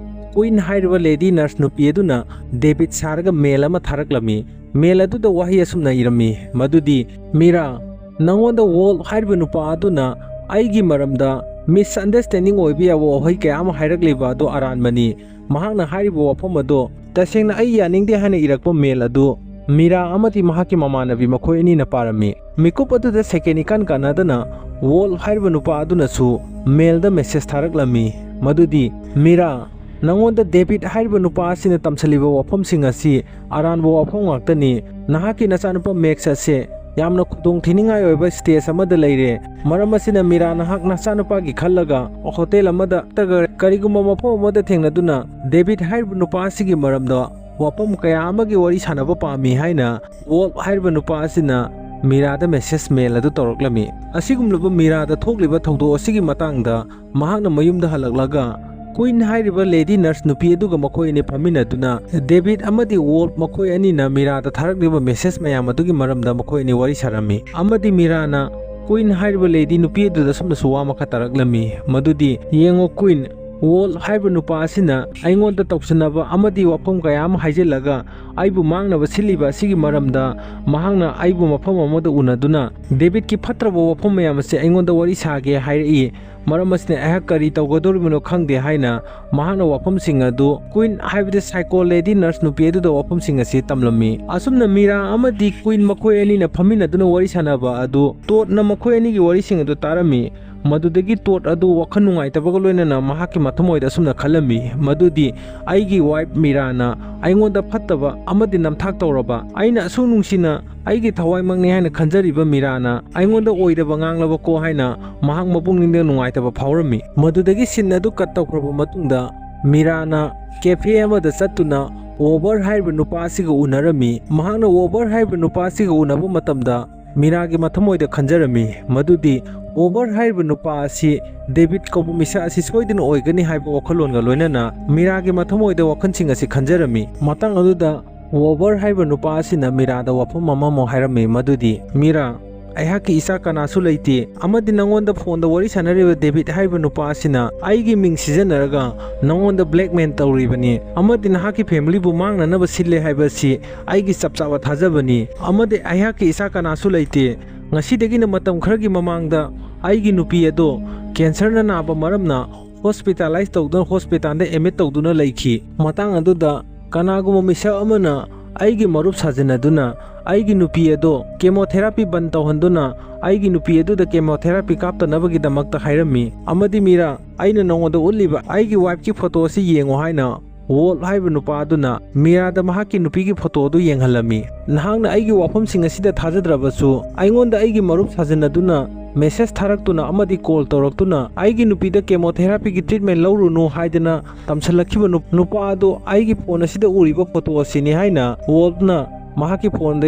ꯀꯨꯏꯟ ꯍꯥꯏꯔꯤꯕ ꯂꯦꯗꯤ ꯅꯔꯁ ꯅꯨꯄꯤ ꯑꯗꯨꯅ ꯗꯦꯕꯤꯠ ꯁꯥꯔꯒ ꯃꯦꯜ ꯑꯃ ꯊꯥꯔꯛꯂꯝꯃꯤ꯫ ꯃꯦꯜ ꯑꯗꯨꯗ ꯋꯥꯍꯩ ꯑꯁꯨꯝꯅ ꯏꯔꯝꯃꯤ, ꯃꯗꯨꯗꯤ, "ꯃꯤꯔꯥ, ꯅꯉꯣꯟꯗ ꯋꯣꯜꯐ ꯍꯥꯏꯔꯤꯕ ꯅꯨꯄꯥ ꯑꯗꯨꯅ ꯑꯩꯒꯤ ꯃꯔꯝꯗ ꯃꯤꯁꯑꯟꯗꯔꯁꯇꯦꯟꯗꯤꯡ ꯑꯣꯏꯕ ꯌꯥꯕ ꯋꯥꯍꯩ ꯀꯌꯥ ꯑꯃ ꯍꯥꯏꯔꯛꯂꯤꯕ ꯑꯗꯨ ꯑꯔꯥꯟꯕꯅꯤ꯫ ꯃꯍꯥꯛꯅ ꯍꯥꯏꯔꯤꯕ ꯋꯥꯐꯝ ꯑꯗꯣ ꯇꯁꯦꯡꯅ ꯑꯩ ꯌꯥꯅꯤꯡꯗꯦ" ꯍꯥꯏꯅ ꯏꯔꯛꯄ ꯃꯦꯜ ꯑꯗꯨ ꯃꯤꯔꯥ ꯑꯃꯗꯤ ꯃꯍꯥꯛꯀꯤ ꯃꯃꯥꯟꯅꯕꯤ ꯃꯈꯣꯏ ꯑꯅꯤꯅ ꯄꯥꯔꯝꯃꯤ꯫ ꯃꯤꯀꯨꯞ ꯑꯗꯨꯗ ꯁꯦꯀꯦꯟ ꯏꯀꯥꯟ ꯀꯥꯟꯅꯗꯅ ꯋꯣꯜꯐ ꯍꯥꯏꯔꯤꯕ ꯅꯨꯄꯥ ꯑꯗꯨꯅꯁꯨ ꯃꯦꯜꯗ ꯃꯦꯁꯦꯖ ꯊꯥꯔꯛꯂꯝꯃꯤ, ꯃꯗꯨꯗꯤ, "ꯃꯤꯔꯥ, ꯅꯉꯣꯟꯗ ꯗꯦꯕꯤꯠ ꯍꯥꯏꯔꯤꯕ ꯅꯨꯄꯥ ꯑꯁꯤꯅ ꯇꯝꯁꯤꯜꯂꯤꯕ ꯋꯥꯐꯝꯁꯤꯡ ꯑꯁꯤ ꯑꯔꯥꯟꯕ ꯋꯥꯐꯝ ꯉꯥꯛꯇꯅꯤ꯫ ꯅꯍꯥꯛꯀꯤ ꯅꯆꯥꯅꯨꯄꯥ ꯃꯦꯛꯁ ꯑꯁꯦ ꯌꯥꯝꯅ ꯈꯨꯗꯣꯡ ꯊꯤꯅꯤꯡꯉꯥꯏ ꯑꯣꯏꯕ ꯁ꯭ꯇꯦꯖ ꯑꯃꯗ ꯂꯩꯔꯦ꯫ ꯃꯔꯝ ꯑꯁꯤꯅ ꯃꯤꯔꯥ ꯅꯍꯥꯛ ꯅꯆꯥꯅꯨꯄꯥꯒꯤ ꯈꯜꯂꯒ ꯍꯣꯇꯦꯜ ꯑꯃꯗ ꯅꯠꯇ꯭ꯔꯒ ꯀꯔꯤꯒꯨꯝꯕ ꯃꯐꯝ ꯑꯃꯗ ꯊꯦꯡꯅꯗꯨꯅ ꯗꯦꯕꯤꯠ ꯍꯥꯏꯔꯤꯕ ꯅꯨꯄꯥ ꯑꯁꯤꯒꯤ ꯃꯔꯝꯗ ꯋꯥꯐꯝ ꯀꯌꯥ ꯑꯃꯒꯤ ꯋꯥꯔꯤ ꯁꯥꯟꯅꯕ ꯄꯥꯝꯃꯤ" ꯍꯥꯏꯅ ꯋꯣꯜꯐ ꯍꯥꯏꯔꯤꯕ ꯅꯨꯄꯥ ꯑꯁꯤꯅ ꯃꯤꯔꯥꯗ ꯃꯦꯁꯦꯖ ꯃꯦꯜ ꯑꯗꯨ ꯇꯧꯔꯛꯂꯝꯃꯤ꯫ ꯑꯁꯤꯒꯨꯝꯂꯕ ꯃꯤꯔꯥꯗ ꯊꯣꯛꯂꯤꯕ ꯊꯧꯗꯣꯛ ꯑꯁꯤꯒꯤ ꯃꯇꯥꯡꯗ ꯃꯍꯥꯛꯅ ꯃꯌꯨꯝꯗ ꯍꯜꯂꯛꯂꯒ ꯀꯨꯏꯟ ꯍꯥꯏꯔꯤꯕ ꯂꯦꯗꯤ ꯅꯔꯁ ꯅꯨꯄꯤ ꯑꯗꯨꯒ ꯃꯈꯣꯏ ꯑꯅꯤ ꯐꯝꯃꯤꯟꯅꯗꯨꯅ ꯗꯦꯕꯤꯠ ꯑꯃꯗꯤ ꯋꯣꯜꯐ ꯃꯈꯣꯏ ꯑꯅꯤꯅ ꯃꯤꯔꯥꯗ ꯊꯥꯔꯛꯂꯤꯕ ꯃꯦꯁꯦꯖ ꯃꯌꯥꯝ ꯑꯗꯨꯒꯤ ꯃꯔꯝꯗ ꯃꯈꯣꯏ ꯑꯅꯤ ꯋꯥꯔꯤ ꯁꯥꯔꯝꯃꯤ꯫ ꯑꯃꯗꯤ ꯃꯤꯔꯥꯅ ꯀꯨꯏꯟ ꯍꯥꯏꯔꯤꯕ ꯂꯦꯗꯤ ꯅꯨꯄꯤ ꯑꯗꯨꯗ ꯑꯁꯨꯝꯅꯁꯨ ꯋꯥ ꯑꯃꯈꯛ ꯇꯥꯔꯛꯂꯝꯃꯤ, ꯃꯗꯨꯗꯤ, "ꯌꯦꯡꯉꯨ ꯀꯨꯏꯟ, ꯋꯣꯜꯐ ꯍꯥꯏꯔꯤꯕ ꯅꯨꯄꯥ ꯑꯁꯤꯅ ꯑꯩꯉꯣꯟꯗ ꯇꯧꯁꯤꯟꯅꯕ ꯑꯃꯗꯤ ꯋꯥꯐꯝ ꯀꯌꯥ ꯑꯃ ꯍꯥꯏꯖꯤꯜꯂꯒ ꯑꯩꯕꯨ ꯃꯥꯡꯅꯕ ꯁꯤꯜꯂꯤꯕ ꯑꯁꯤꯒꯤ ꯃꯔꯝꯗ ꯃꯍꯥꯛꯅ ꯑꯩꯕꯨ ꯃꯐꯝ ꯑꯃꯗ ꯎꯅꯗꯨꯅ ꯗꯦꯕꯤꯠꯀꯤ ꯐꯠꯇ꯭ꯔꯕ ꯋꯥꯐꯝ ꯃꯌꯥꯝ ꯑꯁꯤ ꯑꯩꯉꯣꯟꯗ ꯋꯥꯔꯤ ꯁꯥꯒꯦ ꯍꯥꯏꯔꯛꯏ꯫ ꯃꯔꯝ ꯑꯁꯤꯅ ꯑꯩꯍꯥꯛ ꯀꯔꯤ ꯇꯧꯒꯗꯧꯔꯤꯕꯅꯣ ꯈꯪꯗꯦ" ꯍꯥꯏꯅ ꯃꯍꯥꯛꯅ ꯋꯥꯐꯝꯁꯤꯡ ꯑꯗꯨ ꯀꯨꯏꯟ ꯍꯥꯏꯕꯗꯤ ꯁꯥꯏꯀꯣ ꯂꯦꯗꯤ ꯅꯔꯁ ꯅꯨꯄꯤ ꯑꯗꯨꯗ ꯋꯥꯐꯝꯁꯤꯡ ꯑꯁꯤ ꯇꯝꯂꯝꯃꯤ꯫ ꯑꯁꯨꯝꯅ ꯃꯤꯔꯥ ꯑꯃꯗꯤ ꯀꯨꯏꯟ ꯃꯈꯣꯏ ꯑꯅꯤꯅ ꯐꯝꯃꯤꯟꯅꯗꯨꯅ ꯋꯥꯔꯤ ꯁꯥꯟꯅꯕ ꯑꯗꯨ ꯇꯣꯠꯅ ꯃꯈꯣꯏ ꯑꯅꯤꯒꯤ ꯋꯥꯔꯤꯁꯤꯡ ꯑꯗꯨ ꯇꯥꯔꯝꯃꯤ꯫ ꯃꯗꯨꯗꯒꯤ ꯇꯣꯠ ꯑꯗꯨ ꯋꯥꯈꯜ ꯅꯨꯡꯉꯥꯏꯇꯕꯒ ꯂꯣꯏꯅꯅ ꯃꯍꯥꯛꯀꯤ ꯃꯊꯃꯣꯏꯗ ꯑꯁꯨꯝꯅ ꯈꯜꯂꯝꯃꯤ, ꯃꯗꯨꯗꯤ ꯑꯩꯒꯤ ꯋꯥꯏꯐ ꯃꯤꯔꯥꯅ ꯑꯩꯉꯣꯟꯗ ꯐꯠꯇꯕ ꯑꯃꯗꯤ ꯅꯝꯊꯥꯛ ꯇꯧꯔꯕ, ꯑꯩꯅ ꯑꯁꯨꯛ ꯅꯨꯡꯁꯤꯅ ꯑꯩꯒꯤ ꯊꯋꯥꯏꯃꯛꯅꯤ ꯍꯥꯏꯅ ꯈꯟꯖꯔꯤꯕ ꯃꯤꯔꯥꯅ ꯑꯩꯉꯣꯟꯗ ꯑꯣꯏꯗꯕ ꯉꯥꯡꯂꯕꯀꯣ ꯍꯥꯏꯅ ꯃꯍꯥꯛ ꯃꯄꯨꯛꯅꯤꯡꯗ ꯅꯨꯡꯉꯥꯏꯇꯕ ꯐꯥꯎꯔꯝꯃꯤ꯫ ꯃꯗꯨꯗꯒꯤ ꯁꯤꯟ ꯑꯗꯨ ꯀꯠ ꯇꯧꯈ꯭ꯔꯕ ꯃꯇꯨꯡꯗ ꯃꯤꯔꯥꯅ ꯀꯦꯐꯦ ꯑꯃꯗ ꯆꯠꯇꯨꯅ ꯋꯣꯕꯔ ꯍꯥꯏꯔꯤꯕ ꯅꯨꯄꯥ ꯑꯁꯤꯒ ꯎꯅꯔꯝꯃꯤ꯫ ꯃꯍꯥꯛꯅ ꯋꯣꯕꯔ ꯍꯥꯏꯔꯤꯕ ꯅꯨꯄꯥ ꯑꯁꯤꯒ ꯎꯅꯕ ꯃꯇꯝꯗ ꯃꯤꯔꯥꯒꯤ ꯃꯊꯃꯣꯏꯗ ꯈꯟꯖꯔꯝꯃꯤ ꯃꯗꯨꯗꯤ ꯋꯣꯕꯔ ꯍꯥꯏꯔꯤꯕ ꯅꯨꯄꯥ ꯑꯁꯤ ꯗꯦꯕꯤꯠ ꯀꯧꯕ ꯃꯤꯁꯛ ꯑꯁꯤ ꯁꯣꯏꯗꯅ ꯑꯣꯏꯒꯅꯤ ꯍꯥꯏꯕ ꯋꯥꯈꯜꯂꯣꯟꯒ ꯂꯣꯏꯅꯅ ꯃꯤꯔꯥꯒꯤ ꯃꯊꯃꯣꯏꯗ ꯋꯥꯈꯜꯁꯤꯡ ꯑꯁꯤ ꯈꯟꯖꯔꯝꯃꯤ꯫ ꯃꯇꯥꯡ ꯑꯗꯨꯗ ꯋꯣꯕꯔ ꯍꯥꯏꯔꯤꯕ ꯅꯨꯄꯥ ꯑꯁꯤꯅ ꯃꯤꯔꯥꯗ ꯋꯥꯐꯝ ꯑꯃꯃꯨꯛ ꯍꯥꯏꯔꯝꯃꯤ ꯃꯗꯨꯗꯤ, "ꯃꯤꯔꯥ, ꯑꯩꯍꯥꯛꯀꯤ ꯏꯆꯥ ꯀꯅꯥꯁꯨ ꯂꯩꯇꯦ, ꯑꯃꯗꯤ ꯅꯉꯣꯟꯗ ꯐꯣꯟꯗ ꯋꯥꯔꯤ ꯁꯥꯟꯅꯔꯤꯕ ꯗꯦꯕꯤꯠ ꯍꯥꯏꯔꯤꯕ ꯅꯨꯄꯥ ꯑꯁꯤꯅ ꯑꯩꯒꯤ ꯃꯤꯡ ꯁꯤꯖꯤꯟꯅꯔꯒ ꯅꯉꯣꯟꯗ ꯕ꯭ꯂꯦꯛꯃꯦꯜ ꯇꯧꯔꯤꯕꯅꯤ, ꯑꯃꯗꯤ ꯅꯍꯥꯛꯀꯤ ꯐꯦꯃꯤꯂꯤꯕꯨ ꯃꯥꯡꯅꯅꯕ ꯁꯤꯜꯂꯦ ꯍꯥꯏꯕ ꯑꯁꯤ ꯑꯩꯒꯤ ꯆꯞ ꯆꯥꯕ ꯊꯥꯖꯕꯅꯤ, ꯑꯃꯗꯤ ꯑꯩꯍꯥꯛꯀꯤ ꯏꯆꯥ ꯀꯅꯥꯁꯨ ꯂꯩꯇꯦ꯫ ꯉꯁꯤꯗꯒꯤꯅ ꯃꯇꯝ ꯈꯔꯒꯤ ꯃꯃꯥꯡꯗ ꯑꯩꯒꯤ ꯅꯨꯄꯤ ꯑꯗꯣ ꯀꯦꯟꯁꯔꯅ ꯅꯥꯕ ꯃꯔꯝꯅ ꯍꯣꯁꯄꯤꯇꯥꯂꯥꯏꯁ ꯇꯧꯗꯨꯅ ꯍꯣꯁꯄꯤꯇꯥꯜꯗ ꯑꯦꯗꯃꯤꯠ ꯇꯧꯗꯨꯅ ꯂꯩꯈꯤ꯫ ꯃꯇꯥꯡ ꯑꯗꯨꯗ ꯀꯅꯥꯒꯨꯝꯕ ꯃꯤꯁꯛ ꯑꯃꯅ ꯑꯩꯒꯤ ꯃꯔꯨꯞ ꯁꯥꯖꯤꯟꯅꯗꯨꯅ ꯑꯩꯒꯤ ꯅꯨꯄꯤ ꯑꯗꯣ ꯀꯦꯃꯣꯊꯦꯔꯥꯄꯤ ꯕꯟ ꯇꯧꯍꯟꯗꯨꯅ ꯑꯩꯒꯤ ꯅꯨꯄꯤ ꯑꯗꯨꯗ ꯀꯦꯃꯣꯊꯦꯔꯥꯄꯤ ꯀꯥꯞꯇꯅꯕꯒꯤꯗꯃꯛꯇ ꯍꯥꯏꯔꯝꯃꯤ, ꯑꯃꯗꯤ ꯃꯤꯔꯥ, ꯑꯩꯅ ꯅꯉꯣꯟꯗ ꯎꯠꯂꯤꯕ ꯑꯩꯒꯤ ꯋꯥꯏꯐꯀꯤ ꯐꯣꯇꯣ ꯑꯁꯤ ꯌꯦꯡꯉꯨ ꯍꯥꯏꯅ ꯋꯣꯜꯐ ꯍꯥꯏꯔꯤꯕ ꯅꯨꯄꯥ ꯑꯗꯨꯅ ꯃꯤꯔꯥꯗ ꯃꯍꯥꯛꯀꯤ ꯅꯨꯄꯤꯒꯤ ꯐꯣꯇꯣ ꯑꯗꯨ ꯌꯦꯡꯍꯜꯂꯝꯃꯤ꯫ ꯅꯍꯥꯛꯅ ꯑꯩꯒꯤ ꯋꯥꯐꯝꯁꯤꯡ ꯑꯁꯤꯗ ꯊꯥꯖꯗ꯭ꯔꯕꯁꯨ ꯑꯩꯉꯣꯟꯗ ꯑꯩꯒꯤ ꯃꯔꯨꯞ ꯁꯥꯖꯤꯟꯅꯗꯨꯅ ꯃꯦꯁꯦꯖ ꯊꯥꯔꯛꯇꯨꯅ ꯑꯃꯗꯤ ꯀꯣꯜ ꯇꯧꯔꯛꯇꯨꯅ ꯑꯩꯒꯤ ꯅꯨꯄꯤꯗ ꯀꯦꯃꯣꯊꯦꯔꯥꯄꯤꯒꯤ ꯇ꯭ꯔꯤꯠꯃꯦꯟ ꯂꯧꯔꯨꯅꯨ ꯍꯥꯏꯗꯅ ꯇꯝꯁꯤꯜꯂꯛꯈꯤꯕ ꯅꯨ-, ꯅꯨꯄꯥ ꯑꯗꯨ ꯑꯩꯒꯤ ꯐꯣꯟ ꯑꯁꯤꯗ ꯎꯔꯤꯕ ꯐꯣꯇꯣ ꯑꯁꯤꯅꯤ ꯍꯥꯏꯅ ꯋꯣꯜꯐꯅ ꯃꯍꯥꯛꯀꯤ ꯐꯣꯟꯗ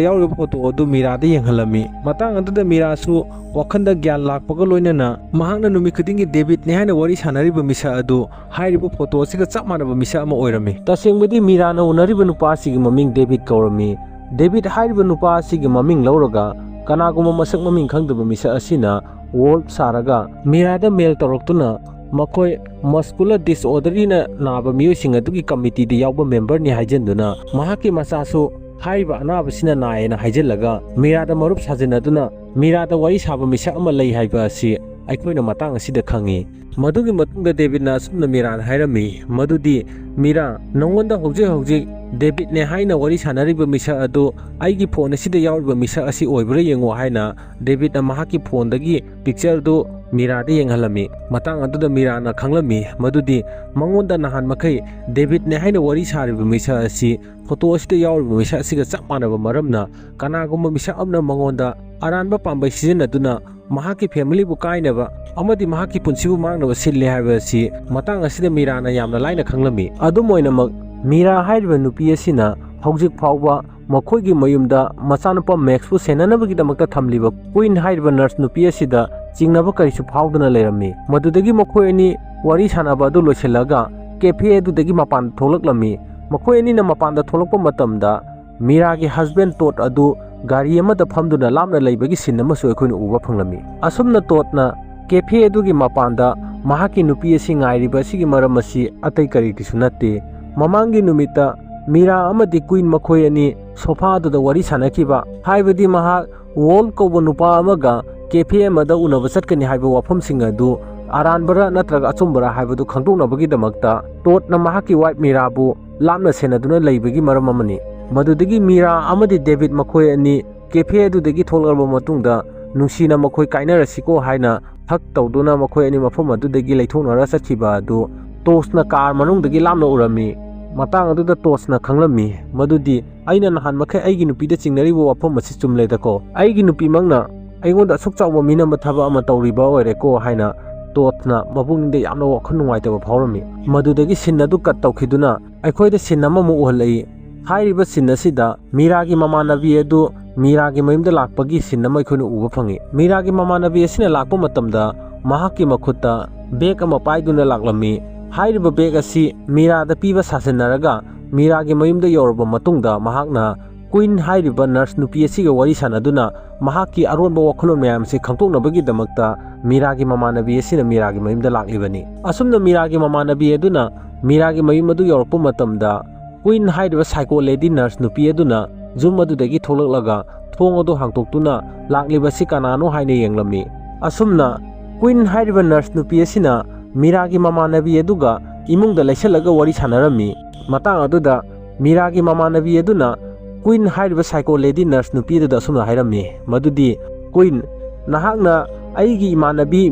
ꯌꯥꯎꯔꯤꯕ ꯐꯣꯇꯣ ꯑꯗꯨ ꯃꯤꯔꯥꯗ ꯌꯦꯡꯍꯜꯂꯝꯃꯤ꯫ ꯃꯇꯥꯡ ꯑꯗꯨꯗ ꯃꯤꯔꯥꯁꯨ ꯋꯥꯈꯜꯗ ꯒ꯭ꯌꯥꯟ ꯂꯥꯛꯄꯒ ꯂꯣꯏꯅꯅ ꯃꯍꯥꯛꯅ ꯅꯨꯃꯤꯠ ꯈꯨꯗꯤꯡꯒꯤ ꯗꯦꯕꯤꯠꯅꯤ ꯍꯥꯏꯅ ꯋꯥꯔꯤ ꯁꯥꯟꯅꯔꯤꯕ ꯃꯤꯁꯛ ꯑꯗꯨ ꯍꯥꯏꯔꯤꯕ ꯐꯣꯇꯣ ꯑꯁꯤꯒ ꯆꯞ ꯃꯥꯟꯅꯕ ꯃꯤꯁꯛ ꯑꯃ ꯑꯣꯏꯔꯝꯃꯤ꯫ ꯇꯁꯦꯡꯕꯗꯤ ꯃꯤꯔꯥꯅ ꯎꯅꯔꯤꯕ ꯅꯨꯄꯥ ꯑꯁꯤꯒꯤ ꯃꯃꯤꯡ ꯗꯦꯕꯤꯠ ꯀꯧꯔꯝꯃꯤ꯫ ꯗꯦꯕꯤꯠ ꯍꯥꯏꯔꯤꯕ ꯅꯨꯄꯥ ꯑꯁꯤꯒꯤ ꯃꯃꯤꯡ ꯂꯧꯔꯒ ꯀꯅꯥꯒꯨꯝꯕ ꯃꯁꯛ ꯃꯃꯤꯡ ꯈꯪꯗꯕ ꯃꯤꯁꯛ ꯑꯁꯤꯅ ꯋꯣꯜꯐ ꯁꯥꯔꯒ ꯃꯤꯔꯥꯗ ꯃꯦꯜ ꯇꯧꯔꯛꯇꯨꯅ ꯃꯈꯣꯏ ꯃꯁꯀꯨꯂꯔ ꯗꯤꯁꯑꯣꯔꯗꯔꯤꯅ ꯅꯥꯕ ꯃꯤꯑꯣꯏꯁꯤꯡ ꯑꯗꯨꯒꯤ ꯀꯃꯤꯇꯤꯗ ꯌꯥꯎꯕ ꯃꯦꯝꯕꯔꯅꯤ ꯍꯥꯏꯖꯟꯗꯨꯅ ꯃꯍꯥꯛꯀꯤ ꯃꯆꯥꯁꯨ ꯍꯥꯏꯔꯤꯕ ꯑꯅꯥꯕꯁꯤꯅ ꯅꯥꯏꯌꯦꯅ ꯍꯥꯏꯖꯤꯜꯂꯒ ꯃꯤꯔꯥꯗ ꯃꯔꯨꯞ ꯁꯥꯖꯤꯟꯅꯗꯨꯅ ꯃꯤꯔꯥꯗ ꯋꯥꯔꯤ ꯁꯥꯕ ꯃꯤꯁꯛ ꯑꯃ ꯂꯩ ꯍꯥꯏꯕ ꯑꯁꯤ ꯑꯩꯈꯣꯏꯅ ꯃꯇꯥꯡ ꯑꯁꯤꯗ ꯈꯪꯉꯤ꯫ ꯃꯗꯨꯒꯤ ꯃꯇꯨꯡꯗ ꯗꯦꯕꯤꯠꯅ ꯑꯁꯨꯝꯅ ꯃꯤꯔꯥꯗ ꯍꯥꯏꯔꯝꯃꯤ, ꯃꯗꯨꯗꯤ, "ꯃꯤꯔꯥ, ꯅꯉꯣꯟꯗ ꯍꯧꯖꯤꯛ ꯍꯧꯖꯤꯛ ꯗꯦꯕꯤꯠꯅꯦ ꯍꯥꯏꯅ ꯋꯥꯔꯤ ꯁꯥꯟꯅꯔꯤꯕ ꯃꯤꯁꯛ ꯑꯗꯨ ꯑꯩꯒꯤ ꯐꯣꯟ ꯑꯁꯤꯗ ꯌꯥꯎꯔꯤꯕ ꯃꯤꯁꯛ ꯑꯁꯤ ꯑꯣꯏꯕ꯭ꯔꯥ ꯌꯦꯡꯉꯨ" ꯍꯥꯏꯅ ꯗꯦꯕꯤꯠꯅ ꯃꯍꯥꯛꯀꯤ ꯐꯣꯟꯗꯒꯤ ꯄꯤꯛꯆꯔꯗꯨ ꯃꯤꯔꯥꯗ ꯌꯦꯡꯍꯜꯂꯝꯃꯤ꯫ ꯃꯇꯥꯡ ꯑꯗꯨꯗ ꯃꯤꯔꯥꯅ ꯈꯪꯂꯝꯃꯤ ꯃꯗꯨꯗꯤ ꯃꯉꯣꯟꯗ ꯅꯍꯥꯟ ꯃꯈꯩ ꯗꯦꯕꯤꯠꯅꯦ ꯍꯥꯏꯅ ꯋꯥꯔꯤ ꯁꯥꯔꯤꯕ ꯃꯤꯁꯛ ꯑꯁꯤ ꯐꯣꯇꯣ ꯑꯁꯤꯗ ꯌꯥꯎꯔꯤꯕ ꯃꯤꯁꯛ ꯑꯁꯤꯒ ꯆꯞ ꯃꯥꯟꯅꯕ ꯃꯔꯝꯅ, ꯀꯅꯥꯒꯨꯝꯕ ꯃꯤꯁꯛ ꯑꯃꯅ ꯃꯉꯣꯟꯗ ꯑꯔꯥꯟꯕ ꯄꯥꯝꯕꯩ ꯁꯤꯖꯤꯟꯅꯗꯨꯅ ꯃꯍꯥꯛꯀꯤ ꯐꯦꯃꯤꯂꯤꯕꯨ ꯀꯥꯏꯅꯕ ꯑꯃꯗꯤ ꯃꯍꯥꯛꯀꯤ ꯄꯨꯟꯁꯤꯕꯨ ꯃꯥꯡꯅꯕ ꯁꯤꯜꯂꯦ ꯍꯥꯏꯕ ꯑꯁꯤ ꯃꯇꯥꯡ ꯑꯁꯤꯗ ꯃꯤꯔꯥꯅ ꯌꯥꯝꯅ ꯂꯥꯏꯅ ꯈꯪꯂꯝꯃꯤ꯫ ꯑꯗꯨꯝ ꯑꯣꯏꯅꯃꯛ, ꯃꯤꯔꯥ ꯍꯥꯏꯔꯤꯕ ꯅꯨꯄꯤ ꯑꯁꯤꯅ ꯍꯧꯖꯤꯛ ꯐꯥꯎꯕ ꯃꯈꯣꯏꯒꯤ ꯃꯌꯨꯝꯗ ꯃꯆꯥꯅꯨꯄꯥ ꯃꯦꯛꯁꯄꯨ ꯁꯦꯟꯅꯅꯕꯒꯤꯗꯃꯛꯇ ꯊꯝꯂꯤꯕ ꯀ꯭ꯋꯤꯟ ꯍꯥꯏꯔꯤꯕ ꯅꯔꯁ ꯅꯨꯄꯤ ꯑꯁꯤꯗ ꯆꯤꯡꯅꯕ ꯀꯔꯤꯁꯨ ꯐꯥꯎꯗꯅ ꯂꯩꯔꯝꯃꯤ꯫ ꯃꯗꯨꯗꯒꯤ ꯃꯈꯣꯏ ꯑꯅꯤ ꯋꯥꯔꯤ ꯁꯥꯟꯅꯕ ꯑꯗꯨ ꯂꯣꯏꯁꯤꯜꯂꯒ ꯀꯦꯐꯦ ꯑꯗꯨꯗꯒꯤ ꯃꯄꯥꯟꯗ ꯊꯣꯛꯂꯛꯂꯝꯃꯤ꯫ ꯃꯈꯣꯏ ꯑꯅꯤꯅ ꯃꯄꯥꯟꯗ ꯊꯣꯛꯂꯛꯄ ꯃꯇꯝꯗ ꯃꯤꯔꯥꯒꯤ ꯍꯁꯕꯦꯟ ꯇꯣꯠ ꯑꯗꯨ ꯒꯥꯔꯤ ꯑꯃꯗ ꯐꯝꯗꯨꯅ ꯂꯥꯞꯅ ꯂꯩꯕꯒꯤ ꯁꯤꯟ ꯑꯃꯁꯨ ꯑꯩꯈꯣꯏꯅ ꯎꯕ ꯐꯪꯂꯝꯃꯤ꯫ ꯑꯁꯨꯝꯅ ꯇꯣꯠꯅ ꯀꯦꯐꯦ ꯑꯗꯨꯒꯤ ꯃꯄꯥꯟꯗ ꯃꯍꯥꯛꯀꯤ ꯅꯨꯄꯤ ꯑꯁꯤ ꯉꯥꯏꯔꯤꯕ ꯑꯁꯤꯒꯤ ꯃꯔꯝ ꯑꯁꯤ ꯑꯇꯩ ꯀꯔꯤꯒꯤꯁꯨ ꯅꯠꯇꯦ꯫ ꯃꯃꯥꯡꯒꯤ ꯅꯨꯃꯤꯠꯇ ꯃꯤꯔꯥ ꯑꯃꯗꯤ ꯀ꯭ꯋꯤꯟ ꯃꯈꯣꯏ ꯑꯅꯤ ꯁꯣꯐꯥ ꯑꯗꯨꯗ ꯋꯥꯔꯤ ꯁꯥꯟꯅꯈꯤꯕ, ꯍꯥꯏꯕꯗꯤ ꯃꯍꯥꯛ ꯋꯣꯜ ꯀꯧꯕ ꯅꯨꯄꯥ ꯑꯃꯒ ꯀꯦꯐꯦ ꯑꯃꯗ ꯎꯅꯕ ꯆꯠꯀꯅꯤ ꯍꯥꯏꯕ ꯋꯥꯐꯝꯁꯤꯡ ꯑꯗꯨ ꯑꯔꯥꯟꯕꯔꯥ ꯅꯠꯇ꯭ꯔꯒ ꯑꯆꯨꯝꯕꯔꯥ ꯍꯥꯏꯕꯗꯨ ꯈꯪꯗꯣꯛꯅꯕꯒꯤꯗꯃꯛꯇ ꯇꯣꯠꯅ ꯃꯍꯥꯛꯀꯤ ꯋꯥꯏꯐ ꯃꯤꯔꯥꯕꯨ ꯂꯥꯞꯅ ꯁꯦꯟꯅꯗꯨꯅ ꯂꯩꯕꯒꯤ ꯃꯔꯝ ꯑꯃꯅꯤ꯫ ꯃꯗꯨꯗꯒꯤ ꯃꯤꯔꯥ ꯑꯃꯗꯤ ꯗꯦꯕꯤꯠ ꯃꯈꯣꯏ ꯑꯅꯤ ꯀꯦꯐꯦ ꯑꯗꯨꯗꯒꯤ ꯊꯣꯛꯂꯛꯂꯕ ꯃꯇꯨꯡꯗ ꯅꯨꯡꯁꯤꯅ ꯃꯈꯣꯏ ꯀꯥꯏꯅꯔꯁꯤꯀꯣ ꯍꯥꯏꯅ ꯍꯛ ꯇꯧꯗꯨꯅ ꯃꯈꯣꯏ ꯑꯅꯤ ꯃꯐꯝ ꯑꯗꯨꯗꯒꯤ ꯂꯩꯊꯣꯛꯅꯔ ꯆꯠꯈꯤꯕ ꯑꯗꯨ ꯇꯣꯁꯅ ꯀꯥꯔ ꯃꯅꯨꯡꯗꯒꯤ ꯂꯥꯞꯅ ꯎꯔꯝꯃꯤ꯫ ꯃꯇꯥꯡ ꯑꯗꯨꯗ ꯇꯣꯁꯅ ꯈꯪꯂꯝꯃꯤ ꯃꯗꯨꯗꯤ ꯑꯩꯅ ꯅꯍꯥꯟ ꯃꯈꯩ ꯑꯩꯒꯤ ꯅꯨꯄꯤꯗ ꯆꯤꯡꯅꯔꯤꯕ ꯋꯥꯐꯝ ꯑꯁꯤ ꯆꯨꯝꯂꯦꯗꯀꯣ, ꯑꯩꯒꯤ ꯅꯨꯄꯤꯃꯛꯅ ꯑꯩꯉꯣꯟꯗ ꯑꯁꯨꯛ ꯆꯥꯎꯕ ꯃꯤꯅꯝꯕ ꯊꯕꯛ ꯑꯃ ꯇꯧꯔꯤꯕ ꯑꯣꯏꯔꯦꯀꯣ ꯍꯥꯏꯅ ꯇꯣꯠꯅ ꯃꯄꯨꯛꯅꯤꯡꯗ ꯌꯥꯝꯅ ꯋꯥꯈꯜ ꯅꯨꯡꯉꯥꯏꯇꯕ ꯐꯥꯎꯔꯝꯃꯤ꯫ ꯃꯗꯨꯗꯒꯤ ꯁꯤꯟ ꯑꯗꯨ ꯀꯠ ꯇꯧꯈꯤꯗꯨꯅ ꯑꯩꯈꯣꯏꯗ ꯁꯤꯟ ꯑꯃꯃꯨꯛ ꯎꯍꯜꯂꯛꯏ꯫ ꯍꯥꯏꯔꯤꯕ ꯁꯤꯟ ꯑꯁꯤꯗ ꯃꯤꯔꯥꯒꯤ ꯃꯃꯥꯟꯅꯕꯤ ꯑꯗꯨ ꯃꯤꯔꯥꯒꯤ ꯃꯌꯨꯝꯗ ꯂꯥꯛꯄꯒꯤ ꯁꯤꯟ ꯑꯃ ꯑꯩꯈꯣꯏꯅ ꯎꯕ ꯐꯪꯉꯤ꯫ ꯃꯤꯔꯥꯒꯤ ꯃꯃꯥꯟꯅꯕꯤ ꯑꯁꯤꯅ ꯂꯥꯛꯄ ꯃꯇꯝꯗ ꯃꯍꯥꯛꯀꯤ ꯃꯈꯨꯠꯇ ꯕꯦꯒ ꯑꯃ ꯄꯥꯏꯗꯨꯅ ꯂꯥꯛꯂꯝꯃꯤ꯫ ꯍꯥꯏꯔꯤꯕ ꯕꯦꯒ ꯑꯁꯤ ꯃꯤꯔꯥꯗ ꯄꯤꯕ ꯁꯥꯁꯤꯟꯅꯔꯒ ꯃꯤꯔꯥꯒꯤ ꯃꯌꯨꯝꯗ ꯌꯧꯔꯕ ꯃꯇꯨꯡꯗ ꯃꯍꯥꯛꯅ ꯀ꯭ꯋꯤꯟ ꯍꯥꯏꯔꯤꯕ ꯅꯔꯁ ꯅꯨꯄꯤ ꯑꯁꯤꯒ ꯋꯥꯔꯤ ꯁꯥꯟꯅꯗꯨꯅ ꯃꯍꯥꯛꯀꯤ ꯑꯔꯣꯟꯕ ꯋꯥꯈꯜꯂꯣꯟ ꯃꯌꯥꯝ ꯑꯁꯤ ꯈꯪꯗꯣꯛꯅꯕꯒꯤꯗꯃꯛꯇ ꯃꯤꯔꯥꯒꯤ ꯃꯃꯥꯟꯅꯕꯤ ꯑꯁꯤꯅ ꯃꯤꯔꯥꯒꯤ ꯃꯌꯨꯝꯗ ꯂꯥꯛꯂꯤꯕꯅꯤ꯫ ꯑꯁꯨꯝꯅ ꯃꯤꯔꯥꯒꯤ ꯃꯃꯥꯟꯅꯕꯤ ꯑꯗꯨꯅ ꯃꯤꯔꯥꯒꯤ ꯃꯌꯨꯝ ꯑꯗꯨ ꯌꯧꯔꯛꯄ ꯃꯇꯝꯗ ꯀ꯭ꯋꯤꯟ ꯍꯥꯏꯔꯤꯕ ꯁꯥꯏꯀꯣ ꯂꯦꯗꯤ ꯅꯔꯁ ꯅꯨꯄꯤ ꯑꯗꯨꯅ ꯌꯨꯝ ꯑꯗꯨꯗꯒꯤ ꯊꯣꯛꯂꯛꯂꯒ ꯊꯣꯡ ꯑꯗꯨ ꯍꯥꯡꯗꯣꯛꯇꯨꯅ ꯂꯥꯛꯂꯤꯕꯁꯤ ꯀꯅꯥꯅꯣ ꯍꯥꯏꯅ ꯌꯦꯡꯂꯝꯃꯤ꯫ ꯑꯁꯨꯝꯅ ꯀ꯭ꯋꯤꯟ ꯍꯥꯏꯔꯤꯕ ꯅꯔꯁ ꯅꯨꯄꯤ ꯑꯁꯤꯅ ꯃꯤꯔꯥꯒꯤ ꯃꯃꯥꯟꯅꯕꯤ ꯑꯗꯨꯒ ꯏꯃꯨꯡꯗ ꯂꯩꯁꯜꯂꯒ ꯋꯥꯔꯤ ꯁꯥꯟꯅꯔꯝꯃꯤ꯫ ꯃꯇꯥꯡ ꯑꯗꯨꯗ ꯃꯤꯔꯥꯒꯤ ꯃꯃꯥꯟꯅꯕꯤ ꯑꯗꯨꯅ ꯀ꯭ꯋꯤꯟ ꯍꯥꯏꯔꯤꯕ ꯁꯥꯏꯀꯣ ꯂꯦꯗꯤ ꯅꯔꯁ ꯅꯨꯄꯤ ꯑꯗꯨꯗ ꯑꯁꯨꯝꯅ ꯍꯥꯏꯔꯝꯃꯤ, ꯃꯗꯨꯗꯤ, "ꯀ꯭ꯋꯤꯟ, ꯅꯍꯥꯛꯅ ꯑꯩꯒꯤ ꯏꯃꯥꯟꯅꯕꯤ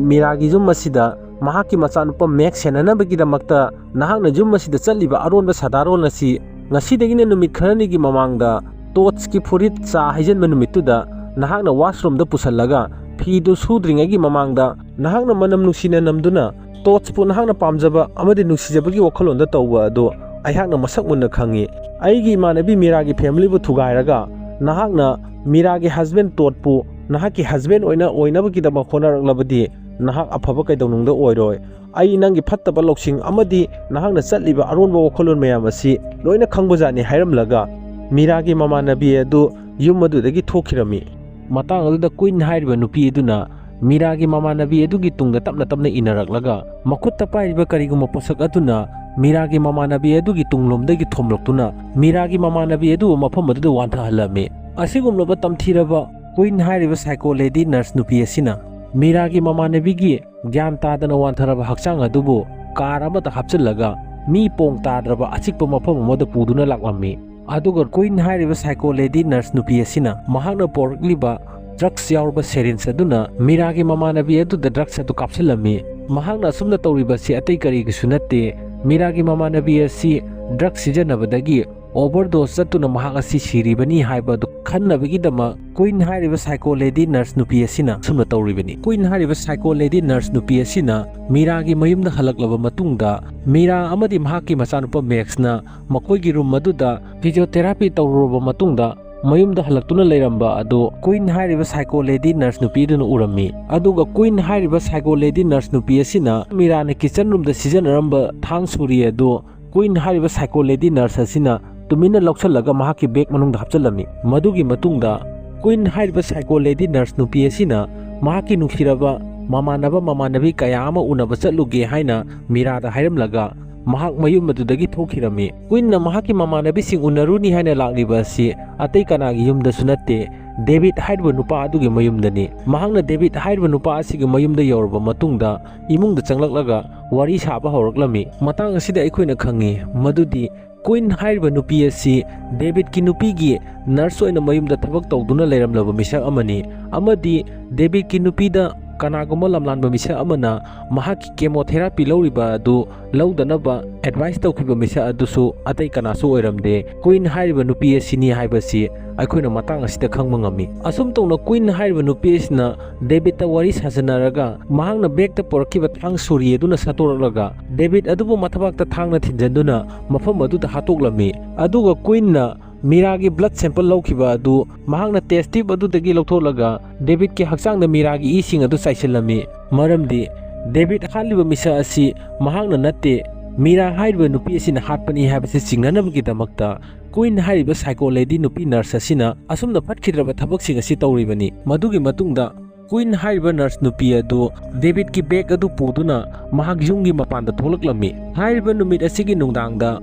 ꯃꯤꯔꯥꯒꯤ ꯌꯨꯝ ꯑꯁꯤꯗ ꯃꯍꯥꯛꯀꯤ ꯃꯆꯥꯅꯨꯄꯥ ꯃꯦꯛꯁ ꯁꯦꯟꯅꯅꯕꯒꯤꯗꯃꯛꯇ ꯅꯍꯥꯛꯅ ꯌꯨꯝ ꯑꯁꯤꯗ ꯆꯠꯂꯤꯕ ꯑꯔꯣꯟꯕ ꯁꯥꯗꯥꯔꯣꯟ ꯑꯁꯤ ꯉꯁꯤꯗꯒꯤꯅ ꯅꯨꯃꯤꯠ ꯈꯔꯅꯤꯒꯤ ꯃꯃꯥꯡꯗ ꯇꯣꯠꯁꯀꯤ ꯐꯨꯔꯤꯠ ꯆꯥ ꯍꯩꯖꯤꯟꯕ ꯅꯨꯃꯤꯠꯇꯨꯗ ꯅꯍꯥꯛꯅ ꯋꯥꯁꯔꯨꯝꯗ ꯄꯨꯁꯜꯂꯒ ꯐꯤꯗꯨ ꯁꯨꯗ꯭ꯔꯤꯉꯩꯒꯤ ꯃꯃꯥꯡꯗ ꯅꯍꯥꯛꯅ ꯃꯅꯝ ꯅꯨꯡꯁꯤꯅ ꯅꯝꯗꯨꯅ ꯇꯣꯠꯁꯄꯨ ꯅꯍꯥꯛꯅ ꯄꯥꯝꯖꯕ ꯑꯃꯗꯤ ꯅꯨꯡꯁꯤꯖꯕꯒꯤ ꯋꯥꯈꯜꯂꯣꯟꯗ ꯇꯧꯕ ꯑꯗꯨ ꯑꯩꯍꯥꯛꯅ ꯃꯁꯛ ꯃꯨꯟꯅ ꯈꯪꯏ꯫ ꯑꯩꯒꯤ ꯏꯃꯥꯟꯅꯕꯤ ꯃꯤꯔꯥꯒꯤ ꯐꯦꯃꯤꯂꯤꯕꯨ ꯊꯨꯒꯥꯏꯔꯒ ꯅꯍꯥꯛꯅ ꯃꯤꯔꯥꯒꯤ ꯍꯁꯕꯦꯟ ꯇꯣꯠꯄꯨ ꯅꯍꯥꯛꯀꯤ ꯍꯁꯕꯦꯟ ꯑꯣꯏꯅ ꯑꯣꯏꯅꯕꯒꯤꯗꯃꯛ ꯍꯣꯠꯅꯔꯛꯂꯕꯗꯤ ꯅꯍꯥꯛ ꯑꯐꯕ ꯀꯩꯗꯧꯅꯨꯡꯗ ꯑꯣꯏꯔꯣꯏ꯫ ꯑꯩ ꯅꯪꯒꯤ ꯐꯠꯇꯕ ꯂꯧꯁꯤꯡ ꯑꯃꯗꯤ ꯅꯍꯥꯛꯅ ꯆꯠꯂꯤꯕ ꯑꯔꯣꯟꯕ ꯋꯥꯈꯜꯂꯣꯟ ꯃꯌꯥꯝ ꯑꯁꯤ ꯂꯣꯏꯅ ꯈꯪꯕꯖꯥꯠꯅꯤ" ꯍꯥꯏꯔꯝꯂꯒ ꯃꯤꯔꯥꯒꯤ ꯃꯃꯥꯟꯅꯕꯤ ꯑꯗꯨ ꯌꯨꯝ ꯑꯗꯨꯗꯒꯤ ꯊꯣꯛꯈꯤꯔꯝꯃꯤ꯫ ꯃꯇꯥꯡ ꯑꯗꯨꯗ ꯀ꯭ꯋꯤꯟ ꯍꯥꯏꯔꯤꯕ ꯅꯨꯄꯤ ꯑꯗꯨꯅ ꯃꯤꯔꯥꯒꯤ ꯃꯃꯥꯟꯅꯕꯤ ꯑꯗꯨꯒꯤ ꯇꯨꯡꯗ ꯇꯞꯅ ꯇꯞꯅ ꯏꯟꯅꯔꯛꯂꯒ ꯃꯈꯨꯠꯇ ꯄꯥꯏꯔꯤꯕ ꯀꯔꯤꯒꯨꯝꯕ ꯄꯣꯠꯁꯛ ꯑꯗꯨꯅ ꯃꯤꯔꯥꯒꯤ ꯃꯃꯥꯟꯅꯕꯤ ꯑꯗꯨꯒꯤ ꯇꯨꯡꯂꯣꯝꯗꯒꯤ ꯊꯣꯝꯂꯛꯇꯨꯅ ꯃꯤꯔꯥꯒꯤ ꯃꯃꯥꯟꯅꯕꯤ ꯑꯗꯨꯕꯨ ꯃꯐꯝ ꯑꯗꯨꯗ ꯋꯥꯟꯊꯍꯜꯂꯝꯃꯤ꯫ ꯑꯁꯤꯒꯨꯝꯂꯕ ꯇꯝꯊꯤꯔꯕ ꯀ꯭ꯋꯤꯟ ꯍꯥꯏꯔꯤꯕ ꯁꯥꯏꯀꯣ ꯂꯦꯗꯤ ꯅꯔꯁ ꯅꯨꯄꯤ ꯑꯁꯤꯅ ꯃꯤꯔꯥꯒꯤ ꯃꯃꯥꯟꯅꯕꯤꯒꯤ ꯒ꯭ꯌꯥꯟ ꯇꯥꯗꯅ ꯋꯥꯟꯊꯔꯕ ꯍꯛꯆꯥꯡ ꯑꯗꯨꯕꯨ ꯀꯥꯔ ꯑꯃꯗ ꯍꯥꯞꯆꯤꯜꯂꯒ ꯃꯤ ꯄꯣꯡ ꯇꯥꯗ꯭ꯔꯕ ꯑꯆꯤꯛꯄ ꯃꯐꯝ ꯑꯃꯗ ꯄꯨꯗꯨꯅ ꯂꯥꯛꯂꯝꯃꯤ꯫ ꯑꯗꯨꯒ ꯀ꯭ꯋꯤꯟ ꯍꯥꯏꯔꯤꯕ ꯁꯥꯏꯀꯣ ꯂꯦꯗꯤ ꯅꯔꯁ ꯅꯨꯄꯤ ꯑꯁꯤꯅ ꯃꯍꯥꯛꯅ ꯄꯣꯔꯛꯂꯤꯕ ꯗ꯭ꯔꯛꯁ ꯌꯥꯎꯔꯕ ꯁꯦꯔꯤꯟꯁ ꯑꯗꯨꯅ ꯃꯤꯔꯥꯒꯤ ꯃꯃꯥꯟꯅꯕꯤ ꯑꯗꯨꯗ ꯗ꯭ꯔꯛꯁ ꯑꯗꯨ ꯀꯥꯞꯁꯤꯜꯂꯝꯃꯤ꯫ ꯃꯍꯥꯛꯅ ꯑꯁꯨꯝꯅ ꯇꯧꯔꯤꯕꯁꯤ ꯑꯇꯩ ꯀꯔꯤꯒꯤꯁꯨ ꯅꯠꯇꯦ, ꯃꯤꯔꯥꯒꯤ ꯃꯃꯥꯟꯅꯕꯤ ꯑꯁꯤ ꯗ꯭ꯔꯛꯁ ꯁꯤꯖꯤꯟꯅꯕꯗꯒꯤ ꯑꯣꯚꯔꯗꯣꯁ ꯆꯠꯇꯨꯅ ꯃꯍꯥꯛ ꯑꯁꯤ ꯁꯤꯔꯤꯕꯅꯤ ꯍꯥꯏꯕ ꯑꯗꯨ ꯈꯟꯅꯕꯒꯤꯗꯃꯛ ꯀ꯭ꯋꯤꯟ ꯍꯥꯏꯔꯤꯕ ꯁꯥꯏꯀꯣ ꯂꯦꯗꯤ ꯅꯔꯁ ꯅꯨꯄꯤ ꯑꯁꯤꯅ ꯑꯁꯨꯝꯅ ꯇꯧꯔꯤꯕꯅꯤ꯫ ꯀ꯭ꯋꯤꯟ ꯍꯥꯏꯔꯤꯕ ꯁꯥꯏꯀꯣ ꯂꯦꯗꯤ ꯅꯔꯁ ꯅꯨꯄꯤ ꯑꯁꯤꯅ ꯃꯤꯔꯥꯒꯤ ꯃꯌꯨꯝꯗ ꯍꯜꯂꯛꯂꯕ ꯃꯇꯨꯡꯗ ꯃꯤꯔꯥ ꯑꯃꯗꯤ ꯃꯍꯥꯛꯀꯤ ꯃꯆꯥꯅꯨꯄꯥ ꯃꯦꯛꯁꯅ ꯃꯈꯣꯏꯒꯤ ꯔꯨꯝ ꯑꯗꯨꯗ ꯐꯤꯖꯤꯑꯣꯊꯦꯔꯥꯄꯤ ꯇꯧꯔꯨꯔꯕ ꯃꯇꯨꯡꯗ ꯃꯌꯨꯝꯗ ꯍꯜꯂꯛꯇꯨꯅ ꯂꯩꯔꯝꯕ ꯑꯗꯨ ꯀ꯭ꯋꯤꯟ ꯍꯥꯏꯔꯤꯕ ꯁꯥꯏꯀꯣ ꯂꯦꯗꯤ ꯅꯔꯁ ꯅꯨꯄꯤꯗꯨꯅ ꯎꯔꯝꯃꯤ꯫ ꯑꯗꯨꯒ ꯀ꯭ꯋꯤꯟ ꯍꯥꯏꯔꯤꯕ ꯁꯥꯏꯀꯣ ꯂꯦꯗꯤ ꯅꯔꯁ ꯅꯨꯄꯤ ꯑꯁꯤꯅ ꯃꯤꯔꯥꯅ ꯀꯤꯆꯟ ꯔꯨꯝꯗ ꯁꯤꯖꯤꯟꯅꯔꯝꯕ ꯊꯥꯡ ꯁꯨꯔꯤ ꯑꯗꯨ ꯀ꯭ꯋꯤꯟ ꯍꯥꯏꯔꯤꯕ ꯁꯥꯏꯀꯣ ꯂꯦꯗꯤ ꯅꯔꯁ ꯑꯁꯤꯅ ꯇꯨꯃꯤꯟꯅ ꯂꯧꯁꯤꯜꯂꯒ ꯃꯍꯥꯛꯀꯤ ꯕꯦꯒ ꯃꯅꯨꯡꯗ ꯍꯥꯞꯆꯤꯜꯂꯝꯃꯤ꯫ ꯃꯗꯨꯒꯤ ꯃꯇꯨꯡꯗ ꯀ꯭ꯋꯤꯟ ꯍꯥꯏꯔꯤꯕ ꯁꯥꯏꯀꯣ ꯂꯦꯗꯤ ꯅꯔꯁ ꯅꯨꯄꯤ ꯑꯁꯤꯅ ꯃꯍꯥꯛꯀꯤ ꯅꯨꯡꯁꯤꯔꯕ ꯃꯃꯥꯟꯅꯕ ꯃꯃꯥꯟꯅꯕꯤ ꯀꯌꯥ ꯑꯃ ꯎꯅꯕ ꯆꯠꯂꯨꯒꯦ ꯍꯥꯏꯅ ꯃꯤꯔꯥꯗ ꯍꯥꯏꯔꯝꯂꯒ ꯃꯍꯥꯛ ꯃꯌꯨꯝ ꯑꯗꯨꯗꯒꯤ ꯊꯣꯛꯈꯤꯔꯝꯃꯤ꯫ ꯀ꯭ꯋꯤꯟꯅ ꯃꯍꯥꯛꯀꯤ ꯃꯃꯥꯟꯅꯕꯤꯁꯤꯡ ꯎꯅꯔꯨꯅꯤ ꯍꯥꯏꯅ ꯂꯥꯛꯂꯤꯕ ꯑꯁꯤ ꯑꯇꯩ ꯀꯅꯥꯒꯤ ꯌꯨꯝꯗꯁꯨ ꯅꯠꯇꯦ, ꯗꯦꯕꯤꯠ ꯍꯥꯏꯔꯤꯕ ꯅꯨꯄꯥ ꯑꯗꯨꯒꯤ ꯃꯌꯨꯝꯗꯅꯤ꯫ ꯃꯍꯥꯛꯅ ꯗꯦꯕꯤꯠ ꯍꯥꯏꯔꯤꯕ ꯅꯨꯄꯥ ꯑꯁꯤꯒꯤ ꯃꯌꯨꯝꯗ ꯌꯧꯔꯕ ꯃꯇꯨꯡꯗ ꯏꯃꯨꯡꯗ ꯆꯪꯂꯛꯂꯒ ꯋꯥꯔꯤ ꯁꯥꯕ ꯍꯧꯔꯛꯂꯝꯃꯤ꯫ ꯃꯇꯥꯡ ꯑꯁꯤꯗ ꯑꯩꯈꯣꯏꯅ ꯈꯪꯉꯤ ꯃꯗꯨꯗꯤ ꯀ꯭ꯋꯤꯟ ꯍꯥꯏꯔꯤꯕ ꯅꯨꯄꯤ ꯑꯁꯤ ꯗꯦꯕꯤꯠꯀꯤ ꯅꯨꯄꯤꯒꯤ ꯅꯔꯁ ꯑꯣꯏꯅ ꯃꯌꯨꯝꯗ ꯊꯕꯛ ꯇꯧꯗꯨꯅ ꯂꯩꯔꯝꯂꯕ ꯃꯤꯁꯛ ꯑꯃꯅꯤ, ꯑꯃꯗꯤ ꯗꯦꯕꯤꯠꯀꯤ ꯅꯨꯄꯤꯗ ꯀꯅꯥꯒꯨꯝꯕ ꯂꯝꯂꯥꯟꯕ ꯃꯤꯁꯛ ꯑꯃꯅ ꯃꯍꯥꯛꯀꯤ ꯀꯦꯃꯣꯊꯦꯔꯥꯄꯤ ꯂꯧꯔꯤꯕ ꯑꯗꯨ ꯂꯧꯗꯅꯕ ꯑꯦꯗꯚꯥꯏꯁ ꯇꯧꯈꯤꯕ ꯃꯤꯁꯛ ꯑꯗꯨꯁꯨ ꯑꯇꯩ ꯀꯅꯥꯁꯨ ꯑꯣꯏꯔꯝꯗꯦ, ꯀ꯭ꯋꯤꯟ ꯍꯥꯏꯔꯤꯕ ꯅꯨꯄꯤ ꯑꯁꯤꯅꯤ ꯍꯥꯏꯕꯁꯤ ꯑꯩꯈꯣꯏꯅ ꯃꯇꯥꯡ ꯑꯁꯤꯗ ꯈꯪꯕ ꯉꯝꯃꯤ꯫ ꯑꯁꯨꯝ ꯇꯧꯅ ꯀ꯭ꯋꯤꯟ ꯍꯥꯏꯔꯤꯕ ꯅꯨꯄꯤ ꯑꯁꯤꯅ ꯗꯦꯕꯤꯠꯇ ꯋꯥꯔꯤ ꯁꯥꯖꯟꯅꯔꯒ ꯃꯍꯥꯛꯅ ꯕꯦꯒꯇ ꯄꯨꯔꯛꯈꯤꯕ ꯊꯥꯡ ꯁꯨꯔꯤ ꯑꯗꯨꯅ ꯁꯠꯇꯣꯔꯛꯂꯒ ꯗꯦꯕꯤꯠ ꯑꯗꯨꯕꯨ ꯃꯊꯕꯥꯛꯇ ꯊꯥꯡꯅ ꯊꯤꯟꯖꯟꯗꯨꯅ ꯃꯐꯝ ꯑꯗꯨꯗ ꯍꯥꯠꯇꯣꯛꯂꯝꯃꯤ꯫ ꯑꯗꯨꯒ ꯀ꯭ꯋꯤꯟꯅ ꯃꯤꯔꯥꯒꯤ ꯕ꯭ꯂꯗ ꯁꯦꯝꯄꯜ ꯂꯧꯈꯤꯕ ꯑꯗꯨ ꯃꯍꯥꯛꯅ ꯇꯦꯁ ꯇ꯭ꯌꯨꯕ ꯑꯗꯨꯗꯒꯤ ꯂꯧꯊꯣꯛꯂꯒ ꯗꯦꯕꯤꯠꯀꯤ ꯍꯛꯆꯥꯡꯗ ꯃꯤꯔꯥꯒꯤ ꯏꯁꯤꯡ ꯑꯗꯨ ꯆꯥꯏꯁꯤꯜꯂꯝꯃꯤ꯫ ꯃꯔꯝꯗꯤ ꯗꯦꯕꯤꯠ ꯍꯥꯠꯂꯤꯕ ꯃꯤꯁꯛ ꯑꯁꯤ ꯃꯍꯥꯛꯅ ꯅꯠꯇꯦ, ꯃꯤꯔꯥ ꯍꯥꯏꯔꯤꯕ ꯅꯨꯄꯤ ꯑꯁꯤꯅ ꯍꯥꯠꯄꯅꯤ ꯍꯥꯏꯕꯁꯤ ꯆꯤꯡꯅꯅꯕꯒꯤꯗꯃꯛꯇ ꯀ꯭ꯋꯤꯟ ꯍꯥꯏꯔꯤꯕ ꯁꯥꯏꯀꯣ ꯂꯦꯗꯤ ꯅꯨꯄꯤ ꯅꯔꯁ ꯑꯁꯤꯅ ꯑꯁꯨꯝꯅ ꯐꯠꯈꯤꯗ꯭ꯔꯕ ꯊꯕꯛꯁꯤꯡ ꯑꯁꯤ ꯇꯧꯔꯤꯕꯅꯤ꯫ ꯃꯗꯨꯒꯤ ꯃꯇꯨꯡꯗ ꯀ꯭ꯋꯤꯟ ꯍꯥꯏꯔꯤꯕ ꯅꯔꯁ ꯅꯨꯄꯤ ꯑꯗꯨ ꯗꯦꯕꯤꯠꯀꯤ ꯕꯦꯒ ꯑꯗꯨ ꯄꯨꯗꯨꯅ ꯃꯍꯥꯛ ꯌꯨꯝꯒꯤ ꯃꯄꯥꯟꯗ ꯊꯣꯛꯂꯛꯂꯝꯃꯤ꯫ ꯍꯥꯏꯔꯤꯕ ꯅꯨꯃꯤꯠ ꯑꯁꯤꯒꯤ ꯅꯨꯡꯗꯥꯡꯗ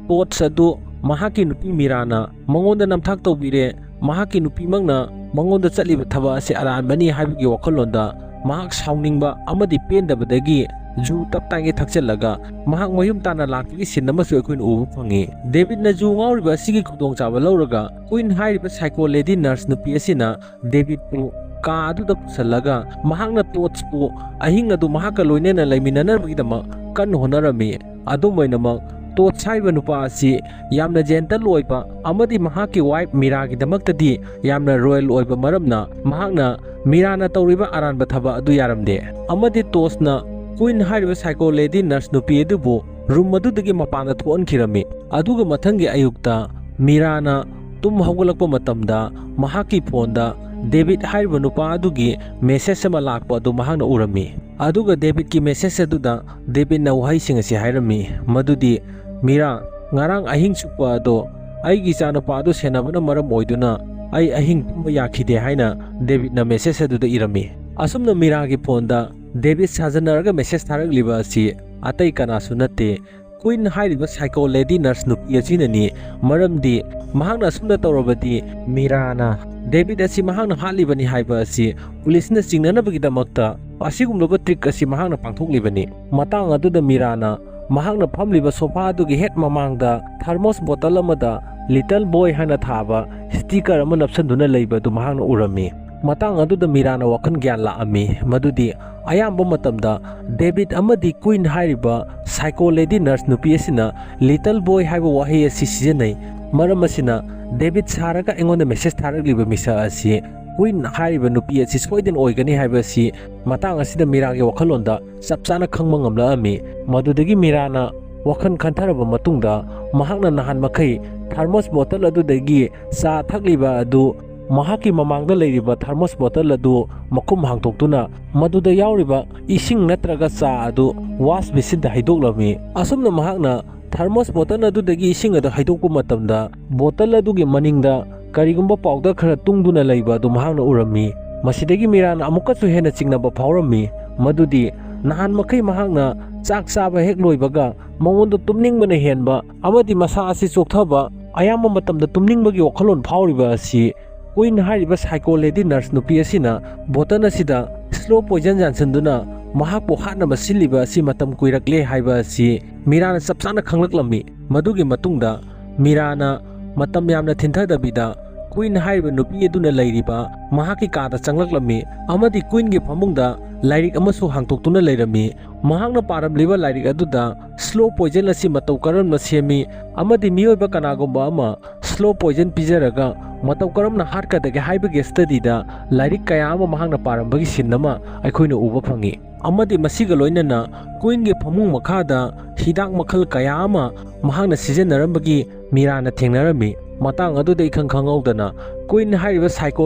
ꯇꯣꯔꯆ ꯑꯗꯨ ꯃꯍꯥꯛꯀꯤ ꯅꯨꯄꯤ ꯃꯤꯔꯥꯅ ꯃꯉꯣꯟꯗ ꯅꯝꯊꯥꯛ ꯇꯧꯕꯤꯔꯦ, ꯃꯍꯥꯛꯀꯤ ꯅꯨꯄꯤꯃꯛꯅ ꯃꯉꯣꯟꯗ ꯆꯠꯂꯤꯕ ꯊꯕꯛ ꯑꯁꯤ ꯑꯔꯥꯟꯕꯅꯤ ꯍꯥꯏꯕꯒꯤ ꯋꯥꯈꯜꯂꯣꯟꯗ ꯃꯍꯥꯛ ꯁꯥꯎꯅꯤꯡꯕ ꯑꯃꯗꯤ ꯄꯦꯟꯗꯕꯗꯒꯤ ꯖꯨ ꯇꯞ ꯇꯥꯏꯉꯩ ꯊꯛꯆꯜꯂꯒ ꯃꯍꯥꯛ ꯃꯌꯨꯝ ꯇꯥꯅ ꯂꯥꯛꯄꯒꯤ ꯁꯤꯟ ꯑꯃꯁꯨ ꯑꯩꯈꯣꯏꯅ ꯎꯕ ꯐꯪꯉꯤ꯫ ꯗꯦꯕꯤꯠꯅ ꯖꯨ ꯉꯥꯎꯔꯤꯕ ꯑꯁꯤꯒꯤ ꯈꯨꯗꯣꯡꯆꯥꯕ ꯂꯧꯔꯒ ꯀ꯭ꯋꯤꯟ ꯍꯥꯏꯔꯤꯕ ꯁꯥꯏꯀꯣ ꯂꯦꯗꯤ ꯅꯔꯁ ꯅꯨꯄꯤ ꯑꯁꯤꯅ ꯗꯦꯕꯤꯠꯄꯨ ꯀꯥ ꯑꯗꯨꯗ ꯄꯨꯁꯜꯂꯒ ꯃꯍꯥꯛꯅ ꯇꯣꯔꯆꯄꯨ ꯑꯍꯤꯡ ꯑꯗꯨ ꯃꯍꯥꯛꯀ ꯂꯣꯏꯅꯅ ꯂꯩꯃꯤꯟꯅꯅꯕꯒꯤꯗꯃꯛ ꯀꯟꯅ ꯍꯣꯠꯅꯔꯝꯃꯤ꯫ ꯑꯗꯨꯝ ꯑꯣꯏꯅꯃꯛ ꯇꯣꯔꯆ ꯍꯥꯏꯔꯤꯕ ꯅꯨꯄꯥ ꯑꯁꯤ ꯌꯥꯝꯅ ꯖꯦꯟꯇꯜ ꯑꯣꯏꯕ ꯑꯃꯗꯤ ꯃꯍꯥꯛꯀꯤ ꯋꯥꯏꯐ ꯃꯤꯔꯥꯒꯤꯗꯃꯛꯇꯗꯤ ꯌꯥꯝꯅ ꯔꯣꯌꯦꯜ ꯑꯣꯏꯕ ꯃꯔꯝꯅ ꯃꯍꯥꯛꯅ ꯃꯤꯔꯥꯅ ꯇꯧꯔꯤꯕ ꯑꯔꯥꯟꯕ ꯊꯕꯛ ꯑꯗꯨ ꯌꯥꯔꯝꯗꯦ꯫ ꯑꯃꯗꯤ ꯇꯣꯔꯆꯅ ꯀ꯭ꯋꯤꯟ ꯍꯥꯏꯔꯤꯕ ꯁꯥꯏꯀꯣ ꯂꯦꯗꯤ ꯅꯔꯁ ꯅꯨꯄꯤ ꯑꯗꯨꯕꯨ ꯔꯨꯝ ꯑꯗꯨꯗꯒꯤ ꯃꯄꯥꯟꯗ ꯊꯣꯛꯍꯟꯈꯤꯔꯝꯃꯤ꯫ ꯑꯗꯨꯒ ꯃꯊꯪꯒꯤ ꯑꯌꯨꯛꯇ ꯃꯤꯔꯥꯅ ꯇꯨꯝ ꯍꯧꯒꯠꯂꯛꯄ ꯃꯇꯝꯗ ꯃꯍꯥꯛꯀꯤ ꯐꯣꯟꯗ ꯗꯦꯕꯤꯠ ꯍꯥꯏꯔꯤꯕ ꯅꯨꯄꯥ ꯑꯗꯨꯒꯤ ꯃꯦꯁꯦꯖ ꯑꯃ ꯂꯥꯛꯄ ꯑꯗꯨ ꯃꯍꯥꯛꯅ ꯎꯔꯝꯃꯤ꯫ ꯑꯗꯨꯒ ꯗꯦꯕꯤꯠꯀꯤ ꯃꯦꯁꯦꯖ ꯑꯗꯨꯗ ꯗꯦꯕꯤꯠꯅ ꯋꯥꯍꯩꯁꯤꯡ ꯑꯁꯤ ꯍꯥꯏꯔꯝꯃꯤ, ꯃꯗꯨꯗꯤ, "ꯃꯤꯔꯥ, ꯉꯔꯥꯡ ꯑꯍꯤꯡ ꯆꯨꯞꯄ ꯑꯗꯣ ꯑꯩꯒꯤ ꯏꯆꯥꯅꯨꯄꯥ ꯑꯗꯨ ꯁꯦꯟꯅꯕꯅ ꯃꯔꯝ ꯑꯣꯏꯗꯨꯅ ꯑꯩ ꯑꯍꯤꯡ ꯇꯨꯝꯕ ꯌꯥꯈꯤꯗꯦ" ꯍꯥꯏꯅ ꯗꯦꯕꯤꯠꯅ ꯃꯦꯁꯦꯖ ꯑꯗꯨꯗ ꯏꯔꯝꯃꯤ꯫ ꯑꯁꯨꯝꯅ ꯃꯤꯔꯥꯒꯤ ꯐꯣꯟꯗ ꯗꯦꯕꯤꯠ ꯁꯥꯖꯟꯅꯔꯒ ꯃꯦꯁꯦꯖ ꯊꯥꯔꯛꯂꯤꯕ ꯑꯁꯤ ꯑꯇꯩ ꯀꯅꯥꯁꯨ ꯅꯠꯇꯦ, ꯀ꯭ꯋꯤꯟ ꯍꯥꯏꯔꯤꯕ ꯁꯥꯏꯀꯣ ꯂꯦꯗꯤ ꯅꯔꯁ ꯅꯨꯄꯤ ꯑꯁꯤꯅꯅꯤ꯫ ꯃꯔꯝꯗꯤ ꯃꯍꯥꯛꯅ ꯑꯁꯨꯝꯅ ꯇꯧꯔꯕꯗꯤ ꯃꯤꯔꯥꯅ ꯗꯦꯕꯤꯠ ꯑꯁꯤ ꯃꯍꯥꯛꯅ ꯍꯥꯠꯂꯤꯕꯅꯤ ꯍꯥꯏꯕ ꯑꯁꯤ ꯄꯨꯂꯤꯁꯅ ꯆꯤꯡꯅꯅꯕꯒꯤꯗꯃꯛꯇ ꯑꯁꯤꯒꯨꯝꯂꯕ ꯇ꯭ꯔꯤꯛ ꯑꯁꯤ ꯃꯍꯥꯛꯅ ꯄꯥꯡꯊꯣꯛꯂꯤꯕꯅꯤ꯫ ꯃꯇꯥꯡ ꯑꯗꯨꯗ ꯃꯤꯔꯥꯅ ꯃꯍꯥꯛꯅ ꯐꯝꯂꯤꯕ ꯁꯣꯐꯥ ꯑꯗꯨꯒꯤ ꯍꯦꯛ ꯃꯃꯥꯡꯗ ꯊꯔꯃꯣꯁ ꯕꯣꯇꯜ ꯑꯃꯗ "ꯂꯤꯇꯜ ꯕꯣꯏ" ꯍꯥꯏꯅ ꯊꯥꯕ ꯁ꯭ꯇꯤꯀꯔ ꯑꯃ ꯅꯞꯁꯟꯗꯨꯅ ꯂꯩꯕ ꯑꯗꯨ ꯃꯍꯥꯛꯅ ꯎꯔꯝꯃꯤ꯫ ꯃꯇꯥꯡ ꯑꯗꯨꯗ ꯃꯤꯔꯥꯅ ꯋꯥꯈꯜ ꯒ꯭ꯌꯥꯟ ꯂꯥꯛꯑꯝꯃꯤ ꯃꯗꯨꯗꯤ ꯑꯌꯥꯝꯕ ꯃꯇꯝꯗ ꯗꯦꯕꯤꯠ ꯑꯃꯗꯤ ꯀ꯭ꯋꯤꯟ ꯍꯥꯏꯔꯤꯕ ꯁꯥꯏꯀꯣ ꯂꯦꯗꯤ ꯅꯔꯁ ꯅꯨꯄꯤ ꯑꯁꯤꯅ "ꯂꯤꯇꯜ ꯕꯣꯏ" ꯍꯥꯏꯕ ꯋꯥꯍꯩ ꯑꯁꯤ ꯁꯤꯖꯤꯟꯅꯩ꯫ ꯃꯔꯝ ꯑꯁꯤꯅ ꯗꯦꯕꯤꯠ ꯁꯥꯔꯒ ꯑꯩꯉꯣꯟꯗ ꯃꯦꯁꯦꯖ ꯊꯥꯔꯛꯂꯤꯕ ꯃꯤꯁꯛ ꯑꯁꯤ ꯀ꯭ꯋꯤꯟ ꯍꯥꯏꯔꯤꯕ ꯅꯨꯄꯤ ꯑꯁꯤ ꯁꯣꯏꯗꯅ ꯑꯣꯏꯒꯅꯤ ꯍꯥꯏꯕ ꯑꯁꯤ ꯃꯇꯥꯡ ꯑꯁꯤꯗ ꯃꯤꯔꯥꯒꯤ ꯋꯥꯈꯜꯂꯣꯟꯗ ꯆꯞ ꯆꯥꯅ ꯈꯪꯕ ꯉꯝꯂꯛꯑꯝꯃꯤ꯫ ꯃꯗꯨꯗꯒꯤ ꯃꯤꯔꯥꯅ ꯋꯥꯈꯜ ꯈꯟꯊꯔꯕ ꯃꯇꯨꯡꯗ ꯃꯍꯥꯛꯅ ꯅꯍꯥꯟ ꯃꯈꯩ ꯊꯔꯃꯣꯁ ꯕꯣꯇꯜ ꯑꯗꯨꯗꯒꯤ ꯆꯥ ꯊꯛꯂꯤꯕ ꯑꯗꯨ ꯃꯍꯥꯛꯀꯤ ꯃꯃꯥꯡꯗ ꯂꯩꯔꯤꯕ ꯊꯔꯃꯣꯁ ꯕꯣꯇꯜ ꯑꯗꯨ ꯃꯈꯨꯝ ꯍꯥꯡꯗꯣꯛꯇꯨꯅ ꯃꯗꯨꯗ ꯌꯥꯎꯔꯤꯕ ꯏꯁꯤꯡ ꯅꯠꯇ꯭ꯔꯒ ꯆꯥ ꯑꯗꯨ ꯋꯥꯁ ꯕꯦꯁꯤꯟꯗ ꯍꯩꯗꯣꯛꯂꯝꯃꯤ꯫ ꯑꯁꯨꯝꯅ ꯃꯍꯥꯛꯅ ꯊꯔꯃꯣꯁ ꯕꯣꯇꯜ ꯑꯗꯨꯗꯒꯤ ꯏꯁꯤꯡ ꯑꯗꯨ ꯍꯩꯗꯣꯛꯄ ꯃꯇꯝꯗ ꯕꯣꯇꯜ ꯑꯗꯨꯒꯤ ꯃꯅꯤꯡꯗ ꯀꯔꯤꯒꯨꯝꯕ ꯄꯥꯎꯗꯔ ꯈꯔ ꯇꯨꯡꯗꯨꯅ ꯂꯩꯕ ꯑꯗꯨ ꯃꯍꯥꯛꯅ ꯎꯔꯝꯃꯤ꯫ ꯃꯁꯤꯗꯒꯤ ꯃꯤꯔꯥꯅ ꯑꯃꯨꯛꯀꯁꯨ ꯍꯦꯟꯅ ꯆꯤꯡꯅꯕ ꯐꯥꯎꯔꯝꯃꯤ ꯃꯗꯨꯗꯤ ꯅꯍꯥꯟ ꯃꯈꯩ ꯃꯍꯥꯛꯅ ꯆꯥꯛ ꯆꯥꯕ ꯍꯦꯛ ꯂꯣꯏꯕꯒ ꯃꯉꯣꯟꯗ ꯇꯨꯝꯅꯤꯡꯕꯅ ꯍꯦꯟꯕ ꯑꯃꯗꯤ ꯃꯁꯥ ꯑꯁꯤ ꯆꯣꯛꯊꯕ, ꯑꯌꯥꯝꯕ ꯃꯇꯝꯗ ꯇꯨꯝꯅꯤꯡꯕꯒꯤ ꯋꯥꯈꯜꯂꯣꯟ ꯐꯥꯎꯔꯤꯕ ꯑꯁꯤ ꯀ꯭ꯋꯤꯟ ꯍꯥꯏꯔꯤꯕ ꯁꯥꯏꯀꯣ ꯂꯦꯗꯤ ꯅꯔꯁ ꯅꯨꯄꯤ ꯑꯁꯤꯅ ꯕꯣꯇꯜ ꯑꯁꯤꯗ ꯁ꯭ꯂꯣ ꯄꯣꯏꯖꯟ ꯌꯥꯟꯁꯤꯟꯗꯨꯅ ꯃꯍꯥꯛꯄꯨ ꯍꯥꯠꯅꯕ ꯁꯤꯜꯂꯤꯕ ꯑꯁꯤ ꯃꯇꯝ ꯀꯨꯏꯔꯛꯂꯦ ꯍꯥꯏꯕ ꯑꯁꯤ ꯃꯤꯔꯥꯅ ꯆꯞ ꯆꯥꯅ ꯈꯪꯂꯛꯂꯝꯃꯤ꯫ ꯃꯗꯨꯒꯤ ꯃꯇꯨꯡꯗ ꯃꯤꯔꯥꯅ ꯃꯇꯝ ꯌꯥꯝꯅ ꯊꯤꯟꯊꯗꯕꯤꯗ ꯀ꯭ꯋꯤꯟ ꯍꯥꯏꯔꯤꯕ ꯅꯨꯄꯤ ꯑꯗꯨꯅ ꯂꯩꯔꯤꯕ ꯃꯍꯥꯛꯀꯤ ꯀꯥꯗ ꯆꯪꯂꯛꯂꯝꯃꯤ ꯑꯃꯗꯤ ꯀ꯭ꯋꯤꯟꯒꯤ ꯐꯃꯨꯡꯗ ꯂꯥꯏꯔꯤꯛ ꯑꯃꯁꯨ ꯍꯥꯡꯗꯣꯛꯇꯨꯅ ꯂꯩꯔꯝꯃꯤ꯫ ꯃꯍꯥꯛꯅ ꯄꯥꯔꯝꯂꯤꯕ ꯂꯥꯏꯔꯤꯛ ꯑꯗꯨꯗ ꯁ꯭ꯂꯣ ꯄꯣꯏꯖꯟ ꯑꯁꯤ ꯃꯇꯧ ꯀꯔꯝꯅ ꯁꯦꯝꯃꯤ ꯑꯃꯗꯤ ꯃꯤꯑꯣꯏꯕ ꯀꯅꯥꯒꯨꯝꯕ ꯑꯃ ꯁ꯭ꯂꯣ ꯄꯣꯏꯖꯟ ꯄꯤꯖꯔꯒ ꯃꯇꯧ ꯀꯔꯝꯅ ꯍꯥꯠꯀꯗꯒꯦ ꯍꯥꯏꯕꯒꯤ ꯁ꯭ꯇꯗꯤꯗ ꯂꯥꯏꯔꯤꯛ ꯀꯌꯥ ꯑꯃ ꯃꯍꯥꯛꯅ ꯄꯥꯔꯝꯕꯒꯤ ꯁꯤꯟ ꯑꯃ ꯑꯩꯈꯣꯏꯅ ꯎꯕ ꯐꯪꯉꯤ꯫ ꯑꯃꯗꯤ ꯃꯁꯤꯒ ꯂꯣꯏꯅꯅ ꯀ꯭ꯋꯤꯟꯒꯤ ꯐꯃꯨꯡ ꯃꯈꯥꯗ ꯍꯤꯗꯥꯛ ꯃꯈꯜ ꯀꯌꯥ ꯑꯃ ꯃꯍꯥꯛꯅ ꯁꯤꯖꯤꯟꯅꯔꯝꯕꯒꯤ ꯃꯤꯔꯥꯅ ꯊꯦꯡꯅꯔꯝꯃꯤ꯫ ꯃꯇꯥꯡ ꯑꯗꯨꯗ ꯏꯈꯪ ꯈꯪꯍꯧꯗꯅ ꯀ꯭ꯋꯤꯟ ꯍꯥꯏꯔꯤꯕ ꯁꯥꯏꯀꯣ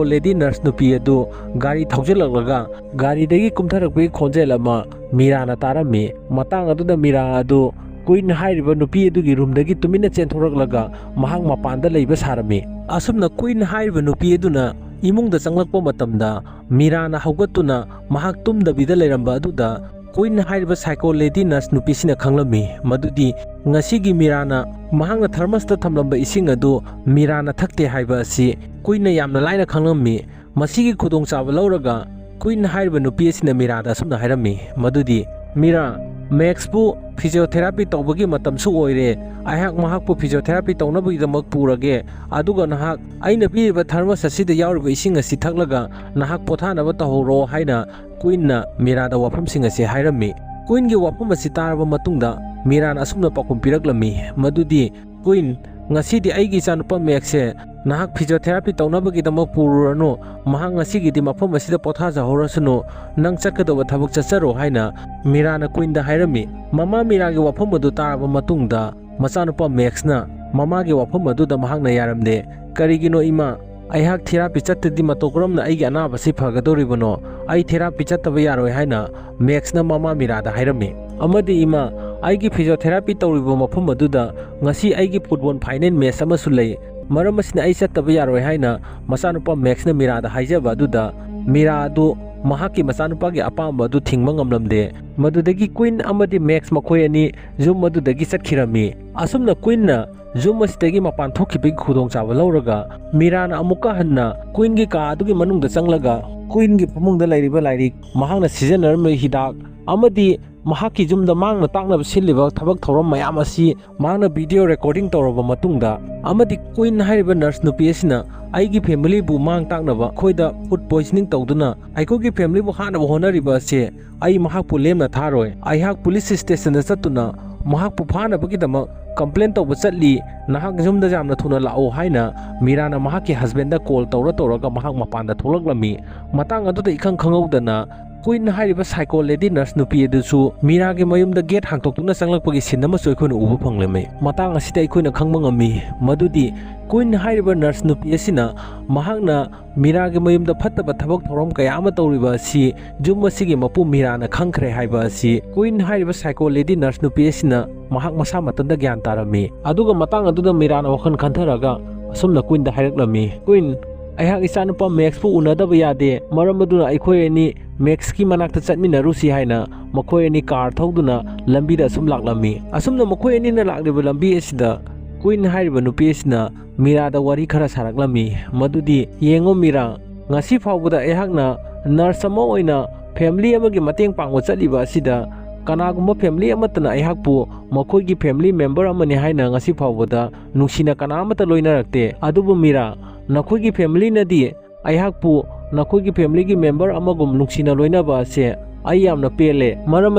ꯂꯦꯗꯤ ꯅꯔꯁ ꯅꯨꯄꯤ ꯑꯗꯨ ꯒꯥꯔꯤ ꯊꯧꯖꯤꯜꯂꯛꯂꯒ ꯒꯥꯔꯤꯗꯒꯤ ꯀꯨꯝꯊꯔꯛꯄꯒꯤ ꯈꯣꯟꯖꯦꯜ ꯑꯃ ꯃꯤꯔꯥꯅ ꯇꯥꯔꯝꯃꯤ꯫ ꯃꯇꯥꯡ ꯑꯗꯨꯗ ꯃꯤꯔꯥ ꯑꯗꯨ ꯀ꯭ꯋꯤꯟ ꯍꯥꯏꯔꯤꯕ ꯅꯨꯄꯤ ꯑꯗꯨꯒꯤ ꯔꯨꯝꯗꯒꯤ ꯇꯨꯃꯤꯟꯅ ꯆꯦꯟꯊꯣꯔꯛꯂꯒ ꯃꯍꯥꯛ ꯃꯄꯥꯟꯗ ꯂꯩꯕ ꯁꯥꯔꯝꯃꯤ꯫ ꯑꯁꯨꯝꯅ ꯀ꯭ꯋꯤꯟ ꯍꯥꯏꯔꯤꯕ ꯅꯨꯄꯤ ꯑꯗꯨꯅ ꯏꯃꯨꯡꯗ ꯆꯪꯂꯛꯄ ꯃꯇꯝꯗ ꯃꯤꯔꯥꯅ ꯍꯧꯒꯠꯇꯨꯅ ꯃꯍꯥꯛ ꯇꯨꯝꯗꯕꯤꯗ ꯂꯩꯔꯝꯕ ꯑꯗꯨꯗ ꯀ꯭ꯋꯤꯟ ꯍꯥꯏꯔꯤꯕ ꯁꯥꯏꯀꯣ ꯂꯦꯗꯤ ꯅꯔꯁ ꯅꯨꯄꯤꯁꯤꯅ ꯈꯪꯂꯝꯃꯤ ꯃꯗꯨꯗꯤ ꯉꯁꯤꯒꯤ ꯃꯤꯔꯥꯅ ꯃꯍꯥꯛꯅ ꯊꯔꯃꯁꯇ ꯊꯝꯂꯝꯕ ꯏꯁꯤꯡ ꯑꯗꯨ ꯃꯤꯔꯥꯅ ꯊꯛꯇꯦ ꯍꯥꯏꯕ ꯑꯁꯤ ꯀꯨꯏꯟꯅ ꯌꯥꯝꯅ ꯂꯥꯏꯅ ꯈꯪꯂꯝꯃꯤ꯫ ꯃꯁꯤꯒꯤ ꯈꯨꯗꯣꯡꯆꯥꯕ ꯂꯧꯔꯒ ꯀꯨꯏꯟ ꯍꯥꯏꯔꯤꯕ ꯅꯨꯄꯤ ꯑꯁꯤꯅ ꯃꯤꯔꯥꯗ ꯑꯁꯨꯝꯅ ꯍꯥꯏꯔꯝꯃꯤ, ꯃꯗꯨꯗꯤ, "ꯃꯤꯔꯥ, ꯃꯦꯛꯁꯄꯨ ꯐꯤꯖꯤꯑꯣꯊꯦꯔꯥꯄꯤ ꯇꯧꯕꯒꯤ ꯃꯇꯝꯁꯨ ꯑꯣꯏꯔꯦ꯫ ꯑꯩꯍꯥꯛ ꯃꯍꯥꯛꯄꯨ ꯐꯤꯖꯤꯑꯣꯊꯦꯔꯥꯄꯤ ꯇꯧꯅꯕꯒꯤꯗꯃꯛ ꯄꯨꯔꯒꯦ, ꯑꯗꯨꯒ ꯅꯍꯥꯛ ꯑꯩꯅ ꯄꯤꯔꯤꯕ ꯊꯔꯃꯁ ꯑꯁꯤꯗ ꯌꯥꯎꯔꯤꯕ ꯏꯁꯤꯡ ꯑꯁꯤ ꯊꯛꯂꯒ ꯅꯍꯥꯛ ꯄꯣꯊꯥꯅꯕ ꯇꯧꯍꯧꯔꯣ" ꯍꯥꯏꯅ ꯀꯨꯏꯟꯅ ꯃꯤꯔꯥꯗ ꯋꯥꯐꯝꯁꯤꯡ ꯑꯁꯤ ꯍꯥꯏꯔꯝꯃꯤ꯫ ꯀꯨꯏꯟꯒꯤ ꯋꯥꯐꯝ ꯑꯁꯤ ꯇꯥꯔꯕ ꯃꯇꯨꯡꯗ ꯃꯤꯔꯥꯅ ꯑꯁꯨꯝꯅ ꯄꯥꯎꯈꯨꯝ ꯄꯤꯔꯛꯂꯝꯃꯤ, ꯃꯗꯨꯗꯤ, "ꯀꯨꯏꯟ, ꯉꯁꯤꯗꯤ ꯑꯩꯒꯤ ꯏꯆꯥꯅꯨꯄꯥ ꯃꯦꯛꯁꯁꯦ ꯅꯍꯥꯛ ꯐꯤꯖꯤꯑꯣꯊꯦꯔꯥꯄꯤ ꯇꯧꯅꯕꯒꯤꯗꯃꯛ ꯄꯨꯔꯨꯔꯅꯨ꯫ ꯃꯍꯥꯛ ꯉꯁꯤꯒꯤꯗꯤ ꯃꯐꯝ ꯑꯁꯤꯗ ꯄꯣꯊꯥꯖꯍꯧꯔꯁꯅꯨ꯫ ꯅꯪ ꯆꯠꯀꯗꯧꯕ ꯊꯕꯛ ꯆꯠꯆꯔꯣ" ꯍꯥꯏꯅ ꯃꯤꯔꯥꯅ ꯀꯨꯏꯟꯗ ꯍꯥꯏꯔꯝꯃꯤ꯫ ꯃꯃꯥ ꯃꯤꯔꯥꯒꯤ ꯋꯥꯐꯝ ꯑꯗꯨ ꯇꯥꯔꯕ ꯃꯇꯨꯡꯗ ꯃꯆꯥꯅꯨꯄꯥ ꯃꯦꯛꯁꯅ ꯃꯃꯥꯒꯤ ꯋꯥꯐꯝ ꯑꯗꯨꯗ ꯃꯍꯥꯛꯅ ꯌꯥꯔꯝꯗꯦ꯫ "ꯀꯔꯤꯒꯤꯅꯣ ꯏꯃꯥ? ꯑꯩꯍꯥꯛ ꯊꯦꯔꯥꯄꯤ ꯆꯠꯇ꯭ꯔꯗꯤ ꯃꯇꯧ ꯀꯔꯝꯅ ꯑꯩꯒꯤ ꯑꯅꯥꯕꯁꯤ ꯐꯒꯗꯧꯔꯤꯕꯅꯣ? ꯑꯩ ꯊꯦꯔꯥꯄꯤ ꯆꯠꯇꯕ ꯌꯥꯔꯣꯏ" ꯍꯥꯏꯅ ꯃꯦꯛꯁꯅ ꯃꯃꯥ ꯃꯤꯔꯥꯗ ꯍꯥꯏꯔꯝꯃꯤ꯫ ꯑꯃꯗꯤ, "ꯏꯃꯥ, ꯑꯩꯒꯤ ꯐꯤꯖꯤꯑꯣꯊꯦꯔꯥꯄꯤ ꯇꯧꯔꯤꯕ ꯃꯐꯝ ꯑꯗꯨꯗ ꯉꯁꯤ ꯑꯩꯒꯤ ꯐꯨꯠꯕꯣꯜ ꯐꯥꯏꯅꯦꯜ ꯃꯦꯆ ꯑꯃꯁꯨ ꯂꯩ꯫ ꯃꯔꯝ ꯑꯁꯤꯅ ꯑꯩ ꯆꯠꯇꯕ ꯌꯥꯔꯣꯏ" ꯍꯥꯏꯅ ꯃꯆꯥꯅꯨꯄꯥ ꯃꯦꯛꯁꯅ ꯃꯤꯔꯥꯗ ꯍꯥꯏꯖꯕ ꯑꯗꯨꯗ ꯃꯤꯔꯥ ꯑꯗꯨ ꯃꯍꯥꯛꯀꯤ ꯃꯆꯥꯅꯨꯄꯥꯒꯤ ꯑꯄꯥꯝꯕ ꯑꯗꯨ ꯊꯤꯡꯕ ꯉꯝꯂꯝꯗꯦ꯫ ꯃꯗꯨꯗꯒꯤ ꯀꯨꯏꯟ ꯑꯃꯗꯤ ꯃꯦꯛꯁ ꯃꯈꯣꯏ ꯑꯅꯤ ꯌꯨꯝ ꯑꯗꯨꯗꯒꯤ ꯆꯠꯈꯤꯔꯝꯃꯤ꯫ ꯑꯁꯨꯝꯅ ꯀꯨꯏꯟꯅ ꯌꯨꯝ ꯑꯁꯤꯗꯒꯤ ꯃꯄꯥꯟ ꯊꯣꯛꯈꯤꯕꯒꯤ ꯈꯨꯗꯣꯡꯆꯥꯕ ꯂꯧꯔꯒ ꯃꯤꯔꯥꯅ ꯑꯃꯨꯛꯀ ꯍꯟꯅ ꯀꯨꯏꯟꯒꯤ ꯀꯥ ꯑꯗꯨꯒꯤ ꯃꯅꯨꯡꯗ ꯆꯪꯂꯒ ꯀꯨꯏꯟꯒꯤ ꯐꯃꯨꯡꯗ ꯂꯩꯔꯤꯕ ꯂꯥꯏꯔꯤꯛ, ꯃꯍꯥꯛꯅ ꯁꯤꯖꯤꯟꯅꯔꯝꯕ ꯍꯤꯗꯥꯛ ꯑꯃꯗꯤ ꯃꯍꯥꯛꯀꯤ ꯌꯨꯝꯗ ꯃꯥꯡꯅ ꯇꯥꯛꯅꯕ ꯁꯤꯜꯂꯤꯕ ꯊꯕꯛ ꯊꯧꯔꯝ ꯃꯌꯥꯝ ꯑꯁꯤ ꯃꯍꯥꯛꯅ ꯚꯤꯗꯤꯑꯣ ꯔꯦꯀꯣꯔꯗꯤꯡ ꯇꯧꯔꯕ ꯃꯇꯨꯡꯗ, ꯑꯃꯗꯤ ꯀꯨꯏꯟ ꯍꯥꯏꯔꯤꯕ ꯅꯔꯁ ꯅꯨꯄꯤ ꯑꯁꯤꯅ ꯑꯩꯒꯤ ꯐꯦꯃꯤꯂꯤꯕꯨ ꯃꯥꯡ ꯇꯥꯛꯅꯕ ꯑꯩꯈꯣꯏꯗ ꯐꯨꯗ ꯄꯣꯏꯖꯅꯤꯡ ꯇꯧꯗꯨꯅ ꯑꯩꯈꯣꯏꯒꯤ ꯐꯦꯃꯤꯂꯤꯕꯨ ꯍꯥꯠꯅꯕ ꯍꯣꯠꯅꯔꯤꯕ ꯑꯁꯤ ꯑꯩ ꯃꯍꯥꯛꯄꯨ ꯂꯦꯝꯅ ꯊꯥꯔꯣꯏ꯫ ꯑꯩꯍꯥꯛ ꯄꯨꯂꯤꯁ ꯁ꯭ꯇꯦꯁꯟꯗ ꯆꯠꯇꯨꯅ ꯃꯍꯥꯛꯄꯨ ꯐꯥꯅꯕꯒꯤꯗꯃꯛ ꯀꯝꯄ꯭ꯂꯦꯟ ꯇꯧꯕ ꯆꯠꯂꯤ꯫ ꯅꯍꯥꯛ ꯌꯨꯝꯗ ꯌꯥꯝꯅ ꯊꯨꯅ ꯂꯥꯛꯑꯣ" ꯍꯥꯏꯅ ꯃꯤꯔꯥꯅ ꯃꯍꯥꯛꯀꯤ ꯍꯁꯕꯦꯟꯗ ꯀꯣꯜ ꯇꯧꯔ ꯇꯧꯔꯒ ꯃꯍꯥꯛ ꯃꯄꯥꯟꯗ ꯊꯣꯛꯂꯛꯂꯝꯃꯤ꯫ ꯃꯇꯥꯡ ꯑꯗꯨꯗ ꯏꯈꯪ ꯈꯪꯍꯧꯗꯅ ꯀꯨꯏꯟ ꯍꯥꯏꯔꯤꯕ ꯁꯥꯏꯀꯣ ꯂꯦꯗꯤ ꯅꯔꯁ ꯅꯨꯄꯤ ꯑꯗꯨꯁꯨ ꯃꯤꯔꯥꯒꯤ ꯃꯌꯨꯝꯗ ꯒꯦꯠ ꯍꯥꯡꯇꯣꯛꯇꯨꯅ ꯆꯪꯂꯛꯄꯒꯤ ꯁꯤꯟ ꯑꯃꯁꯨ ꯑꯩꯈꯣꯏꯅ ꯎꯕ ꯐꯪꯂꯝꯃꯤ꯫ ꯃꯇꯥꯡ ꯑꯁꯤꯗ ꯑꯩꯈꯣꯏꯅ ꯈꯪꯕ ꯉꯝꯃꯤ ꯃꯗꯨꯗꯤ ꯀꯨꯏꯟ ꯍꯥꯏꯔꯤꯕ ꯅꯔꯁ ꯅꯨꯄꯤ ꯑꯁꯤꯅ ꯃꯍꯥꯛꯅ ꯃꯤꯔꯥꯒꯤ ꯃꯌꯨꯝꯗ ꯐꯠꯇꯕ ꯊꯕꯛ ꯊꯧꯔꯝ ꯀꯌꯥ ꯑꯃ ꯇꯧꯔꯤꯕ ꯑꯁꯤ ꯌꯨꯝ ꯑꯁꯤꯒꯤ ꯃꯄꯨ ꯃꯤꯔꯥꯅ ꯈꯪꯈ꯭ꯔꯦ ꯍꯥꯏꯕ ꯑꯁꯤ ꯀꯨꯏꯟ ꯍꯥꯏꯔꯤꯕ ꯁꯥꯏꯀꯣ ꯂꯦꯗꯤ ꯅꯔꯁ ꯅꯨꯄꯤ ꯑꯁꯤꯅ ꯃꯍꯥꯛ ꯃꯁꯥ ꯃꯊꯟꯇ ꯒ꯭ꯌꯥꯟ ꯇꯥꯔꯝꯃꯤ꯫ ꯑꯗꯨꯒ ꯃꯇꯥꯡ ꯑꯗꯨꯗ ꯃꯤꯔꯥꯅ ꯋꯥꯈꯜ ꯈꯟꯊꯔꯒ ꯑꯁꯨꯝꯅ ꯀꯨꯏꯟꯗ ꯍꯥꯏꯔꯛꯂꯝꯃꯤ, "ꯀꯨꯏꯟ, "ꯑꯩꯍꯥꯛ ꯏꯆꯥꯅꯨꯄꯥ ꯃꯦꯛꯁꯄꯨ ꯎꯅꯗꯕ ꯌꯥꯗꯦ, ꯃꯔꯝ ꯑꯗꯨꯅ ꯑꯩꯈꯣꯏ ꯑꯅꯤ ꯃꯦꯛꯁꯀꯤ ꯃꯅꯥꯛꯇ ꯆꯠꯃꯤꯟꯅꯔꯨꯁꯤ" ꯍꯥꯏꯅ ꯃꯈꯣꯏ ꯑꯅꯤ ꯀꯥꯔ ꯊꯧꯗꯨꯅ ꯂꯝꯕꯤꯗ ꯑꯁꯨꯝ ꯂꯥꯛꯂꯝꯃꯤ꯫ ꯑꯁꯨꯝꯅ ꯃꯈꯣꯏ ꯑꯅꯤꯅ ꯂꯥꯛꯂꯤꯕ ꯂꯝꯕꯤ ꯑꯁꯤꯗ ꯀꯨꯏꯟ ꯍꯥꯏꯔꯤꯕ ꯅꯨꯄꯤ ꯑꯁꯤꯅ ꯃꯤꯔꯥꯗ ꯋꯥꯔꯤ ꯈꯔ ꯁꯥꯔꯛꯂꯝꯃꯤ꯫ ꯃꯗꯨꯗꯤ, "ꯌꯦꯡꯉꯣ ꯃꯤꯔꯥ, ꯉꯁꯤ ꯐꯥꯎꯕꯗ ꯑꯩꯍꯥꯛꯅ ꯅꯔꯁ ꯑꯃ ꯑꯣꯏꯅ ꯐꯦꯃꯤꯂꯤ ꯑꯃꯒꯤ ꯃꯇꯦꯡ ꯄꯥꯡꯕ ꯆꯠꯂꯤꯕ ꯑꯁꯤꯗ ꯀꯅꯥꯒꯨꯝꯕ ꯐꯦꯃꯤꯂꯤ ꯑꯃꯠꯇꯅ ꯑꯩꯍꯥꯛꯄꯨ ꯃꯈꯣꯏꯒꯤ ꯐꯦꯃꯤꯂꯤ ꯃꯦꯝꯕꯔ ꯑꯃꯅꯤ ꯍꯥꯏꯅ ꯉꯁꯤ ꯐꯥꯎꯕꯗ ꯅꯨꯡꯁꯤꯅ ꯀꯅꯥ ꯑꯃꯠꯇ ꯂꯣꯏꯅꯔꯛꯇꯦ꯫ ꯑꯗꯨꯕꯨ ꯃꯤꯔꯥ, ꯅꯈꯣꯏꯒꯤ ꯐꯦꯃꯤꯂꯤꯅꯗꯤ ꯑꯩꯍꯥꯛꯄꯨ ꯅꯈꯣꯏꯒꯤ ꯐꯦꯃꯤꯂꯤꯒꯤ ꯃꯦꯝꯕꯔ ꯑꯃꯒꯨꯝ ꯅꯨꯡꯁꯤꯅ ꯂꯣꯏꯅꯕ ꯑꯁꯦ ꯑꯩ ꯌꯥꯝꯅ ꯄꯦꯜꯂꯦ꯫ ꯃꯔꯝ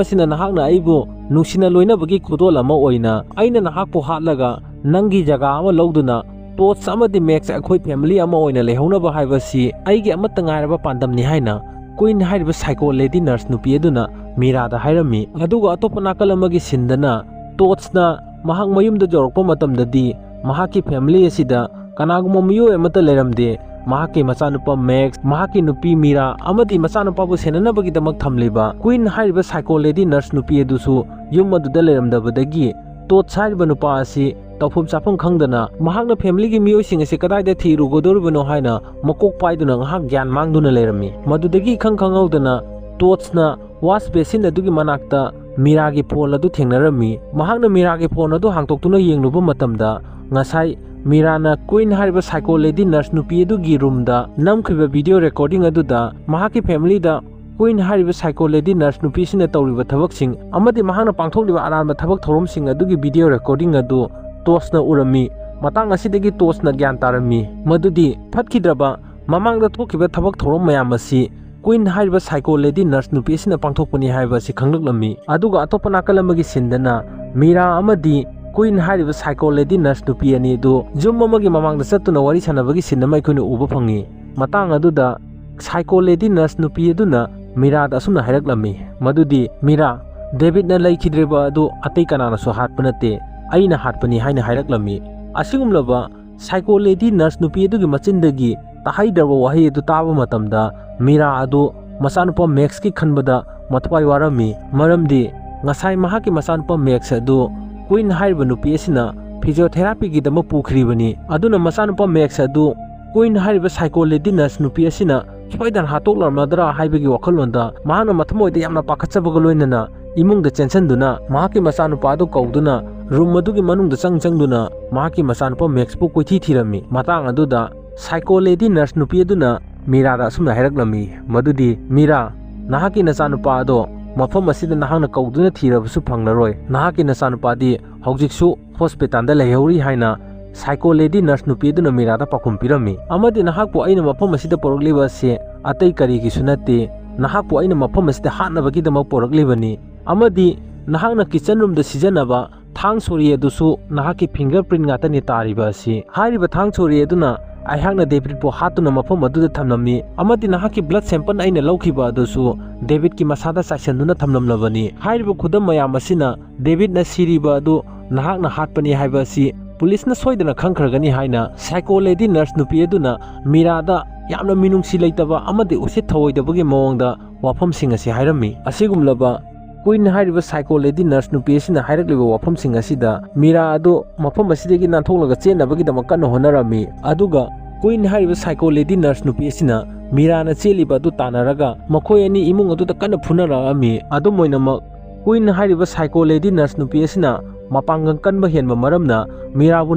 ꯑꯁꯤꯅ ꯅꯍꯥꯛꯅ ꯑꯩꯕꯨ ꯅꯨꯡꯁꯤꯅ ꯂꯣꯏꯅꯕꯒꯤ ꯈꯨꯗꯣꯜ ꯑꯃ ꯑꯣꯏꯅ ꯑꯩꯅ ꯅꯍꯥꯛꯄꯨ ꯍꯥꯠꯂꯒ ꯅꯪꯒꯤ ꯖꯒꯥ ꯑꯃ ꯂꯧꯗꯨꯅ ꯇꯣꯠꯁ ꯑꯃꯗꯤ ꯃꯦꯛꯁ ꯑꯩꯈꯣꯏ ꯐꯦꯃꯤꯂꯤ ꯑꯃ ꯑꯣꯏꯅ ꯂꯩꯍꯧꯅꯕ ꯍꯥꯏꯕꯁꯤ ꯑꯩꯒꯤ ꯑꯃꯠꯇ ꯉꯥꯏꯔꯕ ꯄꯥꯟꯗꯝꯅꯤ" ꯍꯥꯏꯅ ꯀꯨꯏꯟ ꯍꯥꯏꯔꯤꯕ ꯁꯥꯏꯀꯣ ꯂꯦꯗꯤ ꯅꯔꯁ ꯅꯨꯄꯤ ꯑꯗꯨꯅ ꯃꯤꯔꯥꯗ ꯍꯥꯏꯔꯝꯃꯤ꯫ ꯑꯗꯨꯒ ꯑꯇꯣꯞꯄ ꯅꯥꯀꯜ ꯑꯃꯒꯤ ꯁꯤꯟꯗꯅ ꯇꯣꯠꯁꯅ ꯃꯍꯥꯛ ꯃꯌꯨꯝꯗ ꯌꯧꯔꯛꯄ ꯃꯇꯝꯗꯗꯤ ꯃꯍꯥꯛꯀꯤ ꯐꯦꯃꯤꯂꯤ ꯑꯁꯤꯗ ꯀꯅꯥꯒꯨꯝꯕ ꯃꯤꯑꯣꯏ ꯑꯃꯠꯇ ꯂꯩꯔꯝꯗꯦ꯫ ꯃꯍꯥꯛꯀꯤ ꯃꯆꯥꯅꯨꯄꯥ ꯃꯦꯛꯁ, ꯃꯍꯥꯛꯀꯤ ꯅꯨꯄꯤ ꯃꯤꯔꯥ ꯑꯃꯗꯤ ꯃꯆꯥꯅꯨꯄꯥꯕꯨ ꯁꯦꯟꯅꯅꯕꯒꯤꯗꯃꯛ ꯊꯝꯂꯤꯕ ꯀꯨꯏꯟ ꯍꯥꯏꯔꯤꯕ ꯁꯥꯏꯀꯣ ꯂꯦꯗꯤ ꯅꯔꯁ ꯅꯨꯄꯤ ꯑꯗꯨꯁꯨ ꯌꯨꯝ ꯑꯗꯨꯗ ꯂꯩꯔꯝꯗꯕꯗꯒꯤ ꯇꯣꯠꯁ ꯍꯥꯏꯔꯤꯕ ꯅꯨꯄꯥ ꯑꯁꯤ ꯇꯧꯐꯝ ꯆꯥꯐꯝ ꯈꯪꯗꯅ ꯃꯍꯥꯛꯅ ꯐꯦꯃꯤꯂꯤꯒꯤ ꯃꯤꯑꯣꯏꯁꯤꯡ ꯑꯁꯤ ꯀꯗꯥꯏꯗ ꯊꯤꯔꯨꯒꯗꯧꯔꯤꯕꯅꯣ ꯍꯥꯏꯅ ꯃꯀꯣꯛ ꯄꯥꯏꯗꯨꯅ ꯉꯥꯏꯍꯥꯛ ꯒ꯭ꯌꯥꯟ ꯃꯥꯡꯗꯨꯅ ꯂꯩꯔꯝꯃꯤ꯫ ꯃꯗꯨꯗꯒꯤ ꯏꯈꯪ ꯈꯪꯍꯧꯗꯅ ꯇꯣꯠꯁꯅ ꯋꯥꯁ ꯕꯦꯁꯤꯟ ꯑꯗꯨꯒꯤ ꯃꯅꯥꯛꯇ ꯃꯤꯔꯥꯒꯤ ꯐꯣꯟ ꯑꯗꯨ ꯊꯦꯡꯅꯔꯝꯃꯤ꯫ ꯃꯍꯥꯛꯅ ꯃꯤꯔꯥꯒꯤ ꯐꯣꯟ ꯑꯗꯨ ꯍꯥꯡꯗꯣꯛꯇꯨꯅ ꯌꯦꯡꯂꯨꯕ ꯃꯇꯝꯗ ꯉꯁꯥꯏ ꯃꯤꯔꯥꯅ ꯀꯨꯏꯟ ꯍꯥꯏꯔꯤꯕ ꯁꯥꯏꯀꯣ ꯂꯦꯗꯤ ꯅꯔꯁ ꯅꯨꯄꯤ ꯑꯗꯨꯒꯤ ꯔꯨꯝꯗ ꯅꯝꯈꯤꯕ ꯚꯤꯗꯤꯑꯣ ꯔꯦꯀꯣꯔꯗꯤꯡ ꯑꯗꯨꯗ ꯃꯍꯥꯛꯀꯤ ꯐꯦꯃꯤꯂꯤꯗ ꯀꯨꯏꯟ ꯍꯥꯏꯔꯤꯕ ꯁꯥꯏꯀꯣ ꯂꯦꯗꯤ ꯅꯔꯁ ꯅꯨꯄꯤꯁꯤꯅ ꯇꯧꯔꯤꯕ ꯊꯕꯛꯁꯤꯡ ꯑꯃꯗꯤ ꯃꯍꯥꯛꯅ ꯄꯥꯡꯊꯣꯛꯂꯤꯕ ꯑꯔꯥꯟꯕ ꯊꯕꯛ ꯊꯧꯔꯝꯁꯤꯡ ꯑꯗꯨꯒꯤ ꯚꯤꯗꯤꯑꯣ ꯔꯦꯀꯣꯔꯗꯤꯡ ꯑꯗꯨ ꯇꯣꯠꯁꯅ ꯎꯔꯝꯃꯤ꯫ ꯃꯇꯥꯡ ꯑꯁꯤꯗꯒꯤ ꯇꯣꯠꯁꯅ ꯒ꯭ꯌꯥꯟ ꯇꯥꯔꯝꯃꯤ ꯃꯗꯨꯗꯤ ꯐꯠꯈꯤꯗ꯭ꯔꯕ ꯃꯃꯥꯡꯗ ꯊꯣꯛꯈꯤꯕ ꯊꯕꯛ ꯊꯧꯔꯝ ꯃꯌꯥꯝ ꯑꯁꯤ ꯀꯨꯏꯟ ꯍꯥꯏꯔꯤꯕ ꯁꯥꯏꯀꯣ ꯂꯦꯗꯤ ꯅꯔꯁ ꯅꯨꯄꯤ ꯑꯁꯤꯅ ꯄꯥꯡꯊꯣꯛꯄꯅꯤ ꯍꯥꯏꯕ ꯑꯁꯤ ꯈꯪꯂꯛꯂꯝꯃꯤ꯫ ꯑꯗꯨꯒ ꯑꯇꯣꯞꯄ ꯅꯥꯀꯜ ꯑꯃꯒꯤ ꯁꯤꯟꯗꯅ ꯃꯤꯔꯥ ꯑꯃꯗꯤ ꯀꯨꯏꯟ ꯍꯥꯏꯔꯤꯕ ꯁꯥꯏꯀꯣ ꯂꯦꯗꯤ ꯅꯔꯁ ꯅꯨꯄꯤ ꯑꯅꯤ ꯑꯗꯨ ꯌꯨꯝ ꯑꯃꯒꯤ ꯃꯃꯥꯡꯗ ꯆꯠꯇꯨꯅ ꯋꯥꯔꯤ ꯁꯥꯟꯅꯕꯒꯤ ꯁꯤꯟ ꯑꯃ ꯑꯩꯈꯣꯏꯅ ꯎꯕ ꯐꯪꯉꯤ꯫ ꯃꯇꯥꯡ ꯑꯗꯨꯗ ꯁꯥꯏꯀꯣ ꯂꯦꯗꯤ ꯅꯔꯁ ꯅꯨꯄꯤ ꯑꯗꯨꯅ ꯃꯤꯔꯥꯗ ꯑꯁꯨꯝꯅ ꯍꯥꯏꯔꯛꯂꯝꯃꯤ ꯃꯗꯨꯗꯤ, "ꯃꯤꯔꯥ, ꯗꯦꯕꯤꯠꯅ ꯂꯩꯈꯤꯗ꯭ꯔꯤꯕ ꯑꯗꯨ ꯑꯇꯩ ꯀꯅꯥꯅꯁꯨ ꯍꯥꯠꯄ ꯅꯠꯇꯦ, ꯑꯩꯅ ꯍꯥꯠꯄꯅꯤ" ꯍꯥꯏꯅ ꯍꯥꯏꯔꯛꯂꯝꯃꯤ꯫ ꯑꯁꯤꯒꯨꯝꯂꯕ ꯁꯥꯏꯀꯣ ꯂꯦꯗꯤ ꯅꯔꯁ ꯅꯨꯄꯤ ꯑꯗꯨꯒꯤ ꯃꯆꯤꯟꯗꯒꯤ ꯇꯥꯍꯩꯗ꯭ꯔꯕ ꯋꯥꯍꯩ ꯑꯗꯨ ꯇꯥꯕ ꯃꯇꯝꯗ ꯃꯤꯔꯥ ꯑꯗꯨ ꯃꯆꯥꯅꯨꯄꯥ ꯃꯦꯛꯁꯀꯤ ꯈꯟꯕꯗ ꯃꯊ꯭ꯋꯥꯏ ꯋꯥꯔꯝꯃꯤ꯫ ꯃꯔꯝꯗꯤ ꯉꯁꯥꯏ ꯃꯍꯥꯛꯀꯤ ꯃꯆꯥꯅꯨꯄꯥ ꯃꯦꯛꯁ ꯑꯗꯨ ꯀꯨꯏꯟ ꯍꯥꯏꯔꯤꯕ ꯅꯨꯄꯤ ꯑꯁꯤꯅ ꯐꯤꯖꯤꯑꯣꯊꯦꯔꯥꯄꯤꯒꯤꯗꯃꯛ ꯄꯨꯈ꯭ꯔꯤꯕꯅꯤ꯫ ꯑꯗꯨꯅ ꯃꯆꯥꯅꯨꯄꯥ ꯃꯦꯛꯁ ꯑꯗꯨ ꯀ꯭ꯋꯤꯟ ꯍꯥꯏꯔꯤꯕ psycho lady nurse ꯅꯨꯄꯤ ꯑꯁꯤꯅ ꯁꯣꯏꯗꯅ ꯍꯥꯠꯇꯣꯛꯂꯝꯂꯗ꯭ꯔꯥ ꯍꯥꯏꯕꯒꯤ ꯋꯥꯈꯜꯂꯣꯟꯗ ꯃꯍꯥꯛꯅ ꯃꯊꯃꯣꯏꯗ ꯌꯥꯝꯅ ꯄꯥꯈꯠꯆꯕꯒ ꯂꯣꯏꯅꯅ ꯏꯃꯨꯡꯗ ꯆꯦꯟꯁꯤꯟꯗꯨꯅ ꯃꯍꯥꯛꯀꯤ ꯃꯆꯥꯅꯨꯄꯥ ꯑꯗꯨ ꯀꯧꯗꯨꯅ ꯔꯨꯝ ꯑꯗꯨꯒꯤ ꯃꯅꯨꯡꯗ ꯆꯪ ꯆꯪꯗꯨꯅ ꯃꯍꯥꯛꯀꯤ ꯃꯆꯥꯅꯨꯄꯥ ꯃꯦꯛꯁꯄꯨ ꯀꯣꯏꯊꯤ ꯊꯤꯔꯝꯃꯤ꯫ ꯃꯇꯥꯡ ꯑꯗꯨꯗ psycho lady nurse ꯅꯨꯄꯤ ꯑꯗꯨꯅ ꯃꯤꯔꯥꯗ ꯑꯁꯨꯝꯅ ꯍꯥꯏꯔꯛꯂꯝꯃꯤ, ꯃꯗꯨꯗꯤ, "ꯃꯤꯔꯥ, ꯅꯍꯥꯛꯀꯤ ꯅꯆꯥꯅꯨꯄꯥ ꯑꯗꯣ ꯃꯐꯝ ꯑꯁꯤꯗ ꯅꯍꯥꯛꯅ ꯀꯧꯗꯨꯅ ꯊꯤꯔꯕꯁꯨ ꯐꯪꯂꯔꯣꯏ꯫ ꯅꯍꯥꯛꯀꯤ ꯅꯆꯥꯅꯨꯄꯥꯗꯤ ꯍꯧꯖꯤꯛꯁꯨ ꯍꯣꯁꯄꯤꯇꯥꯜꯗ ꯂꯩꯍꯧꯔꯤ" ꯍꯥꯏꯅ psycho lady nurse ꯅꯨꯄꯤ ꯑꯗꯨꯅ ꯃꯤꯔꯥꯗ ꯄꯥꯎꯈꯨꯝ ꯄꯤꯔꯝꯃꯤ꯫ "ꯑꯃꯗꯤ ꯅꯍꯥꯛꯄꯨ ꯑꯩꯅ ꯃꯐꯝ ꯑꯁꯤꯗ ꯄꯨꯔꯛꯂꯤꯕ ꯑꯁꯤ ꯑꯇꯩ ꯀꯔꯤꯒꯤꯁꯨ ꯅꯠꯇꯦ, ꯅꯍꯥꯛꯄꯨ ꯑꯩꯅ ꯃꯐꯝ ꯑꯁꯤꯗ ꯍꯥꯠꯅꯕꯒꯤꯗꯃꯛ ꯄꯨꯔꯛꯂꯤꯕꯅꯤ꯫ ꯑꯃꯗꯤ ꯅꯍꯥꯛꯅ kitchen roomꯗ ꯁꯤꯖꯤꯟꯅꯕ ꯊꯥꯡ ꯁꯣꯔꯤ ꯑꯗꯨꯁꯨ ꯅꯍꯥꯛꯀꯤ finger print ꯉꯥꯛꯇꯅꯤ ꯇꯥꯔꯤꯕ ꯑꯁꯤ꯫ ꯍꯥꯏꯔꯤꯕ ꯊꯥꯡ ꯁꯣꯔꯤ ꯑꯗꯨꯅ ꯑꯩꯍꯥꯛꯅ ꯗꯦꯕꯤꯠꯄꯨ ꯍꯥꯠꯇꯨꯅ ꯃꯐꯝ ꯑꯗꯨꯗ ꯊꯝꯂꯝꯃꯤ, ꯑꯃꯗꯤ ꯅꯍꯥꯛꯀꯤ blood sample ꯑꯩꯅ ꯂꯧꯈꯤꯕ ꯑꯗꯨꯁꯨ ꯗꯦꯕꯤꯠꯀꯤ ꯃꯁꯥꯗ ꯆꯥꯏꯁꯤꯟꯗꯨꯅ ꯊꯝꯂꯝꯂꯕꯅꯤ꯫ ꯍꯥꯏꯔꯤꯕ ꯈꯨꯗꯝ ꯃꯌꯥꯝ ꯑꯁꯤꯅ ꯗꯦꯕꯤꯠꯅ ꯁꯤꯔꯤꯕ ꯑꯗꯨ ꯅꯍꯥꯛꯅ ꯍꯥꯠꯄꯅꯤ ꯍꯥꯏꯕ ꯑꯁꯤ ꯄꯨꯂꯤꯁꯅ ꯁꯣꯏꯗꯅ ꯈꯪꯈ꯭ꯔꯒꯅꯤ" ꯍꯥꯏꯅ psycho lady nurse ꯅꯨꯄꯤ ꯑꯗꯨꯅ ꯃꯤꯔꯥꯗ ꯌꯥꯝꯅ ꯃꯤꯅꯨꯡꯁꯤ ꯂꯩꯇꯕ ꯑꯃꯗꯤ ꯎꯁꯤꯠ ꯊꯑꯣꯏꯗꯕꯒꯤ ꯃꯑꯣꯡꯗ ꯋꯥꯐꯝꯁꯤꯡ ꯑꯁꯤ ꯍꯥꯏꯔꯝꯃꯤ꯫ ꯑꯁꯤꯒꯨꯝꯂꯕ ꯀ꯭ꯋꯤꯟ ꯍꯥꯏꯔꯤꯕ psycho lady nurse ꯅꯨꯄꯤ ꯑꯁꯤꯅ ꯍꯥꯏꯔꯛꯂꯤꯕ ꯋꯥꯐꯝꯁꯤꯡ ꯑꯁꯤꯗ ꯃꯤꯔꯥ ꯑꯗꯨ ꯃꯐꯝ ꯑꯁꯤꯗꯒꯤ ꯅꯥꯟꯊꯣꯛꯂꯒ ꯆꯦꯟꯅꯕꯒꯤꯗꯃꯛ ꯀꯟꯅ ꯍꯣꯠꯅꯔꯝꯃꯤ꯫ ꯑꯗꯨꯒ ꯀ꯭ꯋꯤꯟ ꯍꯥꯏꯔꯤꯕ psycho lady nurse ꯅꯨꯄꯤ ꯑꯁꯤꯅ ꯃꯤꯔꯥꯅ ꯆꯦꯜꯂꯤꯕ ꯑꯗꯨ ꯇꯥꯟꯅꯔꯒ ꯃꯈꯣꯏ ꯑꯅꯤ ꯏꯃꯨꯡ ꯑꯗꯨꯗ ꯀꯟꯅ ꯐꯨꯅꯔꯛꯑꯝꯃꯤ꯫ ꯑꯗꯨꯝ ꯑꯣꯏꯅꯃꯛ, ꯀ꯭ꯋꯤꯟ ꯍꯥꯏꯔꯤꯕ psycho lady nurse ꯅꯨꯄꯤ ꯑꯁꯤꯅ ꯃꯄꯥꯡꯒꯜ ꯀꯟꯕ ꯍꯦꯟꯕ ꯃꯔꯝꯅ ꯃꯤꯔꯥꯕꯨ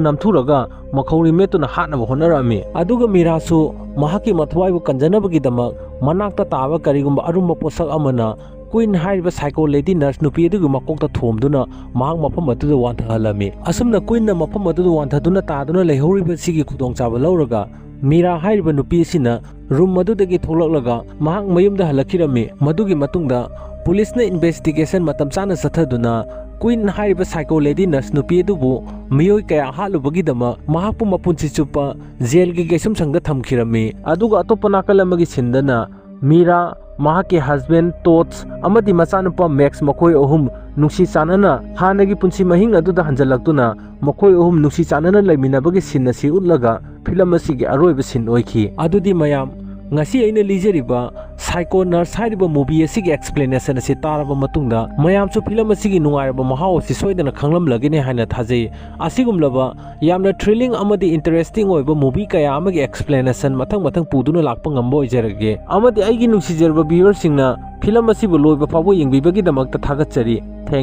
ꯅꯝꯊꯨꯔꯒ ꯃꯈꯧꯔꯤ ꯃꯦꯠꯇꯨꯅ ꯍꯥꯠꯅꯕ ꯍꯣꯠꯅꯔꯛꯑꯝꯃꯤ꯫ ꯑꯗꯨꯒ ꯃꯤꯔꯥꯁꯨ ꯃꯍꯥꯛꯀꯤ ꯃꯊ꯭ꯋꯥꯏꯕꯨ ꯀꯟꯖꯅꯕꯒꯤꯗꯃꯛ ꯃꯅꯥꯛꯇ ꯇꯥꯕ ꯀꯔꯤꯒꯨꯝꯕ ꯑꯔꯨꯝꯕ ꯄꯣꯠꯁꯛ ꯑꯃꯅ ꯀ꯭ꯋꯤꯟ ꯍꯥꯏꯔꯤꯕ psycho lady nurse ꯅꯨꯄꯤ ꯑꯗꯨꯒꯤ ꯃꯀꯣꯛꯇ ꯊꯣꯝꯗꯨꯅ ꯃꯍꯥꯛ ꯃꯐꯝ ꯑꯗꯨꯗ ꯋꯥꯟꯊꯍꯜꯂꯝꯃꯤ꯫ ꯑꯁꯨꯝꯅ ꯀ꯭ꯋꯤꯟꯅ ꯃꯐꯝ ꯑꯗꯨꯗ ꯋꯥꯟꯊꯗꯨꯅ ꯇꯥꯗꯨꯅ ꯂꯩꯍꯧꯔꯤꯕꯁꯤꯒꯤ ꯈꯨꯗꯣꯡꯆꯥꯕ ꯂꯧꯔꯒ ꯃꯤꯔꯥ ꯍꯥꯏꯔꯤꯕ ꯅꯨꯄꯤ ꯑꯁꯤꯅ ꯔꯨꯝ ꯑꯗꯨꯗꯒꯤ ꯊꯣꯛꯂꯛꯂꯒ ꯃꯍꯥꯛ ꯃꯌꯨꯝꯗ ꯍꯜꯂꯛꯈꯤꯔꯝꯃꯤ꯫ ꯃꯗꯨꯒꯤ ꯃꯇꯨꯡꯗ ꯄꯨꯂꯤꯁꯅ investigation ꯃꯇꯝ ꯆꯥꯅ ꯆꯠꯊꯗꯨꯅ ꯀ꯭ꯋꯤꯟ ꯍꯥꯏꯔꯤꯕ psycho lady nurse ꯅꯨꯄꯤ ꯑꯗꯨꯕꯨ ꯃꯤꯑꯣꯏ ꯀꯌꯥ ꯍꯥꯠꯂꯨꯕꯒꯤꯗꯃꯛ ꯃꯍꯥꯛꯄꯨ ꯃꯄꯨꯟꯁꯤ ꯆꯨꯞꯄ ꯖꯦꯜꯒꯤ ꯀꯩꯁꯨꯝꯁꯪꯗ ꯊꯝꯈꯤꯔꯝꯃꯤ꯫ ꯑꯗꯨꯒ ꯑꯇꯣꯞꯄ ꯅꯥꯀꯜ ꯑꯃꯒꯤ ꯁꯤꯟꯗꯅ ꯃꯤꯔꯥ, ꯃꯍꯥꯛꯀꯤ husband ꯇꯣꯠꯁ ꯑꯃꯗꯤ ꯃꯆꯥꯅꯨꯄꯥ ꯃꯦꯛꯁ ꯃꯈꯣꯏ ꯑꯍꯨꯝ ꯅꯨꯡꯁꯤ ꯆꯥꯟꯅꯅ ꯍꯥꯟꯅꯒꯤ ꯄꯨꯟꯁꯤ ꯃꯍꯤꯡ ꯑꯗꯨꯗ ꯍꯟꯖꯜꯂꯛꯇꯨꯅ ꯃꯈꯣꯏ ꯑꯍꯨꯝ ꯅꯨꯡꯁꯤ ꯆꯥꯟꯅꯅ ꯂꯩꯃꯤꯟꯅꯕꯒꯤ ꯁꯤꯟ ꯑꯁꯤ ꯎꯠꯂꯒ ꯐꯤꯂꯝ ꯑꯁꯤꯒꯤ ꯑꯔꯣꯏꯕ ꯁꯤꯟ ꯑꯣꯏꯈꯤ꯫ ꯑꯗꯨꯗꯤ ꯃꯌꯥꯝ, ꯉꯁꯤ ꯑꯩꯅ ꯂꯤꯖꯔꯤꯕ Psycho Nurse ꯍꯥꯏꯔꯤꯕ movie ꯑꯁꯤꯒꯤ explanation ꯑꯁꯤ ꯇꯥꯔꯕ ꯃꯇꯨꯡꯗ, ꯃꯌꯥꯝꯁꯨ film ꯑꯁꯤꯒꯤ ꯅꯨꯡꯉꯥꯏꯔꯕ ꯃꯍꯥꯎ ꯑꯁꯤ ꯁꯣꯏꯗꯅ ꯈꯪꯂꯝꯂꯒꯅꯤ ꯍꯥꯏꯅ ꯊꯥꯖꯩ꯫ ꯑꯁꯤꯒꯨꯝꯂꯕ ꯌꯥꯝꯅ thrilling ꯑꯃꯗꯤ interesting ꯑꯣꯏꯕ movie ꯀꯌꯥ ꯑꯃꯒꯤ explanation ꯃꯊꯪ ꯃꯊꯪ ꯄꯨꯗꯨꯅ ꯂꯥꯛꯄ ꯉꯝꯕ ꯑꯣꯏꯖꯔꯒꯦ꯫ ꯑꯃꯗꯤ ꯑꯩꯒꯤ ꯅꯨꯡꯁꯤꯖꯔꯕ viewerꯁꯤꯡꯅ film ꯑꯁꯤꯕꯨ ꯂꯣꯏꯕ ꯐꯥꯎꯕ ꯌꯦꯡꯕꯤꯕꯒꯤꯗꯃꯛꯇ ꯊꯥꯒꯠꯆꯔꯤ꯫ Thank you꯫